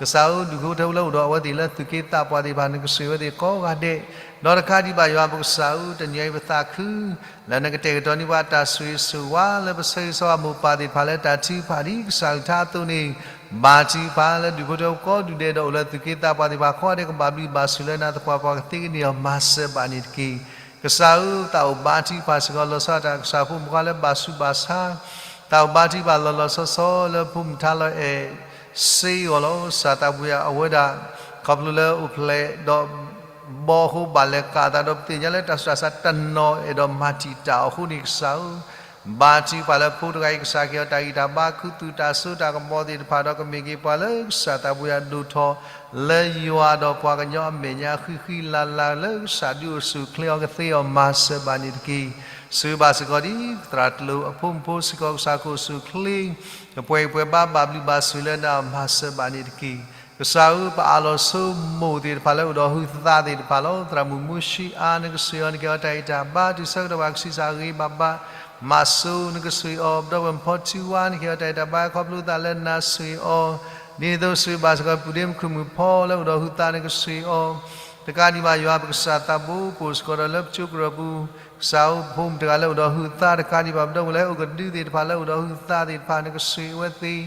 ကစၢ်ဧၢ ဒူၣ်ဖိထၢဖိလၢအိၣ်ဒီးအဝဲသ့ၣ်လၢသူၣ်က့သးပှၢ်သ့ၣ်တဖၣ် နကဆိၣ်ဂ့ၤဝဲသ့ၣ်ကိးဂၤဒဲး ဒီးတကးဒံးဘၣ် ယွၤပကစၢ်ဧၢ တနံၤအံၤပသးခု လၢနကတဲာ်ကတီၤန့ၢ်ပှၤတၢ်ဆိၣ်ဂ့ၤဆိၣ်ဝါ လၢပဆၢဂ့ၤဆၢဝါမိၢ်ပၢ်သ့ၣ်တဖၣ်လၢတၢ်ထုကဖၣ်ဒ်ကစၢ်အကလုၢ်ကထါအသိးန့ၣ် ဘါထုကဖၣ်လၢဒူၣ်ဖိထၢဖိကိးဒူၣ်ဒဲး ဒီးအိၣ်လၢသူၣ်က့သးပှၢ်သ့ၣ်တဖၣ်ကိးဂၤဒဲး ကဘၣ်ဘျုးဘၣ်ဆိၣ်လၢနၤသပှၢ်ပှၢ်ကသ့ကန့ၢ်အီၤ မၤစၢၤဘၣ်န့ၣ်တက့ၢ်. ကစၢ်ဧၢ သးအိၣ်ဘါထုကဖၣ်စ့ၢ်ကီး လီၤဆီဒၣ်တၢ်ကစၢ်ဖိမုၣ်ဖိခွါလၢဘၣ်ဆူးဘၣ်ဆါ သးအိၣ်ဘါထုကဖၣ်လီၤလီၤဆီဆီလၢဖိမုၣ်ထါလီၤအဲၣ်စ့အဂီၢ်လီၤ. ကစၢ်သးဘိယွၤ အဝဲဒၣ် ခီဖျိလၢအိၣ်ဖျဲၣ်ဒီးဘီအဃိ ဘၣ်လဲၤကးအသးဒီး ပသ့ၣ်ညါလၢတၢ်ဆူးတၢ်ဆါတနီၤအဲၣ်ဒိးမၤတံာ်တာ်အီၤအဃိန့ၣ် ကစၢ်ဧၢ ဘါထုကဖၣ်လၢဖိတဂၤအံၤ ကစၢ်ကဟ့ၣ်အီၤတၢ်ဂံၢ်တၢ်ဘါ ခူသူၣ်တၢ်စိတၢ်ကမီၤသ့ၣ်တဖၣ် ဒီးကမ့ၢ်က့ၤပှၤလၢကစၢ်သးဘိယွၤဒိၣ်ထီၣ် လၢယွၤဒီးပှၤကညီအမဲာ်ညါ ဃံဃံလၤလၤလၢကစၢ်ဒုးအိၣ်ဆူၣ်အိၣ်ချ့အီၤကသ့အီၤ မၤစၢၤဘၣ်န့ၣ်တက့ၢ်. ဆိၣ်ဂ့ၤဘၣ်စ့ၢ်ကီးဒ် သရၣ်တလိၣ်အဖိမုၣ်ဖိစ့ၢ်ကီး ကစၢ်ကအိၣ်ဆူၣ်အိၣ်ချ့ ကပှဲၤအံၤပှဲၤဘါ ဘၣ်ဘျုးဘၣ်ဆိၣ်လၢနၤ မၤစၢၤဘၣ်န့ၣ်တက့ၢ်. ကစၢ်ဧၢ ပအၢၣ်လီၤဆိမိၢ်သ့ၣ်တဖၣ်လၢအိၣ်ဒီးဟုသးသ့ၣ်တဖၣ်လီၤ. သရၣ်မုၣ်မူဆှံအါ နကဆိၣ်ဂ့ၤအီၤ နကဟ့ၣ်အီၤတၢ်ဂံၢ်တၢ်ဘါ တုၤဆၢကတီၢ်ဘၣ်ကဆံးစၢ်ဂ့ၤဘၣ်ဘၣ် မၤစိ နကဆိၣ်ဂ့ၤအီၤ ပဒီပုၢ်ဝဲၢ်မုၣ်ဖီထူဝါ နကဟ့ၣ်အီၤတၢ်ဂံၢ်တၢ်ဘါ ခီဖျိသးလၢနၤဆိၣ်ဂ့ၤအီၤ ဒ်န့ၣ်အသိး ဆိၣ်ဂ့ၤဘၣ်စ့ၢ်ကီး ပုၢ်ဒ့မုၣ်ခုၣ်မုၣ်ဖီလၢအိၣ်ဒီးဟုသး နကဆိၣ်ဂ့ၤအီၤ တကးဒံးဘၣ် ယွၤပကစၢ်သးဘိ ပအိၣ်စ့ၢ်ကီးဒီးလၢပစိၤကရၢၢ်ပူၤ ကစၢ်ဧၢ ဖိမုၣ်တဂၤလၢအိၣ်ဒီးဟုသး တကးဒံးဘၣ် ပဒီပုၢ်ဝဲၢ်လၢအိၣ်ကဒုသ့ၣ်တဖၣ်လၢအိၣ်ဒီးဟုသးသ့ၣ်တဖၣ် နကဆိၣ်ဂ့ၤဝဲသ့ၣ်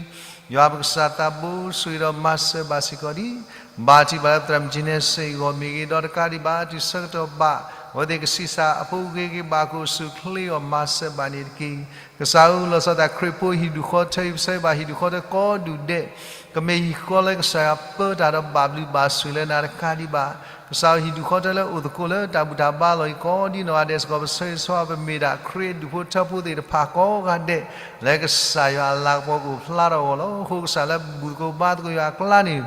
ယွၤပကစၢ်သးဘိ ဆိၣ်ဂ့ၤဒီးမၤစၢၤဘၣ်စ့ၢ်ကီးဒ် ဘါထုကဖၣ်လၢသရၣ်မုၣ်ကၠံနဲစ့အဂီၢ်မ့ၢ်ဂ့ၤ ဒီးတကးဒံးဘၣ် တုၤဆၢကတီၢ်ဘၣ် အဝဲသ့ၣ်ကဆံးစၢ်အဖိအဂ့ၤက့ၤ ဘၣ်ကိၣ်ဆူၣ်ချ့အီၤ မၤစၢၤဘၣ်န့ၣ်တက့ၢ်. ကစၢ်ဧၢ, လီၤဆီဒၣ်တၢ်ခရံာ်ဖိဟံၣ်ဒူၣ်ဃီထၢအံၤ ပဆၢဂ့ၤဘၣ်ဟံၣ်ဒူၣ်ဃီထၢကိးဒူၣ်ဒဲး, ကမ့ၢ်ဟံၣ်ဃီလၢကစၢ်ယွၤပၢတၢ်ဒီးဘၣ်ဘျုးဘၣ်ဆိၣ်လၢနၤတကးဒံးဘၣ်. ကစၢ်ဧၢ, ဟံၣ်ဒူၣ်ဃီထၢလၢအိၣ်သကိးလၢတၢ်ဘူၣ်တၢ်ဘါလီၢ်အံၤကိးဒ်နီၢ်ဂၤဒဲးစ့ၢ်ကီး ပဆၢဂ့ၤဆၢဝါ ပမ့ၢ်ဒၣ်ခရံာ်အဒူၣ်ဖိထၢဖိသ့ၣ်တဖၣ်ကိးဂၤဒဲး လၢကစၢ်ယွၤအလၤကပီၤကအိၣ်ဖျါထီၣ်အဂီၢ်လီၤ. အဃိကစၢ်လၢဘူၣ်သကိးဘါသကိးယွၤအကျါန့ၣ်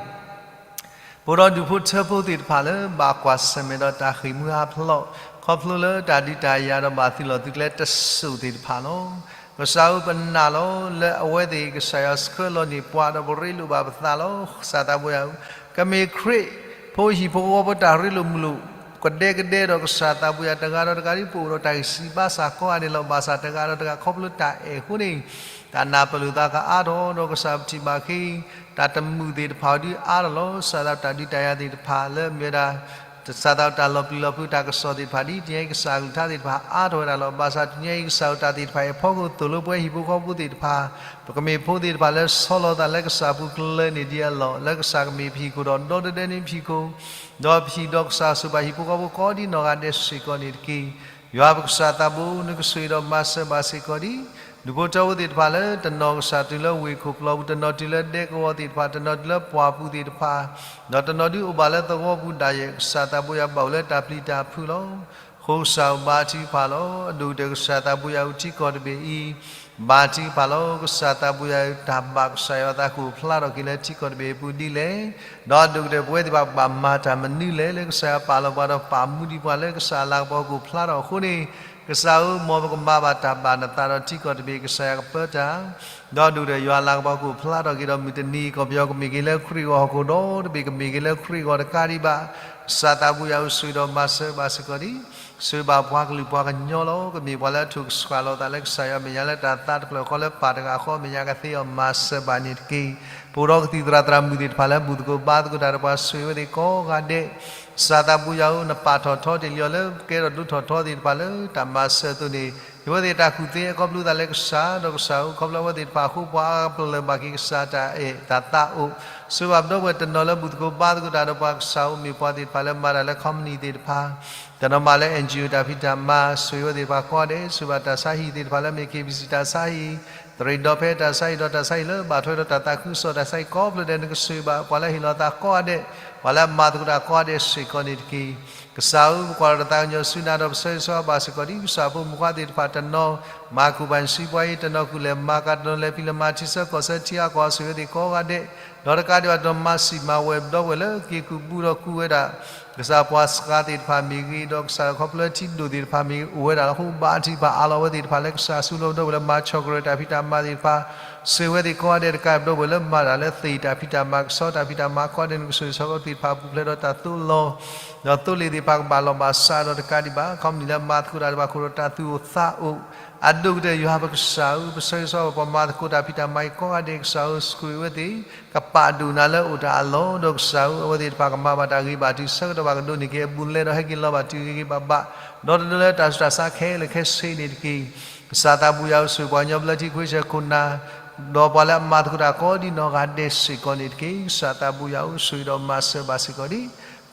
ပအိၣ်ဒီးဒူၣ်ဖိထၢဖိသ့ၣ်တဖၣ်လၢ ဘၣ်ကွၢ်ဆၢၣ်မဲာ်ဒီးတၢ်ဃ့ၢ်မှံဟးဖျိး ခီဖျိလၢတၢ်ဒုးတၢ်ယၤဒီးဘၣ်သုးလီၢ်သုးကျဲတစိၢ်သ့ၣ်တဖၣ်လီၤ. ကစၢ်ဧၢ, ပနာ်လီၤလၢအဝဲသ့ၣ် ကစၢ်ယွၤဆှၢလီၤန့ၢ်ပှၤဒီးပရ့လိာ်ဘၣ်ပသးလီၤ. ကစၢ်သးဘိယွၤဧၢ, ကမ့ၢ်ခရံာ်ဖိဟံၣ်ဖိဃီဖိတၢ်ရ့လိာ်မုာ်လိာ် ကဒဲကဒဲဒီးကစၢ်သးဘိယွၤ တဂၤဒီးတဂၤဒ်ပအိၣ်ဒီးတၢ်ဂံၢ်စၢ်ဘါစၢ်ကိးဂၤဒဲးလီၤ. ဘၣ်ဆၣ်တဂၤဒီးတဂၤခီဖျိတၢ်အဲၣ်အဃိန့ၣ် တၢ်နၢ်ပၢၢ်လိာ်သးကအါထီၣ်ဒီး ကစၢ်ပထံၣ်ဘၣ်က့ၤ တၢ်တမုာ်သ့ၣ်တဖၣ်ဒုးအါထီၣ်လီၤ. စးထီၣ်တၢ်ဒုးတၢ်ယၤသ့ၣ်တဖၣ်လၢမ့ၢ်ဝဲဒၣ် စးထီၣ်တၢ်လီၤပျံၤလီၤဖုးတၢ်ကစီၣ်သ့ၣ်တဖၣ် ဒ်တနံၤအံၤ ကစၢ်အကလုၢ်ကထါသ့ၣ်တဖၣ်အါထီၣ်ဝဲဒၣ်လီၤ. ဘၣ်ဆၣ်တနံၤအံၤ ကစၢ်ဧၢ တၢ်သ့ၣ်တဖၣ်အံၤအဖီခိၣ်သိၣ်လိပဝဲဟံၣ်ဖိဃီဖိသ့ၣ်တဖၣ် ပကမ့ၢ်ဖိသ့ၣ်တဖၣ်လၢဆီလီၤသးလၢကစၢ်ပူၤကျၢၤန့ၢ်ဒံးအလီၢ် လၢကစၢ်ကမ့ၢ်ပဟံၣ်ခိၣ်ဒီးဒီတဒဲန့ၣ်ပဟံၣ်ခိၣ် ဒီးပဟံၣ်ဒီးကစၢ်ဆိၣ်ဘၣ်ဟံၣ်ဖိဃီဖိကိးဒ်နီၢ်ဂၤဒဲးစ့ၢ်ကီးန့ၣ်တက့ၢ်. ယွၤပကစၢ်သးဘိ နကဆိၣ်ဂ့ၤဒီးမၤစၢၤဘၣ်စ့ၢ်ကီးဒံး ဒူၣ်ဖိထၢဖိသ့ၣ်တဖၣ်လၢ တနီၤကစၢ်တုၤလၢဝ့ၢ်ခိၣ်ပျီပူၤ, တနီၤတုၤလၢဒဲကဝီၤသ့ၣ်တဖၣ်, တနီၤတုၤလၢပှၢ်ပူၤသ့ၣ်တဖၣ်, ဒီးတနီၤဒုးအိၣ်ဘၣ်လၢသဝီပူၤဒၣ်ယဲၢ် ကစၢ်သးဘိယွၤဘၣ်အိၣ်လၢတၢ်ပျံၤတၢ်ဖုးလီၤ. အဃိကစၢ်ဧၢ ဘါထုကဖၣ်လီၤ. အဒိၣ်ကတၢၢ်ကစၢ်သးဘိယွၤဧၢ ထံကီၢ်တဘ့ၣ်အံၤ ဘါထုကဖၣ်လီၤ. ကစၢ်သးဘိယွၤဧၢ တၢ်ဘၣ်ကစၢ်ယွၤအသးကအိၣ်ဖျါထီၣ်က့ၤလၢ ထံကီၢ်တဘ့ၣ်အပူၤဒ်လဲၣ်. ဒီးအဒိၣ်ကတၢၢ်ပဝဲသ့ၣ်တဖၣ်ဘၣ်မၤတၢ်မနုၤလဲၣ် လၢကစၢ်ယွၤပာ်လီၤပှၤဒီးပာ်မူဒံးပှၤလၢကစၢ်အလၤကပီၤကအိၣ်ဖျါထီၣ်အဃိန့ၣ်, ကစၢ်ဧၢ မ်ပကမၤဘၣ်တၢ်ဘၣ်နသးဒီးထံကီၢ်တဘ့ၣ် ကစၢ်ယွၤကပၢတၢ် ဒီးအဒိၣ်ကတၢၢ်ယွၤအလၤကပီၤကအိၣ်ဖျါထီၣ်က့ၤဒီးမုၢ်တနံၤ ကီၢ်ပယီၤကမ့ၢ်က့ၤလၢခရံာ်အဂီၢ် ဟီၣ်ခိၣ်ဒီတဘ့ၣ်ကမ့ၢ်က့ၤလၢခရံာ်အဂီၢ်တကးဒံးဘၣ်, ကစၢ်သးဘိယွၤဧၢဆိၣ်ဂ့ၤဒီးမၤစၢၤဘၣ်စ့ၢ်ကီးဒံး ဆိၣ်ဂ့ၤဘၣ်ပှၤကလုာ်ပှၤကညီလီၤ. ကမ့ၢ်ပှၤလၢအထိၣ်ကဆှၣ်လီၤသးလၢကစၢ်ယွၤအမဲာ်ညါလၢတၢ်သးတဖျၢၣ်ဃီလၢပၢ်တဂၤဃီအမဲာ်ညါကသ့အီၤမၤစၢၤဘၣ်န့ၣ်တက့ၢ်. ပအိၣ်ဒီးကသံၣ်သရၣ်သရၣ်မုၣ်သ့ၣ်တဖၣ်လၢဘူၣ်သကိးဘါသကိးတၢ်ဒီးပှၤဆိၣ်ဂ့ၤဝဲသ့ၣ်ကိးဂၤဒဲး ကစၢ်သးဘိယွၤဧၢ နပာ်ထီၣ်ထီတ့ၢ်လံအီၤလၢကဲထီၣ်ဒိၣ်ထီၣ်ထီသ့ၣ်တဖၣ်လၢတၢ်မၤစၢၤအသိးန့ၣ် ဟ့ၣ်ဝဲသ့ၣ်တၢ်ကူၣ်သ့အခီဖျိသးလၢကစၢ် ဒီးကစၢ်ဧၢ ခီဖျိအဝဲသ့ၣ်တဖၣ်အဃိ ပှၤအါဂၤပလၢၢ်ဘၣ်က့ၤကစၢ်တၢ်အဲၣ်တၢ်သးအိၣ် ဆိၣ်ဂ့ၤဘၣ်ပဒီပုၢ်ဝဲၢ်တနီၤလၢဘူၣ်သကိးဘါသကိးတၢ်ဒီးပှၤကစၢ်ဧၢ မ့ၢ်ပှၤသ့ၣ်တဖၣ်လၢမၤတၢ်လၢ company သ့ၣ်တဖၣ် တနီၤမၤလၢ NGO တၢ်ဖံးတၢ်မၤ ဆိၣ်ဂ့ၤဝဲသ့ၣ်တဖၣ်ကိးဂၤဒဲး ဆိၣ်ဂ့ၤဘၣ်တၢ်ဆါဟံၣ်သ့ၣ်တဖၣ်လၢမ့ၢ် KBC တၢ်ဆါဟံၣ် သရ့ၣ်ဒီဖဲတၢ်ဆါဟံၣ်ဒီးတၢ်ဆါဟံၣ်လၢဘၣ်ထွဲဒီးတၢ်သးခုကစီၣ်တၢ်ဆါဟံၣ်ကိးဖျၢၣ်ဒဲး နကဆိၣ်ဂ့ၤဘၣ်ပှၤလၢဟ့ၣ်လီၤသးကိးဂၤဒဲး ပှၤလၢအမၤသကိးတၢ်ကိးဂၤဒဲးစ့ၢ်ကီးန့ၣ်တက့ၢ်. ကစၢ်ဧၢ ပကွၢ်ဒီးတၢ်သးကညီၤဆူနၤဒီးပဆၢဂ့ၤဆၢဝါဘၣ်စ့ၢ်ကီးဒံး ကစၢ်ဖိမုၣ်ခွါသ့ၣ်တဖၣ်တနီၤ မၤကူၣ်ပှၤစံးပှၤအံၤ တနီၤကူၣ်လဲၤမၤကၤ တနီၤလဲၤဖံးလဲၤမၤထံဆၢကီၢ်ဆၢထံအါကီၢ် ဆိၣ်ဂ့ၤဝဲသ့ၣ်ကိးဂၤဒဲး ဒီးတကးဒံးဘၣ်တနီၤမၤစံၣ်မၤဝဲပဒီပုၢ်ဝဲၢ်လၢက့ၤကူၣ်ဘူးဒီးကူဝဲဒၣ် ကစၢ်ပှၤစှၤသ့ၣ်တဖၣ်မ့ၢ်ဂ့ၤ ဒီးကစၢ်ခီဖျိလၢထံဒိၣ်သ့ၣ်တဖၣ်မ့ၢ်ဂ့ၤ အိၣ်ဝဲဒၣ်လီၤ. အဃိဘါထုကဖၣ်အးလီၤဝဲသ့ၣ်တဖၣ်လၢကစၢ်ဆူလီၤပဒီပုၢ်ဝဲၢ်လၢမၤဆီၣ်ကရၢၢ်တၢ်ဖံးတၢ်မၤသ့ၣ်တဖၣ် ဆိၣ်ဂ့ၤဝဲသ့ၣ်ကိးဂၤဒဲးတကး ပဒီပုၢ်ဝဲၢ်လၢမၤတၢ်လၢသ့ၣ်တၢ်ဖံးတၢ်မၤ ကဆီတၢ်ဖံးတၢ်မၤကိးဂၤဒဲး နကဆိၣ်ဂ့ၤဆိၣ်ဝါပသ့ၣ်တဖၣ်ပူၤဖျဲးဒီးတၢ်သိၣ်လီၤ ဒီးသိလ့ၣ်သ့ၣ်တဖၣ်ကဘၣ်လီၢ်ဘၣ်စးဒီးတကးဒံးဘၣ် company လၢမၤသကိးတၢ်ဒီးပှၤခိၣ်ဒီးတၢ်သူၣ်အိၣ်သးအိၣ် အဒိၣ်ကတၢၢ်ယွၤပကစၢ်ဧၢ ပဆၢဂ့ၤဆၢဝါပှၤမၤသကိးတၢ်ဖံးတၢ်မၤအံၤကိးဂၤဒဲး ကစၢ်ဧၢ ဆိၣ်ဂ့ၤဝဲသ့ၣ် ကပာ်ဒိၣ်နၤလၢအိၣ်တၢ်အလီၢ် ဒီးကစၢ်ဧၢ အဝဲသ့ၣ်တဖၣ်ကမၤဘၣ်တၢ်ဂ့ၤဘၣ်တုၤဆၢကတီၢ်ဘၣ်ကဒိးန့ၢ်က့ၤအဘူးလဲဒီး ဟဲက့ၤလီၤဘၣ်တုၤဂ့ၤဂ့ၤဘၣ်ဘၣ် ဒီးတဒၢလၢတၢ်ဆူးတၢ်ဆါခဲလၢာ်ခဲဆ့န့ၣ်တက့ၢ်. ကစၢ်သးဘိယွၤဧၢ ဆိၣ်ဂ့ၤပှၤကညီဘျၢထံခွ့ဆၢခိၣ်နၢ် ဒီးပှၤလၢအမၤသကိးတၢ်ကိးဒ်နီၢ်ဂၤဒဲးစ့ၢ်ကီးန့ၣ်တက့ၢ်. ကစၢ်သးဘိယွၤဧၢ ဆိၣ်ဂ့ၤဒီးမၤစၢၤဘၣ်စ့ၢ်ကီးဒံး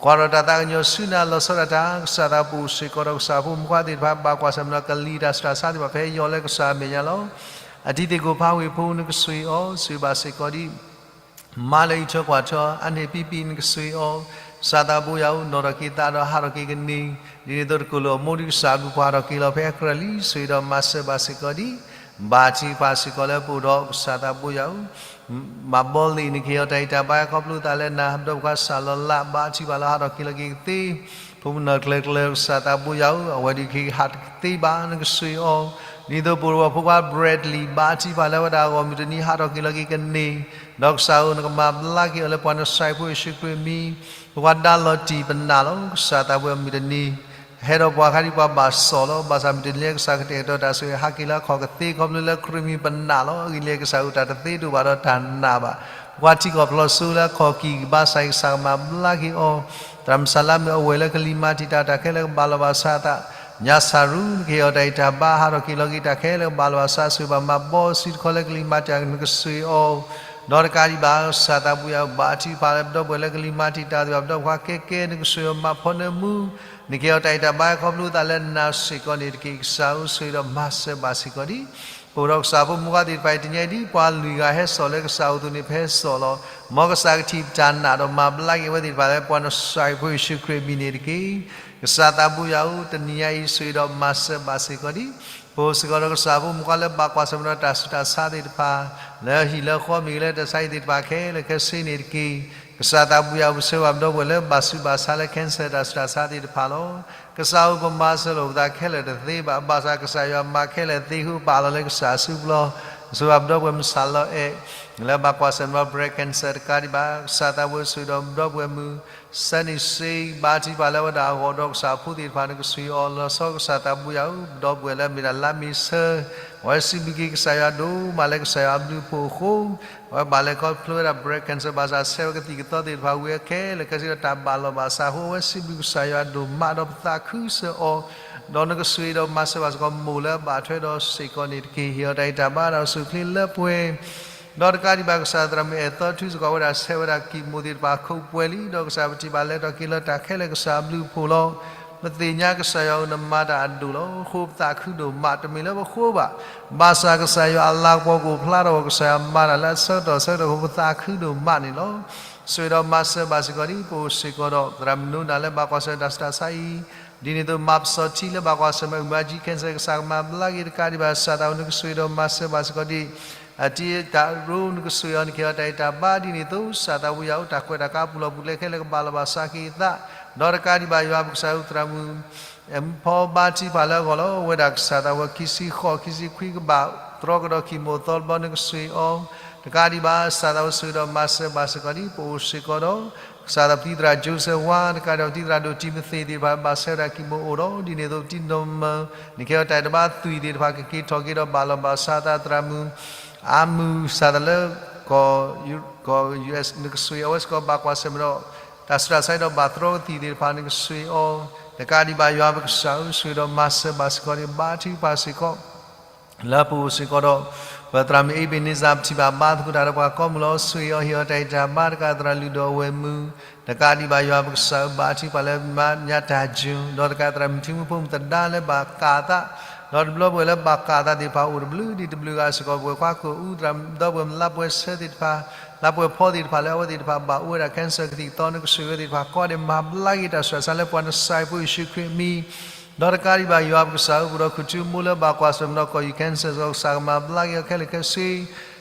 ကွၢ်ဒီးတၢ်သးကညီၤဆူနၤလီၤဆီဒၣ်တၢ် ကစၢ်သးပူၤစ့ၢ်ကီးဒီးကစၢ်ဖိမုၣ်ခွါသ့ၣ်တဖၣ် ဘၣ်ကွၢ်ဆၢၣ်မဲာ်ဒီးကလံၤတၢ်ဆူးတၢ်ဆါသ့ၣ်တဖၣ်ဖဲအံၤအီၤလၢကစၢ်အမဲာ်ညါလီၤ. အတံၤသ့ၣ်ကိၣ်ဖးဝ့ၢ်ဖိ နကဆိၣ်ဂ့ၤအီၤ ဆိၣ်ဂ့ၤဘၣ်စ့ၢ်ကီးဒံး မါလၢအံးထွဲကွၢ်ထွဲ အါန့ၢ်ပံပံ နကဆိၣ်ဂ့ၤအီၤ, ကစၢ်သးဘိယွၤဧၢ နီၣ်ထီၣ်က့ၤသးဒီးဟးထီၣ်က့ၤကန့ၢ်, ဒ်န့ၣ်အသိးတကိၢ်လိာ်အမိၢ်ဒုးကစၢ်အဘျုးပှၤဟးထီၣ်က့ၤလီၤဖဲအကြၢးလံ ဆိၣ်ဂ့ၤဒီးမၤစၢၤဘၣ်စ့ၢ်ကီးဒံး, ဘၣ်ထံကဖၣ်စ့ၢ်ကီးလၢပအိၣ်ဒီးကစၢ်သးဘိယွၤဧၢ, မၤဘီလ့ၣ်နကဟ့ၣ်အီၤတၢ်ဂံၢ်တၢ်ဘါ ခီဖျိသးလၢနၤ ဒီးပှၤကစၢ်လီၤလး ဘၣ်ထံကဖၣ်လၢဟးထီၣ်က့ၤလီၤက့ၤကသ့ ဖိမုၣ်နီၢ်ကျၢၤကျၢၤ ကစၢ်သးဘိယွၤဧၢ, အဝဲဒုးကဟးတကသ့ဘၣ် နကဆိၣ်ဂ့ၤအီၤ, ဒ်သိးပအိၣ်ဒီးပှၤဖိခွါ Bradley ဘၣ်ထံကဖၣ်လၢဝဲဒၣ်အဂီၢ်မုၢ်တနံၤ ဟးထီၣ်က့ၤလီၤက့ၤကန့ၢ်, ဒီးကစၢ်ဧၢ နကမၤဘျါက့ၤအီၤလၢပှၤနစဲးဖိယ့ၣ်ၡူးခရံာ်အမံၤ, ပှၤဒါလီၤတံၢ်ပနာ်လီၤ ကစၢ်သးဘိယွၤမုၢ်တနံၤ ဟဲဒီးပှၤခါဒံးပှၤဘၣ်စီၣ်လီၤ, ဘၣ်ဆၣ်မုၢ်တနံၤလၢကစၢ်ကတဲာ်ကတီၤတၢ်ဆိၣ်ဂ့ၤ ဟးက့ၤလၢအခီၣ်ကသ့ ခီဖျိလၢခရံာ်မံၤပနာ်လီၤ, အဂ့ၢ်လံကစၢ်ဧၢ တၢ်တသ့ဒိၣ်ဘၣ်ဒီးတၢ်နာ်ဘၣ်, ပှၤထံကီၢ်ဖျီၣ်စိလၢအခီၣ်ကံၢ်ကဘါစၢ် ကစၢ်ကမၤဘျါက့ၤအီၤ, သရၣ်မုၣ်စၤလါမုၣ်အဝဲၢ်လၢကလံၤမၤတံာ်တာ်တၢ်ခဲလၢာ်ကဘၣ်လီၤဘၣ်စးအသး, ညါစၢ်ရူ နကဟ့ၣ်အီၤတၢ်ဂံၢ်တၢ်ဘါ ဟးထီၣ်က့ၤလီၤက့ၤတၢ်ခဲလၢာ်ကဘၣ်လီၤဘၣ်စး ဆိၣ်ဂ့ၤဘၣ်မၤဘီစုတခီလၢကလံၤမၤတံာ်တာ် နကဆိၣ်ဂ့ၤအီၤ ဒီးတကးဒံးဘၣ် ကစၢ်သးဘိယွၤဧၢ, ဘါထုကဖၣ်လၢပဒီပုၢ်ဝဲၢ်လၢကလံၤမၤတံာ်တာ်သ့ၣ်တဖၣ် ပဒီပုၢ်ဝဲၢ်ခဲကဲ နကဆိၣ်ဂ့ၤမၤဖီနၢမူ, နကဟ့ၣ်အီၤတၢ်အဲၣ်တၢ်ဘါ ခီဖျိသးလၢနၤစ့ၢ်ကီးန့ၣ်တက့ၢ်. ကစၢ်ဧၢ, ဆိၣ်ဂ့ၤဒီးမၤစၢၤဘၣ်စ့ၢ်ကီးဒံး ပအိၣ်ဒီးကစၢ်ဖိမုၣ်ခွါသ့ၣ်တဖၣ်အံၤ တနံၤအံၤဒ်ပှၤလွံၢ်ဂၤဟဲစိာ်လၢကစၢ်အိၣ်အသိးန့ၣ် ပဟဲစိာ်လီၤ. မ်ကစၢ်ကထံၣ်ပတၢ်နာ်ဒီးမၤဘျါက့ၤအဝဲသ့ၣ်တဖၣ်လၢ ပှၤနစၢ်ယွၤဖိယ့ၣ်ၡူးခရံာ်အမံၤန့ၣ်တက့ၢ်. ကစၢ်သးဘိယွၤဧၢ, တနံၤအံၤ ဆိၣ်ဂ့ၤဒီးမၤစၢၤဘၣ်စ့ၢ်ကီးဒံး ပအိၣ်စ့ၢ်ကီးဒီးကစၢ်ဖိမုၣ်ခွါလၢဘၣ်ကွၢ်ဆၢၣ်မဲာ်ဒီးတၢ်ဆူးတၢ်ဆါသ့ၣ်တဖၣ် လၢဟံၣ်လၢဃီမ့ၢ်ဂ့ၤ လၢတၢ်ဆါဟံၣ်သ့ၣ်တဖၣ်ခဲလၢာ်ခဲဆ့န့ၣ်တက့ၢ်. ကစၢ်သးဘိယွၤဧၢ, ပဆၢဘၣ်ပဒီပုၢ်ဝဲၢ်လၢဘၣ်ဆူးဘၣ်ဆါလၢ cancer တၢ်ဆူးတၢ်ဆါသ့ၣ်တဖၣ်လီၤ. ကစၢ်ဧၢ, ပမၤစၢၤလိာ်ပသးခဲလၢာ်တသ့ဘၣ်. ဘၣ်ဆၣ်ကစၢ်ယွၤမၤခဲလၢာ်သ့အဃိ ပာ်လီၤလၢကစၢ်အစုပူၤလီၤ. ဆိၣ်ဂ့ၤဘၣ်ပဒီပုၢ်ဝဲၢ်မုၣ်စၢ်လီၤအဲၣ် လၢဘၣ်ကွၢ်ဆၢၣ်မဲာ်ဒီး breast cancer တကးဒံးဘၣ်. ကစၢ်သးဘိယွၤဧၢ, ဆိၣ်ဂ့ၤဒီးပဒီပုၢ်ဝဲၢ်မုၣ် စဲနံၣ်စ့ ဘါထုကဖၣ်လၢအဝဲဒၣ်အဂီၢ်ဒီးကစၢ်အဖိသ့ၣ်တဖၣ် နကဆိၣ်ဂ့ၤအီၤလီၤဆီ. ကစၢ်သးဘိယွၤဧၢ, ပဒီပုၢ်ဝဲၢ်လၢအမ့ၢ်ဒၣ်လါမ့ၤဆၢ အဝဲစံးဘျုးက့ၤကစၢ်ယွၤဒိၣ်မးလၢကစၢ်ယွၤအဘျုးအဖှိၣ်အဃိ အဝဲဘၣ်လဲၤခီဖျိဝဲဒၣ် breast cancer ဘၣ်ဆၣ်ဆဲးဝဲကသံၣ်ကသီသ့ၣ်တဖၣ်ဝံၤခဲလၢာ်ခဲဆ့ဒီးတၢ်ဘၣ်လီၤဘၣ်စးအဃိ အဝဲစံးဘျုးကစၢ်ယွၤဒိၣ်မးဒီးပသးခုစၢၤအီၤ ဒီးနကဆိၣ်ဂ့ၤဒီးမၤစၢၤဘၣ်စ့ၢ်ကီးမိၢ်လၢအဘၣ်ထွဲဒီးစ့ၢ်ကီးန့ၣ်တက့ၢ်. ဟ့ၣ်အီၤတၢ်ဂံၢ်တၢ်ဘါဒီးအိၣ်ဆူၣ်အိၣ်ချ့လၢပှဲၤ ဒီးတကးဒံးဘၣ် ကစၢ်သရၣ်မုၣ်အဲၣ်သီထူစ့ၢ်ကီး အဝဲဒၣ်ဆဲးဝဲဒၣ်ကံၣ်မိၣ်သ့ၣ်တဖၣ်ခိးပှဲၤလံ ဒီးကစၢ်ပထံၣ်ဘၣ်လဲၤထီၣ်က့ၤလၢတၢ်ခဲလၢာ်ကစၢ်အဘျုးအဖှိၣ်လီၤ. ပသ့ၣ်ညါကစၢ်ယွၤဧၢ နမၤတၢ်အဒိၣ်လီၤ. အဃိပသးခုဒိၣ်မး တမ့ၢ်လၢပဃိဘၣ်. ဘၣ်ဆၣ်ကစၢ်ယွၤအလၤကပီၤကအိၣ်ဖျါထီၣ် ကစၢ်ယွၤမၤတၢ်လၢအဆၢကတီၢ်ဆၢကတီၢ်အဃိ ပသးခုဒိၣ်မးန့ၣ်လီၤ. ဆိၣ်ဂ့ၤဒီးမၤစၢၤဘၣ်စ့ၢ်ကီးဒ်ပအိၣ်စ့ၢ်ကီးဒီး သရၣ်မုၣ်နိနၤလၢဘၣ်ကွၢ်ဆၢၣ်မဲာ်တၢ်ဆူးတၢ်ဆါအံၤ ဒ်န့ၣ်အသိး မၤပစီၤထံလၢဘၣ်ကွၢ်ဆၢၣ်မဲာ် အုၣ်မါကၠံ cancer ကစၢ်ကမၤဘျါက့ၤတကးဒံးဘၣ် ကစၢ်သးဘိယွၤဧၢ နကဆိၣ်ဂ့ၤဒီးမၤစၢၤဘၣ်စ့ၢ်ကီးဒံး အတံၤတၢ်ရိ နကဆိၣ်ဂ့ၤအီၤ နကဟ့ၣ်အီၤတၢ်အဲၣ်တၢ်ဘါ ဒ်န့ၣ်အသိး ကစၢ်သးဘိယွၤဧၢ တၢ်ကွဲးတၢ်ကါပူၤလီၢ်ပူၤကျဲခဲလၢာ် ကဘၣ်လီၤဘၣ်စးက့ၤအသး ဒီးတကးဒံးဘၣ် ယွၤပကစၢ်ဧၢ သရၣ်မုၣ် မုၣ်ဖီ ဘါထုကဖၣ်လၢအဂီၢ်လီၤ. အဝဲဒၣ်ကစၢ်သးဘိယွၤ ခံဆံဃိး ခံဆံခွံ ကဘၣ်တြီကဒီး chemo သီတဘျီ နကဆိၣ်ဂ့ၤအီၤ တကးဒံးဘၣ် ကစၢ်သးဘိယွၤ ဆိၣ်ဂ့ၤဒီးမၤစၢၤဘၣ်စ့ၢ်ကီးဒ် ပအိၣ်စ့ၢ်ကီးဒီး ကစၢ်သးဘိယွၤ ပတံၤသရၣ် Joseph ဝါ တကးဒံးဘၣ် ပတံၤသရၣ်ဒိၣ် တံၤမသ့းသ့ၣ်တဖၣ် ဘၣ်ဆဲးဝဲဒၣ်ကံၣ်မိၣ်အိၣ်ဒီး ဒ်န့ၣ်အသိး ပတံၤနီၢ်မၢ နကဟ့ၣ်အီၤတၢ်အဲၣ်တၢ်ဘါ သွံၣ်သ့ၣ်တဖၣ် ကက့ၤထီၣ်က့ၤဒီးဘၣ်လီၤဘၣ်စး သရၣ်မုၣ် အါမုၢ် ကစၢ်သးလၢ ကီၢ် ကီၢ် US နကဆိၣ်ဂ့ၤအဝဲစ့ၢ်ကီး ဘၣ်ကွၢ်ဆၢၣ်မဲာ်ဒီး တၢ်ဆူးတၢ်ဆါဒီး ဘၣ်တြီကသံၣ်သ့ၣ်တဖၣ် နကဆိၣ်ဂ့ၤအီၤ တကးဒံးဘၣ် ယွၤပကစၢ်ဧၢ ဆိၣ်ဂ့ၤဒီးမၤစၢၤဘၣ်စ့ၢ်ကီးဒ် ဘါထုကဖၣ်စ့ၢ်ကီး လၢပအိၣ်စ့ၢ်ကီးဒီး ပသရၣ်မုၣ် Ebenezer ပထံၣ်ဘၣ်ဘါသကိးတၢ်ဒီးပှၤကိးမုၢ်လီၤ ဆိၣ်ဂ့ၤအီၤ ဟ့ၣ်အီၤတၢ်အဲၣ်တၢ်ဘါ တကးသရၣ်လုၢ်ဒီးအဝဲၢ်မုၢ် တကးဒံးဘၣ် ယွၤပကစၢ်ဧၢ ဘါထုကဖၣ်လၢမါညါတၢ်ယိၤ ဒီးတကးသရၣ်မုၣ်ထံမူဖိမုၣ်သဒါလၢဘၣ်ကးအသး ဒီးတဘျီပဝဲၢ်လၢဘၣ်ကးအသးသ့ၣ်တဖၣ်အိၣ်တဘျုးဒံးတဘျုးဂၤစ့ၢ်ကီး ပဝဲၢ်ခွါကိၣ်အူ သရၣ်ဒီပုၢ်ဝဲၢ်မုၣ်လါပှဲၤဆၢသ့ၣ်တဖၣ် လါပှဲၤဖီသ့ၣ်တဖၣ်လၢအဝဲသ့ၣ်တဖၣ်ဘၣ်အိၣ်ဝဲဒၣ် cancer ကသံၣ်ကသီ နကဆိၣ်ဂ့ၤအဝဲသ့ၣ်တဖၣ်ကိးဂၤဒဲး မၤဘျါက့ၤတၢ်ဆူးတၢ်ဆါလၢပှၤနစၢ်ဖိယ့ၣ်ၡူးခရံာ်အမံၤ ဒီးတကးဒံးဘၣ် ယွၤပကစၢ်ဧၢ ပအိၣ်ဒီးခိၣ်ထူမိၢ်လၢဘၣ်ကွၢ်ဆၢၣ်မဲာ်ဒီး ကီၢ်ယူၢ် cancer စ့ၢ်ကီး ကစၢ်ကမၤဘျါက့ၤအီၤခဲလၢာ်ခဲဆ့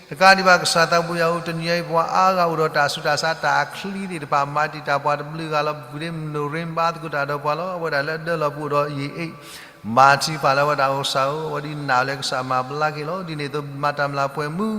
တကးဒံးဘၣ် ကစၢ်သးဘိယွၤဧၢ တနံၤအံၤ ပှၤအါဂၤအိၣ်ဒီးတၢ်ဆူးတၢ်ဆါ တၢ်အချံသ့ၣ်တဖၣ် မၤတံာ်တာ်ပှၤတဘျုးဂၤလီၤ ပူၤဒ့မနိၣ်ရ့ ဘါသကိးတၢ်ဒီးပှၤလီၤ အဝဲဒၣ်လၢအဒၢလီၢ်ပူၤအိၣ်ဒီးယံာ်အ့ၣ် ဘါထုကဖၣ်လၢအဝဲဒၣ်အဂီၢ် ကစၢ်ဧၢ အဝဲဒၣ်နာ်လၢကစၢ်မၤဘျါက့ၤလီၤ ဒ်န့ၣ်အသိး မၤတၢ်မျၢ်ပှဲၤမူ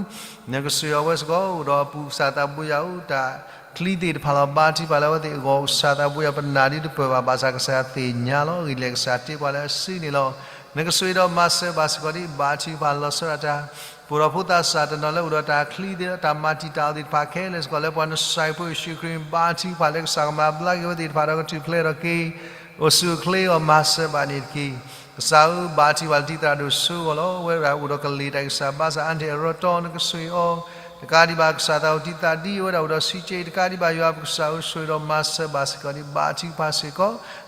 နကဆိၣ်ဂ့ၤအဝဲစ့ၢ်ကီး အိၣ်ဒီးအပူၤ ကစၢ်သးဘိယွၤဧၢ တၢ်ချံသ့ၣ်တဖၣ်လီၤ ဘါထုကဖၣ်လၢအဝဲသ့ၣ်အဂီၢ် ကစၢ်သးဘိယွၤ ပနာ်ဒ်တပၢၢ်ဘၣ် ဘၣ်ဆၣ်ကစၢ်ယွၤသ့ၣ်ညါလီၤ ဂ့ၢ်လဲၤကစၢ်တ့ပှၤလၢအစုန့ၣ်လီၤ နကဆိၣ်ဂ့ၤဒီးမၤစၢၤဘၣ်စ့ၢ်ကီးဒ် ဘါထုကဖၣ်လီၤဆီဒၣ်တၢ် ပအိၣ်ဒီးဖိသၣ်စၢ်တနီၤလၢအိၣ်ဒီးတၢ်ချံသ့ၣ် တၢ်မၤတံာ်တာ်အီၤသ့ၣ်တဖၣ်ခဲလၢာ်စ့ၢ်ကီး လၢပှၤနစၢ်ဖိယ့ၣ်ၡူးခရံာ် ဘါထုကဖၣ်လၢကစၢ်ကမၤဘျါက့ၤအဝဲသ့ၣ်တဖၣ်ဒီးကထူၣ်ဖျဲးထီၣ်က့ၤ အိၣ်ဆူၣ်အိၣ်ချ့အီၤမၤစၢၤဘၣ်န့ၣ်တက့ၢ်. ကစၢ်ဧၢ ဘါထုကဖၣ်လၢတံၤသရၣ်ဒိၣ်စိအဂီၢ်လီၤ အဝဲဒၣ်အိၣ်ဒီးကလ့ၢ်တၢ်ဂံၢ်စၢ်ဘါစၢ် အါတက့ၢ်အရီတီ နကဆိၣ်ဂ့ၤအီၤ တကးဒံးဘၣ် ကစၢ်သးအိၣ်တံၤသရၣ်ဒ်အဝဲဒၣ်အိၣ်ဒီးဆံးက့ တကးဒံးဘၣ် ယွၤပကစၢ်ဧၢ ဆိၣ်ဂ့ၤဒီးမၤစၢၤဘၣ်စ့ၢ်ကီးဒ် ဘါထုကဖၣ်စ့ၢ်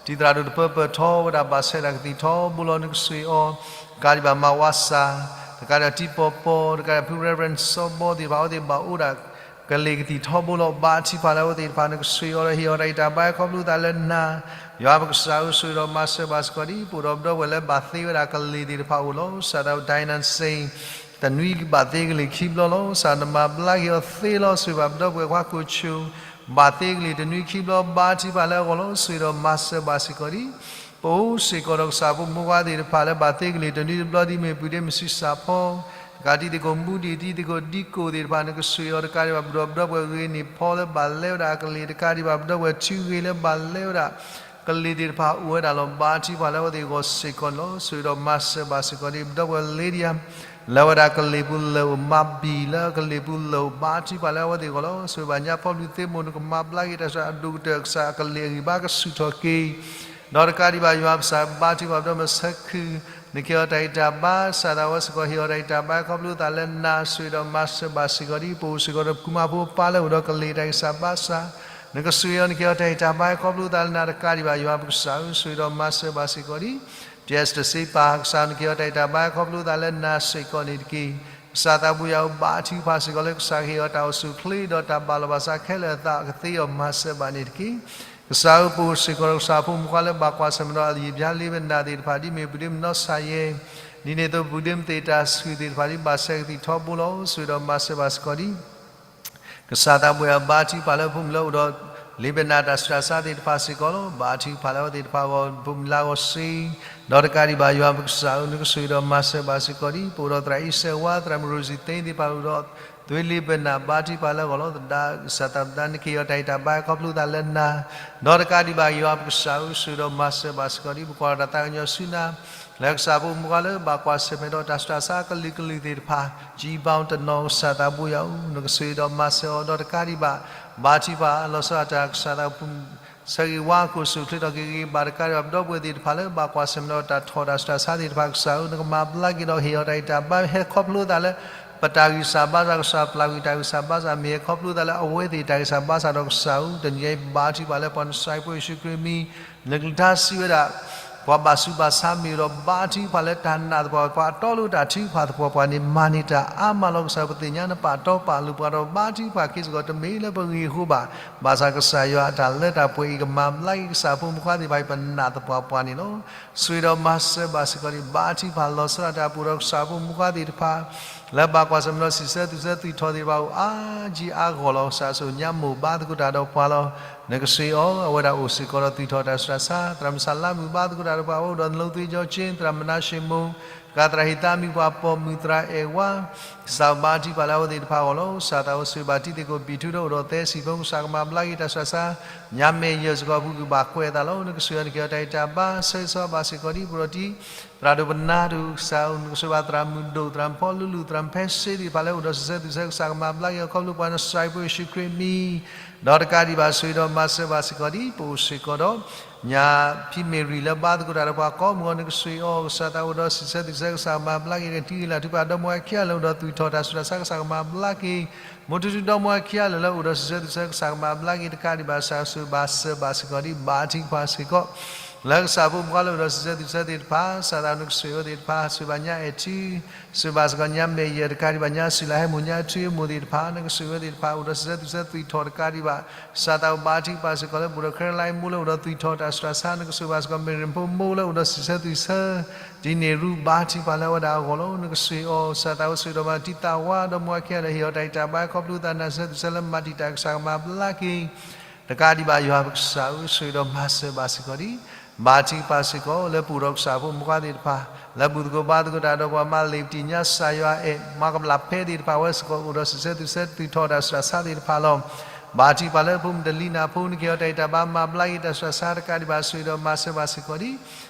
ကီး တံၤသရၣ်ဒိၣ်တပၢပၢၢ်ထီဝဲဒၣ် ဘၣ်ဆဲးတၢ်ကသံၣ်ထီဘိလီၤ နကဆိၣ်ဂ့ၤအီၤ တကးဒံးဘၣ် မၤဝါစၢ် တကးဒံးဘၣ် တံၤပီၤပီၤ တကးဒံးဘၣ် ဖု Reverend စီၤဘီသ့ၣ်တဖၣ် အဝဲသ့ၣ်ဘၣ်အိၣ်ဒၣ် ကလ့ၢ်ကသံၣ်ထီဘိလီၤ ဘါထုကဖၣ်လၢအဝဲသ့ၣ်တဖၣ် နကဆိၣ်ဂ့ၤအီၤဒီးဟ့ၣ်အီၤတၢ်ဂံၢ်တၢ်ဘါ ခီဖျိသးလၢနၤ ယွၤပကစၢ်ဧၢ ဆိၣ်ဂ့ၤဒီးမၤစၢၤဘၣ်စ့ၢ်ကီးဒ် ပအိၣ်ဒီးပဒီပုၢ်ဝဲၢ်လၢဘၣ်သ့ဝဲဒၣ်ကလ့ၢ်သ့ၣ်တဖၣ်အိၣ်လီၤ ကစၢ်သး ဒိၣ်နၣ်စ့ တနွံဘၣ်သ့ကလ့ၢ်ခံဘျီလီၤ ကစၢ်နမၤဘျါက့ၤအီၤသ့လီၤ ဆိၣ်ဂ့ၤဘၣ်ပဒီပုၢ်ဝဲၢ်ခွါကိၣ်ဆိၣ် ဘၣ်သ့ကလ့ၢ်တနွံခံဘျီ ဘါထုကဖၣ်လၢအဂီၢ်လီၤ ဆိၣ်ဂ့ၤဒီးမၤစၢၤဘၣ်စ့ၢ်ကီးဒ် ပအိၣ်စ့ၢ်ကီးဒီးကစၢ်ဖိမုၣ်ဖိခွါသ့ၣ်တဖၣ်လၢဘၣ်သ့ကလ့ၢ်တနွံတဘျီဒ်မ့ၢ်ပုၢ်ဒ့မုၣ်ဆံးစၢ်ဖီ တကးတံၤသကိးမူဒံး တံၤသကိးဒံကိၣ်သ့ၣ်တဖၣ် နကဆိၣ်ဂ့ၤအီၤ တကးဒံးဘၣ် ပဒီပုၢ်ဝဲၢ်ဂ့ၤန့ၢ်ဖီလၢဘၣ်လဲဝဲဒၣ်အကလ့ၢ် တကးဒံးဘၣ် ပဒီပုၢ်ဝဲၢ်ထူဂ့ၤလၢဘၣ်လဲဝဲဒၣ် ကလ့ၢ်သ့ၣ်တဖၣ်အိၣ်ဝဲဒၣ်လီၤ ဘါထုကဖၣ်လၢအဝဲသ့ၣ်အဂီၢ်စ့ၢ်ကီးန့ၣ်လီၤ ဆိၣ်ဂ့ၤဒီးမၤစၢၤဘၣ်စ့ၢ်ကီးဒ် ပဒီပုၢ်ဝဲၢ် Lydia လၢအဝဲဒၣ်ကလ့ၢ်ပူၤလၢာ်အိၣ် မၤဘံၣ်လၢအကလ့ၢ်ပူၤလၢာ်အိၣ် ဘါထုကဖၣ်လၢအဝဲသ့ၣ်အဂီၢ်လီၤ ဆိၣ်ဂ့ၤဘၣ်ညါဖီဘျုးသ့မိၢ် နကမၤဘျါက့ၤတၢ်ဆူးတၢ်ဆါ အဒိၣ်ကတၢၢ် ကစၢ်အကလ့ၢ်အဂံၢ်ဘါကဆူၣ်ထီၣ်က့ၤ ဒီးတကးဒံးဘၣ် ယွၤပကစၢ်ဘါထုကဖၣ် ပဒီပုၢ်ဝဲၢ်ဆၢခု နကဟ့ၣ်အီၤတၢ်ဂံၢ်တၢ်ဘါ, ကစၢ်သးဝဲစ့ၢ်ကီးဟ့ၣ်အီၤတၢ်ဂံၢ်တၢ်ဘါ ခီဖျိသးလၢနၤ, ဆိၣ်ဂ့ၤဒီးမၤစၢၤဘၣ်စ့ၢ်ကီးဒ်ပအိၣ်စ့ၢ်ကီးဒီးပကူမါဖိပၢ်လၢအိၣ်ဒီးကလ့ၢ်တၢ်ဂံၢ်စၢ်ဘါစၢ်, နကဆိၣ်ဂ့ၤအီၤ နကဟ့ၣ်အီၤတၢ်ဂံၢ်တၢ်ဘါ ခီဖျိသးလၢနၤတကးဒံးဘၣ် ယွၤပကစၢ်ဧၢ, ဆိၣ်ဂ့ၤဒီးမၤစၢၤဘၣ်စ့ၢ်ကီးဒ် ပျဲစတစ့ပာ် ကစၢ်နကဟ့ၣ်အီၤတၢ်ဂံၢ်တၢ်ဘါ ခီဖျိသးလၢနၤစ့ၢ်ကီးန့ၣ်တက့ၢ်. ကစၢ်သးဘိယွၤဧၢ, ဘါထုကဖၣ်စ့ၢ်ကီးလၢကစၢ်ကဟ့ၣ်အီၤတၢ်အိၣ်ဆူၣ်အိၣ်ချ့ ဒီးတၢ်ဘၣ်လီၤဘၣ်စးခဲလၢာ်အသးကသ့အီၤမၤစၢၤဘၣ်န့ၣ်တက့ၢ်. ကစၢ်ဧၢ, ပအိၣ်စ့ၢ်ကီးဒီးကစၢ်ဖိမုၣ်ခွါလၢဘၣ်ကွၢ်ဆၢၣ်မဲာ်ဒီးအယံာ်ပျါလ့ဝဲနၤသ့ၣ်တဖၣ် ဒ်မ့ၢ်ပူၤဒ့မုၣ်နီၢ်စၢ်ယဲၢ်, ဒ်န့ၣ်အသိးပူၤဒ့မုၣ်သ့ၣ်တၢ်ဆှုၣ်သ့ၣ်တဖၣ်ဒ်ဘၣ်ဆဲးကသံၣ်ထီဘိလီၤ. ဆိၣ်ဂ့ၤဒီးမၤစၢၤဘၣ်စ့ၢ်ကီးဒ် ကစၢ်သးဘိယွၤဧၢ, ဘါထုကဖၣ်လၢဖိမုၣ်လၢအိၣ်ဒီး လ့ပ့ၤနးတၢ်ဆူးတၢ်ဆါသ့ၣ်တဖၣ်စ့ၢ်ကီးလီၤ. ဘါထုကဖၣ်လၢအဝဲသ့ၣ်တဖၣ်အဂီၢ် ဖိမုၣ်လၢအဂီၢ်စ့ၢ်, ဒီးတကးဒံးဘၣ်ယွၤပကစၢ်ဧၢ, နကဆိၣ်ဂ့ၤဒီးမၤစၢၤဘၣ်စ့ၢ်ကီးဒ် ပအိၣ်ဒီးသရၣ်အံၤစဲးဝါ သရၣ်မုၣ်ရိၤစံသ့သ့ၣ်တဖၣ်အိၣ်ဒီး သွ့လ့ပ့ၤနး ဘါထုကဖၣ်လၢအဂီၢ်လီၤ. သဒါကစၢ်သးပဒါ နကဟ့ၣ်အီၤတၢ်ဂံၢ်တၢ်ဘါ ခီဖျိသးလၢနၤ, ဒီးတကးဒံးဘၣ်ယွၤပကစၢ်ဧၢ, ဆိၣ်ဂ့ၤဒီးမၤစၢၤဘၣ်စ့ၢ်ကီးဒ် ပကွၢ်ဒီးတၢ်သးကညီၤဆူနၤ လၢကစၢ်ဖိမုၣ်ခွါလၢဘၣ်ကွၢ်ဆၢၣ်မဲာ်ဒီးတၢ်ဆူးတၢ်ဆါကလုာ်ကလုာ်သ့ၣ်တဖၣ် ကံဘီတနီၤ ကစၢ်သးဘိယွၤဧၢ, နကဆိၣ်ဂ့ၤဒီးမၤစၢၤအီၤ ဒီးတကးဒံးဘၣ် ဘါထုကဖၣ်လီၤဆီဒၣ်တၢ် ကစၢ်သးဖိမုၣ် ဆၢဂ့ၤဝါ ကအိၣ်ဆူၣ်အိၣ်ချ့ဒီးကဂ့ၤဘၣ်တကးဒံးဘၣ် ပဒီပုၢ်ဝဲၢ်သ့ၣ်တဖၣ်လၢဘၣ်ကွၢ်ဆၢၣ်မဲာ်ဒီးတၢ်ထီၣ်တၢ်ဆူးတၢ်ဆါသ့ၣ်တဖၣ် ကစၢ်ဧၢ, နကမၤဘျါက့ၤဒီးဟ့ၣ်အီၤတၢ်ဂံၢ်တၢ်ဘါ ဟဲခီဖျိသးလၢ ပတၢ်ဂံၢ်စၢ်ဘါစၢ် ကစၢ်ပျၢ်ကွံာ်တၢ်ဂံၢ်စၢ်ဘါစၢ် မ့ၢ်ဟဲခီဖျိသးလၢအဝဲသ့ၣ်တၢ်ဂံၢ်စၢ်ဘါစၢ်ဒီး ကစၢ်ဧၢ, တနံၤအံၤဘါထုကဖၣ်လၢပှၤနစၢ်ဖိယ့ၣ်ၡူးခရံာ်မံၤ နကလုၢ်ကထါစံးဝဲဒၣ် ပှၤဘၣ်ဆူးဘၣ်ဆါမ့ၢ်ဒီး ဘါထုကဖၣ်လၢတၢ်နာ်သပှၢ်ပှၢ် အတီအလိၤတၢ်ထုကဖၣ်သပှၢ်ပှၢ်န့ၣ် မၤန့ၢ်တၢ်အါမးလီၤ. ကစၢ်ဧၢ, ပသ့ၣ်ညါနပာ်တီပာ်လိၤပှၤဒီး ဘါထုကဖၣ်က့ၤစ့ၢ်ကီး တမ့ၢ်လၢပဂ့ၢ်အဃိဘၣ်, ဘၣ်ဆၣ်ကစၢ်ယွၤအတၢ်လၢတၢ်ပှဲၤအံၤ ကမၤဘျါက့ၤကစၢ်ဖိမုၣ်ခွါသ့ၣ်တဖၣ်အံၤ ပနာ်သပှၢ်ပှၢ်န့ၣ်လီၤ. ဆိၣ်ဂ့ၤဒီးမၤစၢၤဘၣ်စ့ၢ်ကီးဒ် ဘါထုကဖၣ်လီၤဆီဒၣ်တၢ် ပအိၣ်ဒီးကစၢ်ဖိမုၣ်ခွါသ့ၣ်တဖၣ် လၢဘၣ်ကွၢ်ဆၢၣ်မဲာ်ဒီးစံးဆၢသူၣ်ဆၢသွံၣ်ထီၣ်သ့ၣ်တဖၣ်အိၣ်အါကံအါဂီၢ်လီၤ. ကစၢ်ဆိၣ်ညါမိၢ်ဘါသကိးတၢ်ဒီးပှၤလီၤ. နကဆိၣ်ဂ့ၤအီၤ အဝဲဒၣ်အိၣ်စ့ၢ်ကီးဒီးသွံၣ်ထီၣ်တၢ်ဆူးတၢ်ဆါ, သရၣ်မုၣ်စၢ်လါမုၣ်ဘါသကိးတၢ်ဒီးပှၤ အိၣ်ဒီးနလိသ့ကၠီက့, သရၣ်မုၣ်နါၡ့ၣ်မိၣ်, တကးသရၣ်ဟံးသါမံၤပှၤပိာ်မုၣ်သရၣ်အဲၣ်ဝါ ကစၢ်ဘါထုကဖၣ်လၢအဝဲသ့ၣ်တဖၣ်အဂီၢ်လီၤ. ကစၢ်သးအိၣ်ဆိၣ်ဂ့ၤဘၣ်တံၤသကိးဘံၣ်ထူဒီးအိၣ်ဒီးသဲစံာ်ဖိ ကစၢ်ကမၤဘျါက့ၤတၢ်ဆူးတၢ်ဆါ, ညါမဲာ်ယဲၢ်စ့ၢ်ကီး ပူၤကွံာ်ဘၣ်ကွဲးအသးလီၤ. နကဆိၣ်ဂ့ၤအီၤ နကဟ့ၣ်အီၤတၢ်ဂံၢ်တၢ်ဘါ ဆၢဂ့ၤဆၢဝါဘၣ်စ့ၢ်ကီးဒ် ပဒီးတံၤ သရၣ်ဒိၣ်ပနါဒိၣ် ကစၢ်ဧၢ, နကဆိၣ်ဂ့ၤဘၣ်သရၣ်မုၣ်ဒိၣ် သရၣ်ဖီလူလူ သရၣ်ဖဲစ့သ့ၣ်တဖၣ်လၢအိၣ်ဒီးစံးဆၢသူၣ်ဆၢ ကစၢ်ကမၤဘျါက့ၤအီၤ ခီဖျိပှၤနစၢ်ဖိယ့ၣ်ၡူးခရံာ်မံၤ ဒီးတကးဒံးဘၣ်ဆိၣ်ဂ့ၤဒီးမၤစၢၤဘၣ်စ့ၢ်ကီးဒ် ပအိၣ်စ့ၢ်ကီးဒီး ညါဖံမ့ၢ်ရံၣ်လၢဘါသကိးတၢ်ဒီးပှၤကိးမုၢ်ဂီၤ နကဆိၣ်ဂ့ၤအီၤ ကစၢ်သးအိၣ်ဒီးစံးဆၢသူၣ်ဆၢ ကစၢ်ကမၤဘျါက့ၤ ကထံဂ့ၤလၢာ်ထုကဖၣ် ဒီမါဝၤခံဂၤလၢအိၣ်ဒီးသွံၣ်ထီၣ်တၢ်ဆူးတၢ်ဆါ ကစၢ်ကမၤဘျါက့ၤ မိၢ်ထူထူဒီမါဝၤခံဂၤလၢာ်လၢအိၣ်ဒီးစံးဆၢသူၣ်ဆၢ ကစၢ်ကမၤဘျါက့ၤ တကးဒံးဘၣ် ကစၢ်ဆိၣ်ဂ့ၤဘၣ်စၢၤဘၣ်စ့ၢ်ကီးဒ် ဘါထုကဖၣ်စ့ၢ်ကီး လၢကစၢ်ဖိမုၣ်ခွါလၢအိၣ်ဒီးစံးဆၢသူၣ်ဆၢသ့ၣ်တဖၣ် ကစၢ်သးနကဆိၣ်ဂ့ၤအဝဲသ့ၣ်တဖၣ် ဆိၣ်ဂ့ၤဘၣ်ညါအဲၣ်ထံ ဆိၣ်ဂ့ၤဘၣ်စ့ၢ်ကီးညါမဲာ်ယဲၢ် တကးဒံးဘၣ်ညါ စံၣ်လါဟဲမိၣ်ညါထွံအမိၢ်သ့ၣ်တဖၣ် နကဆိၣ်ဂ့ၤအဝဲသ့ၣ်တဖၣ် အိၣ်ဒီးစံးဆၢသူၣ်ဆၢသွံၣ်ထီၣ်တကးဒံးဘၣ် ကစၢ်သးအိၣ်ဘါထုကဖၣ်စ့ၢ်ကီးလၢ ပအိၣ်ဒီးခဲရၢလါမိၢ်လၢအိၣ်ဒီးသွံၣ်ထီၣ်တၢ်ဆူးတၢ်ဆါ နကဆိၣ်ဂ့ၤဘၣ်စ့ၢ်ကီး မ့ၢ်ရ့ၣ်ဖိမိၢ်လၢအိၣ်ဒီးစံးဆၢသူၣ်ဆၢ ဒ်န့ၣ်ရူၢ် ဘါထုကဖၣ်လၢအဝဲဒၣ်အဂီၢ်လီၤ. နကဆိၣ်ဂ့ၤအီၤ ကစၢ်သးအိၣ်ဆိၣ်ဂ့ၤဒီးမၤတံၤသးဝါ ဒီမါဝၤခံဂၤလၢာ် ဟ့ၣ်အီၤတၢ်ဂံၢ်တၢ်ဘါ ခီဖျိသးနၤစံးဆၢသူၣ်ဆၢလၢမၤတံာ်တာ် ကစၢ်ကမၤဘျါက့ၤ တကးဒံးဘၣ် ယွၤပကစၢ်ဧၢ ဆိၣ်ဂ့ၤဒီးမၤစၢၤဘၣ်စ့ၢ်ကီးဒ် ဘါထုကဖၣ်စ့ၢ်ကီး လၢပအိၣ်ဒီးကစၢ်ဖိမုၣ်ခွါသ့ၣ်တဖၣ် လၢဘူၣ်သကိးဘါသကိးတၢ်ဒီးပှၤ မၤလ့ၤပတံၢ်ညါ ကစၢ်ယွၤအဲၣ် မၤကဘျၣ်ဖဲသ့ၣ်တဖၣ် အဝဲစ့ၢ်ကီး အိၣ်ဒီးစံးဆၢသူၣ်ဆၢသွံၣ်ထီၣ်တၢ်ဆူးတၢ်ဆါသ့ၣ်တဖၣ်လီၤ. ဘါထုကဖၣ်လၢဖိမုၣ်တလံၤနၤဖိ နကဟ့ၣ်အီၤတၢ်ဂံၢ်တၢ်ဘါ မၤဘျါက့ၤတၢ်ဆူးတၢ်ဆါ တကးဒံးဘၣ် ဆိၣ်ဂ့ၤဒီးမၤစၢၤဘၣ်စ့ၢ်ကီးဒ်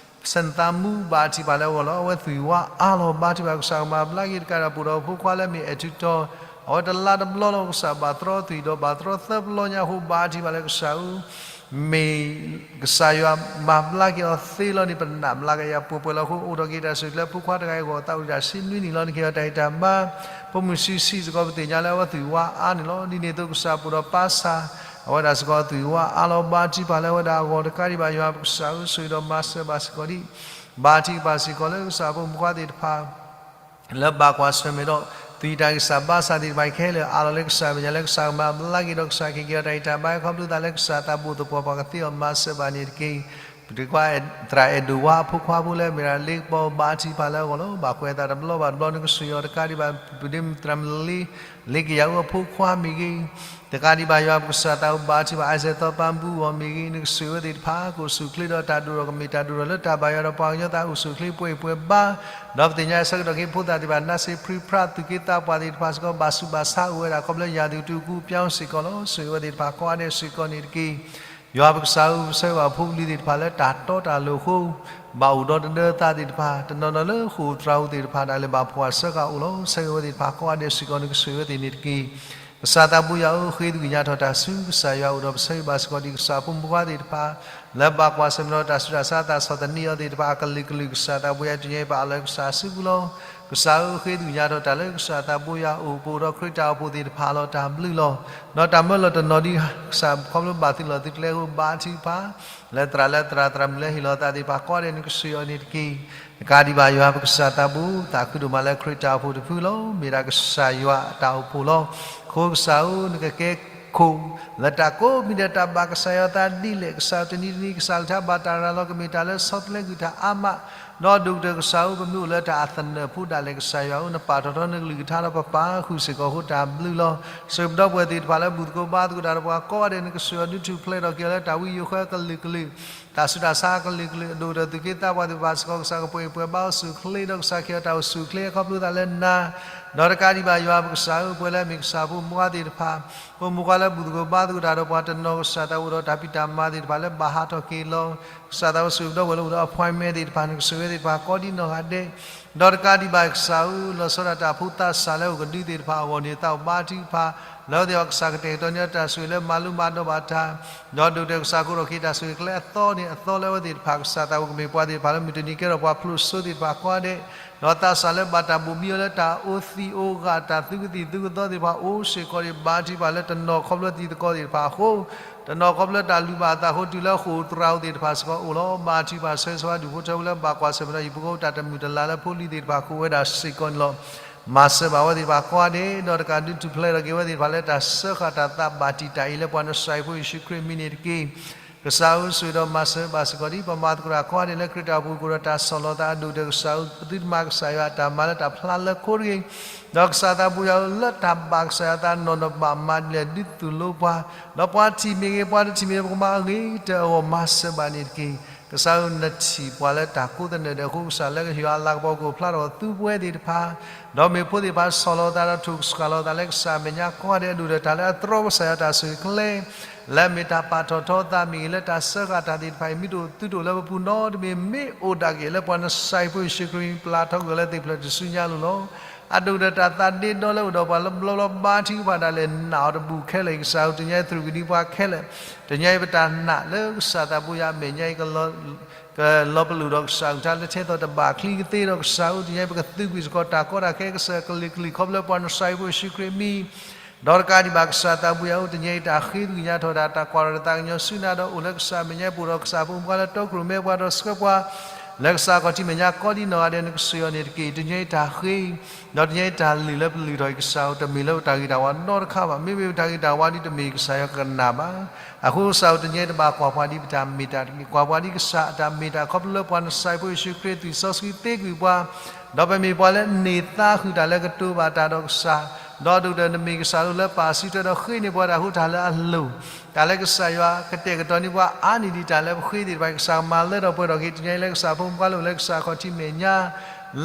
စဲနသးမူ ဘါထုကဖၣ်လၢအဂီၢ်လီၤ. အဝဲသွံၣ်ဝါအါလီၤ ဘါထုကဖၣ် ကစၢ်ကမၤဘျါက့ၤ တကးဒံးဘၣ် ပအိၣ်ဒီးဖိခွါလၢမ့ၢ်အဲၣ်ထံထီၣ် အဝဲတလါတဘျီလီၤ ကစၢ်ဘၣ်တြီသွံၣ်ဒီးဘၣ်တြီသၢပလီညါအဃိ ဘါထုကဖၣ်လၢကစၢ်ဧၢ မ့ၢ်ကစၢ်ယွၤမၤဘျါက့ၤအီၤသ့လီၤန့ၣ် ပနာ်ဘျါကယၤပှဲၤပှဲၤလီၤအဃိ အိၣ်ထီၣ်က့ၤတၢ်ဆူးတၢ်ဆါလၢဖိခွါတဂၤအံၤအဂီၢ် သးဝံၣ်တၢ်ဆံနွံနံၣ်လီၤ. နကဟ့ၣ်အီၤတၢ်ဂံၢ်တၢ်ဘါ ဖိမုၣ်ဆံးဆံးစ့ၢ်ကီး ပသ့ၣ်ညါလၢအဝဲသွံၣ်ဝါအါန့ၣ်လီၤ. ဒ်န့ၣ်အသိး ကစၢ်ပအိၣ်ဒီးပၢ်ဆၣ် အဝဲဒၣ်စ့ၢ်ကီးသွံၣ်ဝါအါလီၤ ဘါထုကဖၣ်လၢအဝဲဒၣ်အဂီၢ် တကးဒံးဘၣ် ယွၤပကစၢ်ဧၢ ဆိၣ်ဂ့ၤဒီးမၤစၢၤဘၣ်စ့ၢ်ကီးဒ် ဘါထုကဖၣ်စ့ၢ်ကီးလၢကစၢ်ဖိမုၣ်ခွါသ့ၣ်တဖၣ် လၢဘၣ်ကွၢ်ဆၢၣ်မဲာ်ဒီး သွံၣ်တၢ်ဂံၢ်စၢ်ဘါစၢ်သ့ၣ်တဖၣ်ခဲလၢာ် အးလီၤလၢကစၢ်မဲာ်ညါ လၢကစၢ်ကမၤဘျါက့ၤဒီး ကစၢ်ကဟ့ၣ်က့ၤအီၤတၢ်ဂံၢ်တၢ်ဘါ ခီဖျိသးလၢကစၢ်သးဘိၣ်သပှၢ် ပှၤကသ့အီၤမၤစၢၤဘၣ်န့ၣ်တက့ၢ်. ပတခွါ သရၣ်အဲၣ်ဒိၣ်ဝါအဖိခွါဖိလၢအမ့ၢ်ဒၣ်လ့ကပီၤ ဘါထုကဖၣ်လၢအဂီၢ်လီၤ. ဘၣ်ကွဲးအသးတဘျီဘၣ်တဘျီ နကဆိၣ်ဂ့ၤအီၤတကးဒံးဘၣ် ပဒ့မုၣ်သရၣ်မုၣ်လ့ လ့ကယၤအူအဖိခွါမ့ၢ်ဂ့ၤ တကးဒံးဘၣ် ယွၤပကစၢ်သးအိၣ်ဘါထုကဖၣ် အစဲးသီပၤဘူအီၤမ့ၢ်ဂ့ၤ နကဆိၣ်ဂ့ၤအဝဲသ့ၣ်တဖၣ် ကအိၣ်ဆူၣ်အိၣ်ချ့ဒီးတၢ်ဒိၣ်ထီၣ် ကမ့ၢ်တၢ်ဒိၣ်ထီၣ်လၢတၢ်ဘၣ်ယွၤဒီးပှၤကညီသး အိၣ်ဆူၣ်အိၣ်ချ့ပှဲၤအံၤပှဲၤဘါ ဒီးပသ့ၣ်ညါဆၢကတီၢ်က့ၤဖိသၣ်သ့ၣ်တဖၣ် နါစ့ဖရံဖရါ သူၣ်က့သးပှၢ်သ့ၣ်တဖၣ်စ့ၢ်ကီး ဘၣ်ဆူးဘၣ်ဆါအိၣ်ဝဲဒၣ် ခီဖျိလၢယၤသူၣ်ကတုၤကူပျီစ့ၢ်ကီးလီၤ. ဆိၣ်ဂ့ၤအဝဲသ့ၣ်တဖၣ်ကိးဂၤဒဲးစ့ၢ်ကီးန့ၣ်တက့ၢ်. ယွၤပကစၢ်ဧၢ ပဆၢဂ့ၤဘၣ်ဖိပလံၤသ့ၣ်တဖၣ်လၢတၢ်တီတၢ်လိၤအဃိ ဘၣ်အိၣ်ဒီးတဒၢသးသ့ၣ်တဖၣ် တနီၤနီၤလၢဃိာ်သရၣ်ဧိၤသ့ၣ်တဖၣ် တၢ်လၢဘၣ်ဖှီၣ်အစၢဃာ်အိၣ်လီၤ. ဆၢဂ့ၤအဝဲသ့ၣ်တဖၣ်ကိးဂၤဒဲးစ့ၢ်ကီး နကဆိၣ်ဂ့ၤအဝဲသ့ၣ်န့ၣ်တက့ၢ်. ကစၢ်သးဘိယွၤဧၢ, ဃ့သကွံာ်ညါထီၣ်တၢ်ဆူကစၢ်ယွၤအအိၣ်ဒီး ပဆၢဂ့ၤဘၣ်စ့ၢ်ကီးဒံးကစၢ်ဖိမုၣ်ဖိခွါသ့ၣ်တဖၣ် လၢဘၣ်ကွၢ်ဆၢၣ်မဲာ်ဒီးတၢ်ဆူးတၢ်ဆါ တၢ်ဆီၣ်သနံးအီၤသ့ၣ်တဖၣ်အကလုာ်ကလုာ်, ကစၢ်သးဘိယွၤ တနံၤအံၤပာ်လီၤကစၢ်အစုပူၤလီၤ. ကစၢ်ဧၢ, ဃ့သကွံာ်ညါထီၣ်တၢ်လၢကစၢ်သးဘိယွၤအအိၣ် ပအိၣ်ဒီးခရံာ်တၢ်အိၣ်ဖှိၣ်သ့ၣ်တဖၣ်လီၤ. တၢ်ဘျုးလီၤ. ဒီးတၢ်မၢလီၤတနီၤဒံး ကစၢ်ခီဖျိဘၣ်သုလီၢ်သုကျဲအဃိ ဘါထုကဖၣ် လၢသရၣ်လၢသရၣ် သရၣ်မုၣ်လၢဟ့ၣ်လီၤသးသ့ၣ်တဖၣ်ကိးဂၤဒဲး နကစၢ်ယွၤန့ၣ်တက့ၢ်. တကးဒံးဘၣ်ယွၤပကစၢ်သးဘိ သးခုဒိၣ်မးလၢခရံာ်တၢ်အိၣ်ဖှိၣ်တဖုလီၤ. မ့ၢ်ဒၣ်ကစၢ်ယွၤအတၢ်အိၣ်ဖှိၣ်လီၤ. အဃိကစၢ်ဧၢ, နကကဲခိၣ် လၢတၢ်ကိးမံၤဒဲး တၢ်ဘၣ်ကစၢ်ယွၤသးဒ်လဲၣ်. ကစၢ်ဧၢ, တနံၤတနံၤ ကစၢ်ကလုၢ်ကထါဘၣ်တၢ်ရၤလီၤ ကမ့ၢ်တၢ်လၢဆီတလဲကွံာ်တၢ်အါမး, ဒီးဒိၣ်ကတၢၢ်ကစၢ်ဧၢ, ပမ့ၢ်အိၣ်လၢတၢ်အသနၢၣ်ဖိဒၣ်လဲာ် ကစၢ်ယွၤဧၢ, နပာ်ထီၣ်ထီနကလုၢ်ကထါဒီးပပာ်ဃုာ်စ့ၢ်ကီးအဃိ တၢ်ဘျုးလီၤ. စံးပဒီပုၢ်ဝဲၢ်သ့ၣ်တဖၣ်လၢဘူၣ်သကိးဘါသကိးတၢ်ဒီးပှၤကိးဂၤဒဲး နကစၢ်ယွၤဒုးထူၣ်ဖျဲးထီၣ်က့ၤအီၤလၢ တၢ်ဝံယိၤဃၢအကလုာ်ကလုာ်, တၢ်ဆူးတၢ်ဆါအကလုာ်ကလုာ်, အဒိၣ်ကတၢၢ်သူၣ်က့သးပှၢ်သ့ၣ်တဖၣ်စ့ၢ်ကီး ကစၢ်ကပှ့ၤပှဲၤဘါအီၤဆူၣ်ချ့ ဒီးကစၢ်ကဟ့ၣ်အီၤတၢ်အိၣ်ဆူၣ်ချ့အခီဖျိသးလၢနၤ, ဒီးတကးဒံးဘၣ်ယွၤပကစၢ်ဧၢ, ပှၤလၢအမ့ၢ်ကစၢ်ဖိမုၣ်ဖိခွါသ့ၣ်တဖၣ်, ဖိမုၣ်ဖိခွါလၢဘူၣ်သကိးဘါသကိးတၢ်ဒီးပှၤတနီၤ ကစၢ်သးအိၣ်ဒီးတၢ်ဖံးတၢ်မၤသ့ၣ်တဖၣ်လၢဘၣ်ဟးထီၣ်က့ၤလီၤ. ကစၢ်သးဘိ စံးပဒီပုၢ်ဝဲၢ်လၢအိၣ်ဒီး appointment သ့ၣ်တဖၣ် နကဆိၣ်ဂ့ၤသ့ၣ်တဖၣ်ကိးဒံနီၢ်ဂၤဒဲး, ဒီးတကးဒံးဘၣ်ကစၢ်ဧၢ, လီၤဆီဒၣ်တၢ်ဖိသးစၢ်လၢအိၣ်ကဒုသ့ၣ်တဖၣ်အဂီၢ်န့ၣ် သးအိၣ်ဘါထုကဖၣ်, လၢအဝဲသ့ၣ်အဂီၢ် ကစၢ်ကတဲာ်ကတီၤန့ၢ်တၢ်ဆိၣ်ဂ့ၤလၢမၤလိမၤဒိးဘၣ်တၢ်, ဒီးဒိၣ်ကတၢၢ်ကစၢ်ကအိးထီၣ်က့ၤ တၢ်ဆိၣ်ဂ့ၤကျဲအသီန့ၣ်အသီလၢအဝဲသ့ၣ်တဖၣ်, ကစၢ်သးဘိ ကမ့ၢ်ပှၤသ့ၣ်တဖၣ်လၢမုၢ်တနံၤကဲထီၣ်ပှၤဖျိစိသ့ၣ်တဖၣ်ကိးဂၤဒဲး, ဒီးသးစၢ်လၢဘၣ်တၢ်ဘိၣ်ဘံအီၤလၢတၢ်အိၣ်သံးအိၣ်ဂၢၢ် တၢ်သုကသံၣ်သုကသီသ့ၣ်တဖၣ်အိၣ်စ့ၢ်ကီးန့ၣ် ဘါထုကဖၣ်လၢတနီၤခီဖျိတံၤသကိးသ့ၣ်တဖၣ်အဃိ တနီၤခီဖျိတၢ်လုၢ်ဘၣ်အသးအဃိ တုၤလၢဃိာ်သရၣ်ဧိၤသ့ၣ်တဖၣ်စ့ၢ်ကီးအိၣ်လီၤ. ဘါထုကဖၣ်ဆၢဂ့ၤဆၢဝါဒူၣ်ဖိထၢဖိလၢဘၣ်ကွၢ်ဆၢၣ်မဲာ်ဒီး ဟံၣ်ဖိဃီဖိတၢ်တမုာ်တလၤလၢဖိလံၤသ့ၣ်တဖၣ်ဃုာ်ဝဲဒၣ်စ့ၢ်ကီးန့ၣ်လီၤ. မၤစၢၤဘၣ်ဝဲသ့ၣ်တဖၣ်ကိးဂၤဒဲး, ဒီးတကးဒုးထူၣ်ဖျဲးထီၣ်က့ၤဝဲသ့ၣ်တဖၣ်လၢတၢ်စၢဃာ်တၢ်သးဘၣ်တံာ်တာ်အံၤ လၢပှၤနစၤရ့းဖိယ့ၣ်ၡူးခရံာ်အမံၤန့ၣ်တက့ၢ်. ကစၢ်ဧၢ, ဆိၣ်ဂ့ၤဒီးမၤစၢၤဘၣ်စ့ၢ်ကီးဒ်ပမၤသကိးတၢ်ကိးဂၤဒဲးလၢခရံာ်တၢ်အိၣ်ဖှိၣ်အဃိဒီး တၢ်ဆီၣ်လီၤသးအဒိၣ်ကတၢၢ် ကစၢ်ဧၢ, ပသုတမၤကစၢ်ယွၤအတၢ်မၤလၢတၢ်ဖျါလၢခိတဂ့ၤ, ဒီးကစၢ်သးဘိယွၤဧၢ, လၢတၢ်ဘၣ်ကစၢ်ယွၤအသးနီၢ်နီၢ်ဘၣ်မၤဒ်လဲၣ် ဒုးသိၣ်လိပှၤ, ဒီးပှၤထံၣ်မ့ၢ်ဂ့ၤ ပှၤတထံၣ်မ့ၢ်ဂ့ၤ ပကမၤအဂ့ၤကတၢၢ်အဂီၢ် မၤစၢၤဘၣ်န့ၣ်တက့ၢ်. ကစၢ်ဧၢ, နထံၣ်ပှၤလၢတၢ်ကိးသနၢၣ်ဒဲးအဃိ ကစၢ်လၢကယွၤအလၤကပီၤကအိၣ်ဖျါထီၣ်သူပဝဲသ့ၣ်တဖၣ်, ဒီးမ့ၢ်ဖိသ့ၣ်တဖၣ်ဆီၣ်လီၤသးဒီးထိၣ်ကဆှၣ်လီၤသးလၢကစၢ်အမဲာ်ညါကိးဂၤဒဲး အဒိၣ်ကတၢၢ်တၢ်လၢအတြီကစၢ်ယွၤတၢ်ဆိၣ်ဂ့ၤကျဲ လၢအမ့ၢ်တၢ်ပာ်ထီၣ်ထီအသးမ့ၢ်ဂ့ၤ လၢတၢ်စၢဃာ်တၢ်သ့ၣ်တဖၣ်အံၤ မ့ၢ်တအိၣ်သုတအိၣ်လၢပပူၤနီတမံၤ မ့ၢ်အိၣ်ဒၣ်က့ၤလၢပှၤနစၤရ့းဖိယ့ၣ်ၡူးခရံာ်အမံၤ ပျၢ်ထီကွံာ်အီၤလၢသ့ၣ်ဖျၢၣ်တစုညါလိၤလီၤ. အဒိၣ်ကတၢၢ်တၢ်သးဒ့ဒီလၢအိၣ်ဒီးပှၤလၢဘျီဘျီ ဘါထုကဖၣ်ဒၣ်လဲာ် နာ်အီၤတဘူၣ်ခဲလၢာ်အံၤ ကစၢ်ဧၢ, တနံၤအံၤသရူးကဒံပှၤခဲလၢာ်, တနံၤအံၤပတၢ်နာ်လၢကစၢ်သးဘိယွၤအမဲာ်ညါအံၤ ကလီၤပလိာ်ဒီးကစၢ်အကလုၢ်ကထါလၢထဲသိးတဘၣ်ချံကသ့ဒီး ကစၢ်ဧၢ, တနံၤအံၤပကသုးကွံာ်စ့ၢ်ကီးတၢ်ကီတၢ်ခဲကစၢ်အကလုာ်ကလုာ် ခီဖျိလၢပှၤနစၤရ့းဖိယ့ၣ်ၡူးခရံာ်အမံၤ ဒီးတကးဒံးဘၣ်ကစၢ်သးဘိယွၤဧၢ, တနံၤအံၤတၢ်ဃ့သကွံာ်ညါထီၣ်တၢ် တၢ်ကွၢ်ထီၣ်တၢ်သးကညီၤဆူနၤဒီး အိၣ်လၢကစၢ်အမဲာ်ညါ ပအိၣ်ဒီးကစၢ်ဖိမုၣ်ဖိခွါလၢတီခိၣ်ရိၣ်မဲပှၤဒီးဆှၢပှၤ လၢကစၢ်ခီၣ်ထံးမဲာ်ညါကိးဒံနီၢ်ဂၤဒဲး နကစၢ်ယွၤန့ၣ်တက့ၢ်. တနံၤအံၤတၢ်ဃ့ ဒီးတနံၤအံၤတၢ်လုၢ်လၢပလုၢ်ထီၣ်အံၤ ကစၢ်ဧၢ, တမ့ၢ်လၢပတၢ်ဂ့ၤတၢ်ဝါနီတခါဘၣ်. မ့မ့ၢ်ပတၢ်ဂ့ၤတၢ်ဝါဒ်တမ့ၢ်ကစၢ်ယွၤကနၣ်ဘၣ်. အဃိကစၢ်ဧၢ, တနံၤအံၤတဘၣ်ကွၢ်ပှၤဒ်ပတၢ်မ့ၢ်တၢ်တမ့ၢ်, ကွၢ်ပှၤဒ်ကစၢ်အတၢ်မ့ၢ်တၢ် ခီဖျိလၢပှၤနစၤရ့းဖိယ့ၣ်ၡူးခရံာ်အသွံၣ်စီဆှံသ့ကွံာ်ပှၤ ဒီးပမ့ၢ်ပှၤလၢအန့ၢ်သါဃုာ်တၢ်လၢကတိၤဘၣ်တၢ်ဒီးကစၢ်, ဒီးဒိၣ်ကတၢၢ်နမ့ၢ်ကစၢ်လၢပာ်စုထွဲဒီးဃ့န့ၢ်ပှၤတၢ်ဃိတၢ်လၢအလိၤ, တၢ်လၢကစၢ်ယွၤကတဲာ်ကတီၤန့ၢ်ပှၤအါန့ၢ်ဒံးတၢ်လၢပဃ့သ့ၣ်တဖၣ် ကစၢ်မၤလၢထီၣ်ပှဲၤထီၣ်က့ၤ တနံၤအံၤလၢကစၢ်ဖိမုၣ်ဖိခွါလၢအိၣ်လၢကစၢ်ခီၣ်ထံးမဲာ်ညါ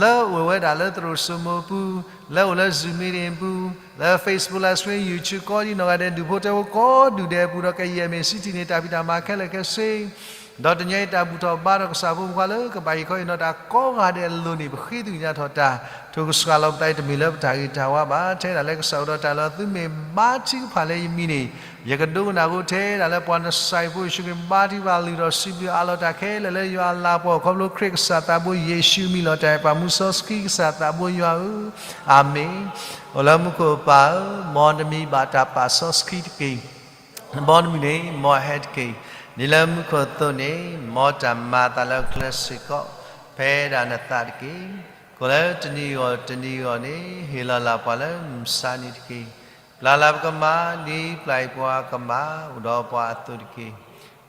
လၢအိၣ်ဝဲဒၣ်လၢသရိာ်စိမိၤအပူၤ, လၢအိၣ်လၢ Zoom meeting အပူၤ, လၢ Facebook Live Stream, YouTube ကိးဒံနီၢ်ဂၤဒဲး ဒူၣ်ဖိထၢဖိကိးဒူၣ်ဒဲးအပူၤ ဒီးကယဲၢ်မ့ၢ်စံးထံၣ်န့ၢ်တၢ်ဖံးတၢ်မၤခဲလၢာ်ခဲဆ့ ဒီးတနံၤအံၤတၢ်ဘူၣ်ထီၣ်ဘါထီၣ်ကစၢ်ဖိမုၣ်ဖိခွါလၢကဘၣ်ဟ့ၣ်ခီဟ့ၣ်နီၤတၢ်ကိးဂၤဒဲးအလိၤန့ၣ် ပဃ့သကွံာ်ညါထီၣ်တၢ်, ထိၣ်ကဆှၣ်လီၤပသးအံၤ တမ့ၢ်လၢပတၢ်ဂ့ၤတၢ်ဝါဘၣ်. ထဲဒၣ်လၢကစၢ်အိၣ်ဒီးတၢ်လၢသုမ့ၢ်ဘါထုကဖၣ်လၢယမံၤန့ၣ် ယကဒိကနၣ်အဃိ ထဲဒၣ်လၢပှၤနစၤရ့းဖိယ့ၣ်ၡူးခရံာ် ဘါထုကဖၣ်လုၢ်ထီၣ်စံးဘျုးအးလီၤတၢ်ခဲလၢာ်လၢယွၤအလၤကပီၤ ခီဖျိခရံာ်ကစၢ်သးဘိယ့ၣ်ၡူးအမံၤလီၤ. တၢ်အဲၣ်ပှၤမူစီဆှံကစၢ်သးဘိယွၤဧၢ, အၤမ့ၣ်. အိၣ်လၢမူခိၣ်ပၢ်ဧၢ, မ်နမံၤဘၣ်တၢ်ပာ်စီဆှံတက့ၢ်. နဘီနမုၢ်န့ၣ် မ်အဟဲတက့ၢ်. ဒ်လၢမူခိၣ်အသိးန့ၣ် မ်တၢ်မၤအသးလၢကျဲစ့ၢ်ကီး ဖဲဒၣ်နသးတက့ၢ်. ကိၣ်လၢတနံၤအဂီၢ်တနံၤအဂီၢ်န့ၣ် ဟ့ၣ်လီၤလၢ်ပှၤလၢမုၢ်ဆါနံၤတက့ၢ်. ပျၢ်လၢပကမၤ ဒ်ပျၢ်အံၤပှၤကမၤ အိၣ်ဒီးပှၤအသိးတက့ၢ်.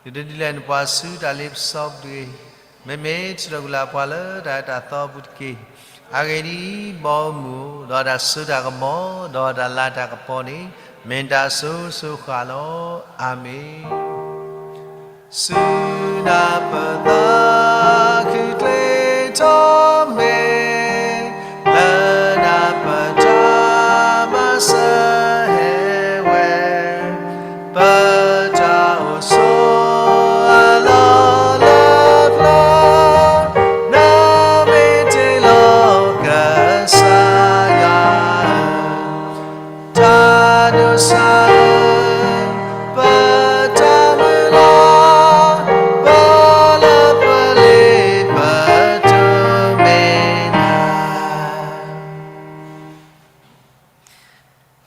ဒုးတဒ်လဲၣ်န့ၣ် ပှၤဆူတၢ်လ့ပစီပူၤတဂ့ၤ. မ့မ့ၢ်ထုးထီၣ်ကွံာ်လၢပှၤလၢတၢ်အၢတၢ်သီအပူၤတက့ၢ်. အဂ့ၢ်ဒ်အံၤ, ဘီမုၢ် ဒီးတၢ်စိတၢ်ကမီၤ ဒီးတၢ်လၤတၢ်ကပီၤန့ၣ် မ့ၢ်တၢ်စိၤစိၤဃၣ်ဃၣ်လီၤ. အၤမ့ၣ်. စူၢ်နၤပသးခုကျ့ထီၣ်မဲာ် လၢနၤပတၢ်မၤစၢၤဟဲဝဲ, ပတၢ်အိၣ်ဆိးအလီၢ်လၢပျၢၤ, နမ့ၢ်တ့ၢ်လီၤကစၢ်ယွၤဧၢ, တၢ်ဒိး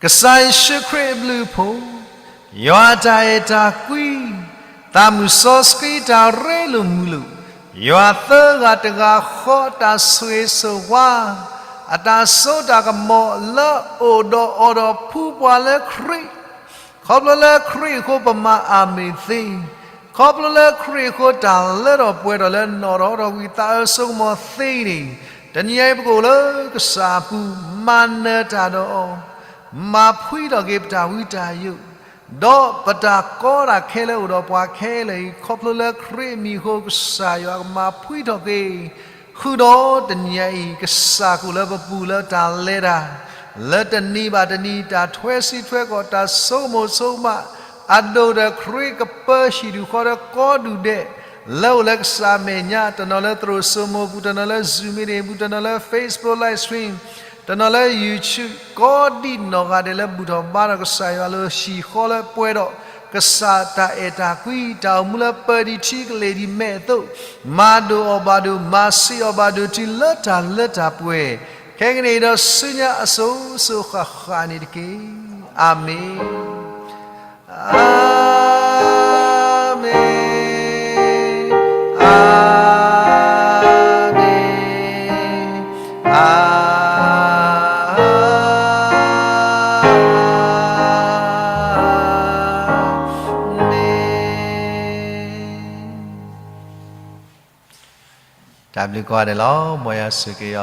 ကစၢ်ယ့ၣ်ၡူးခရံာ်အဘျုးအဖှိၣ်, ယွၤအတၢ်အဲၣ်တၢ်ကွံ, သးမုၢ်စီဆှံတၢ်ရ့လိာ်မုာ်လိာ်, ယွၤသၢဂၤတဂၤဃီအတၢ်ဆိၣ်ဂ့ၤဆိၣ်ဝါ, အတၢ်စိတၢ်ကမီၤလၢအအိၣ်ဒီးအီၤဒီးဖုပှၤလၢခရံာ် ခီဖျိလၢခရံာ်အဃိပမၤအၢ်မ့ၢ်သ့, ခီဖျိလၢခရံာ်အဃိတၢ်လၢထီၣ်ပှဲၤထီၣ်လၢနီၣ်ထီၣ်ထီၣ်ဝံၤသးအၢစိကမီၤသ့န့ၣ်, တနံၤအံၤပကအိၣ်လၢကစၢ်အပူၤ, မၤနၢၤတၢ်ဒီးအီၤ, မၤဖှံထီၣ်က့ၤပတၢ်ဝံတၢ်ယိး, ဒီးပတၢ်ကီတၢ်ခဲလၢအိၣ်ဒီးပှၤခဲလၢာ်အံၤ ခီဖျိလၢခရံာ်အမံၤအဃိကစၢ်ယွၤကမၤဖှံထီၣ်က့ၤ ဃုာ်ဒီးတနံၤအံၤ ကစၢ်ကအိၣ်လၢပပူၤလၢတၢ်လဲၤတၢ်, လၢတနံၤဘၣ်တနံၤ တၢ်ထွဲဆံးထွဲကီၢ် တၢ်ဆိကမိၣ်ဆိကမး, အဒိၣ်ဒီးခရံာ်ကပၢဟံၣ်ဒူၣ်ဃီဒီးကိးဒူၣ်ဒဲး, လၢအိၣ်လၢကစၢ်မဲာ်ညါ, တနီၤလၢသရိာ်စိမိၤပူၤ, တနီၤလၢ Zoom meeting ပူၤ, တနီၤလၢ Facebook live stream, တနီၤလၢ YouTube, ကိးဒံးနီၢ်ဂၤဒဲးလၢဘူၣ်ထီၣ်ဘါထီၣ်ကစၢ်ယွၤလၢဟံၣ်ဃီလၢပှဲၤဒီး ကစၢ်တၢ်အဲၣ်တၢ်ကွံ, တၢ်အိၣ်မူလၢပၢၤဒံးထံကလ့ၢ်ဒံးမဲာ်အသိး, မၤဒိၣ်အီၤဘၣ်ဒိၣ်, မၤဆံးအီၤဘၣ်ဒိၣ်တုၤလၢတၢ်လၢတၢ်ပှဲၤ, ခဲကနံၣ်အံၤဒီးဆူညါအစိၤစိၤဃၣ်ဃၣ်န့ၣ်တက့ၢ်. အၤမ့ၣ်, အၤမ့ၣ်, အၤမ့ၣ်, အၤမ့ၣ်. တၢ်ဘျုးကိးဂၤဒဲးလီၤ. မ်ယွၤဆိၣ်ဂ့ၤ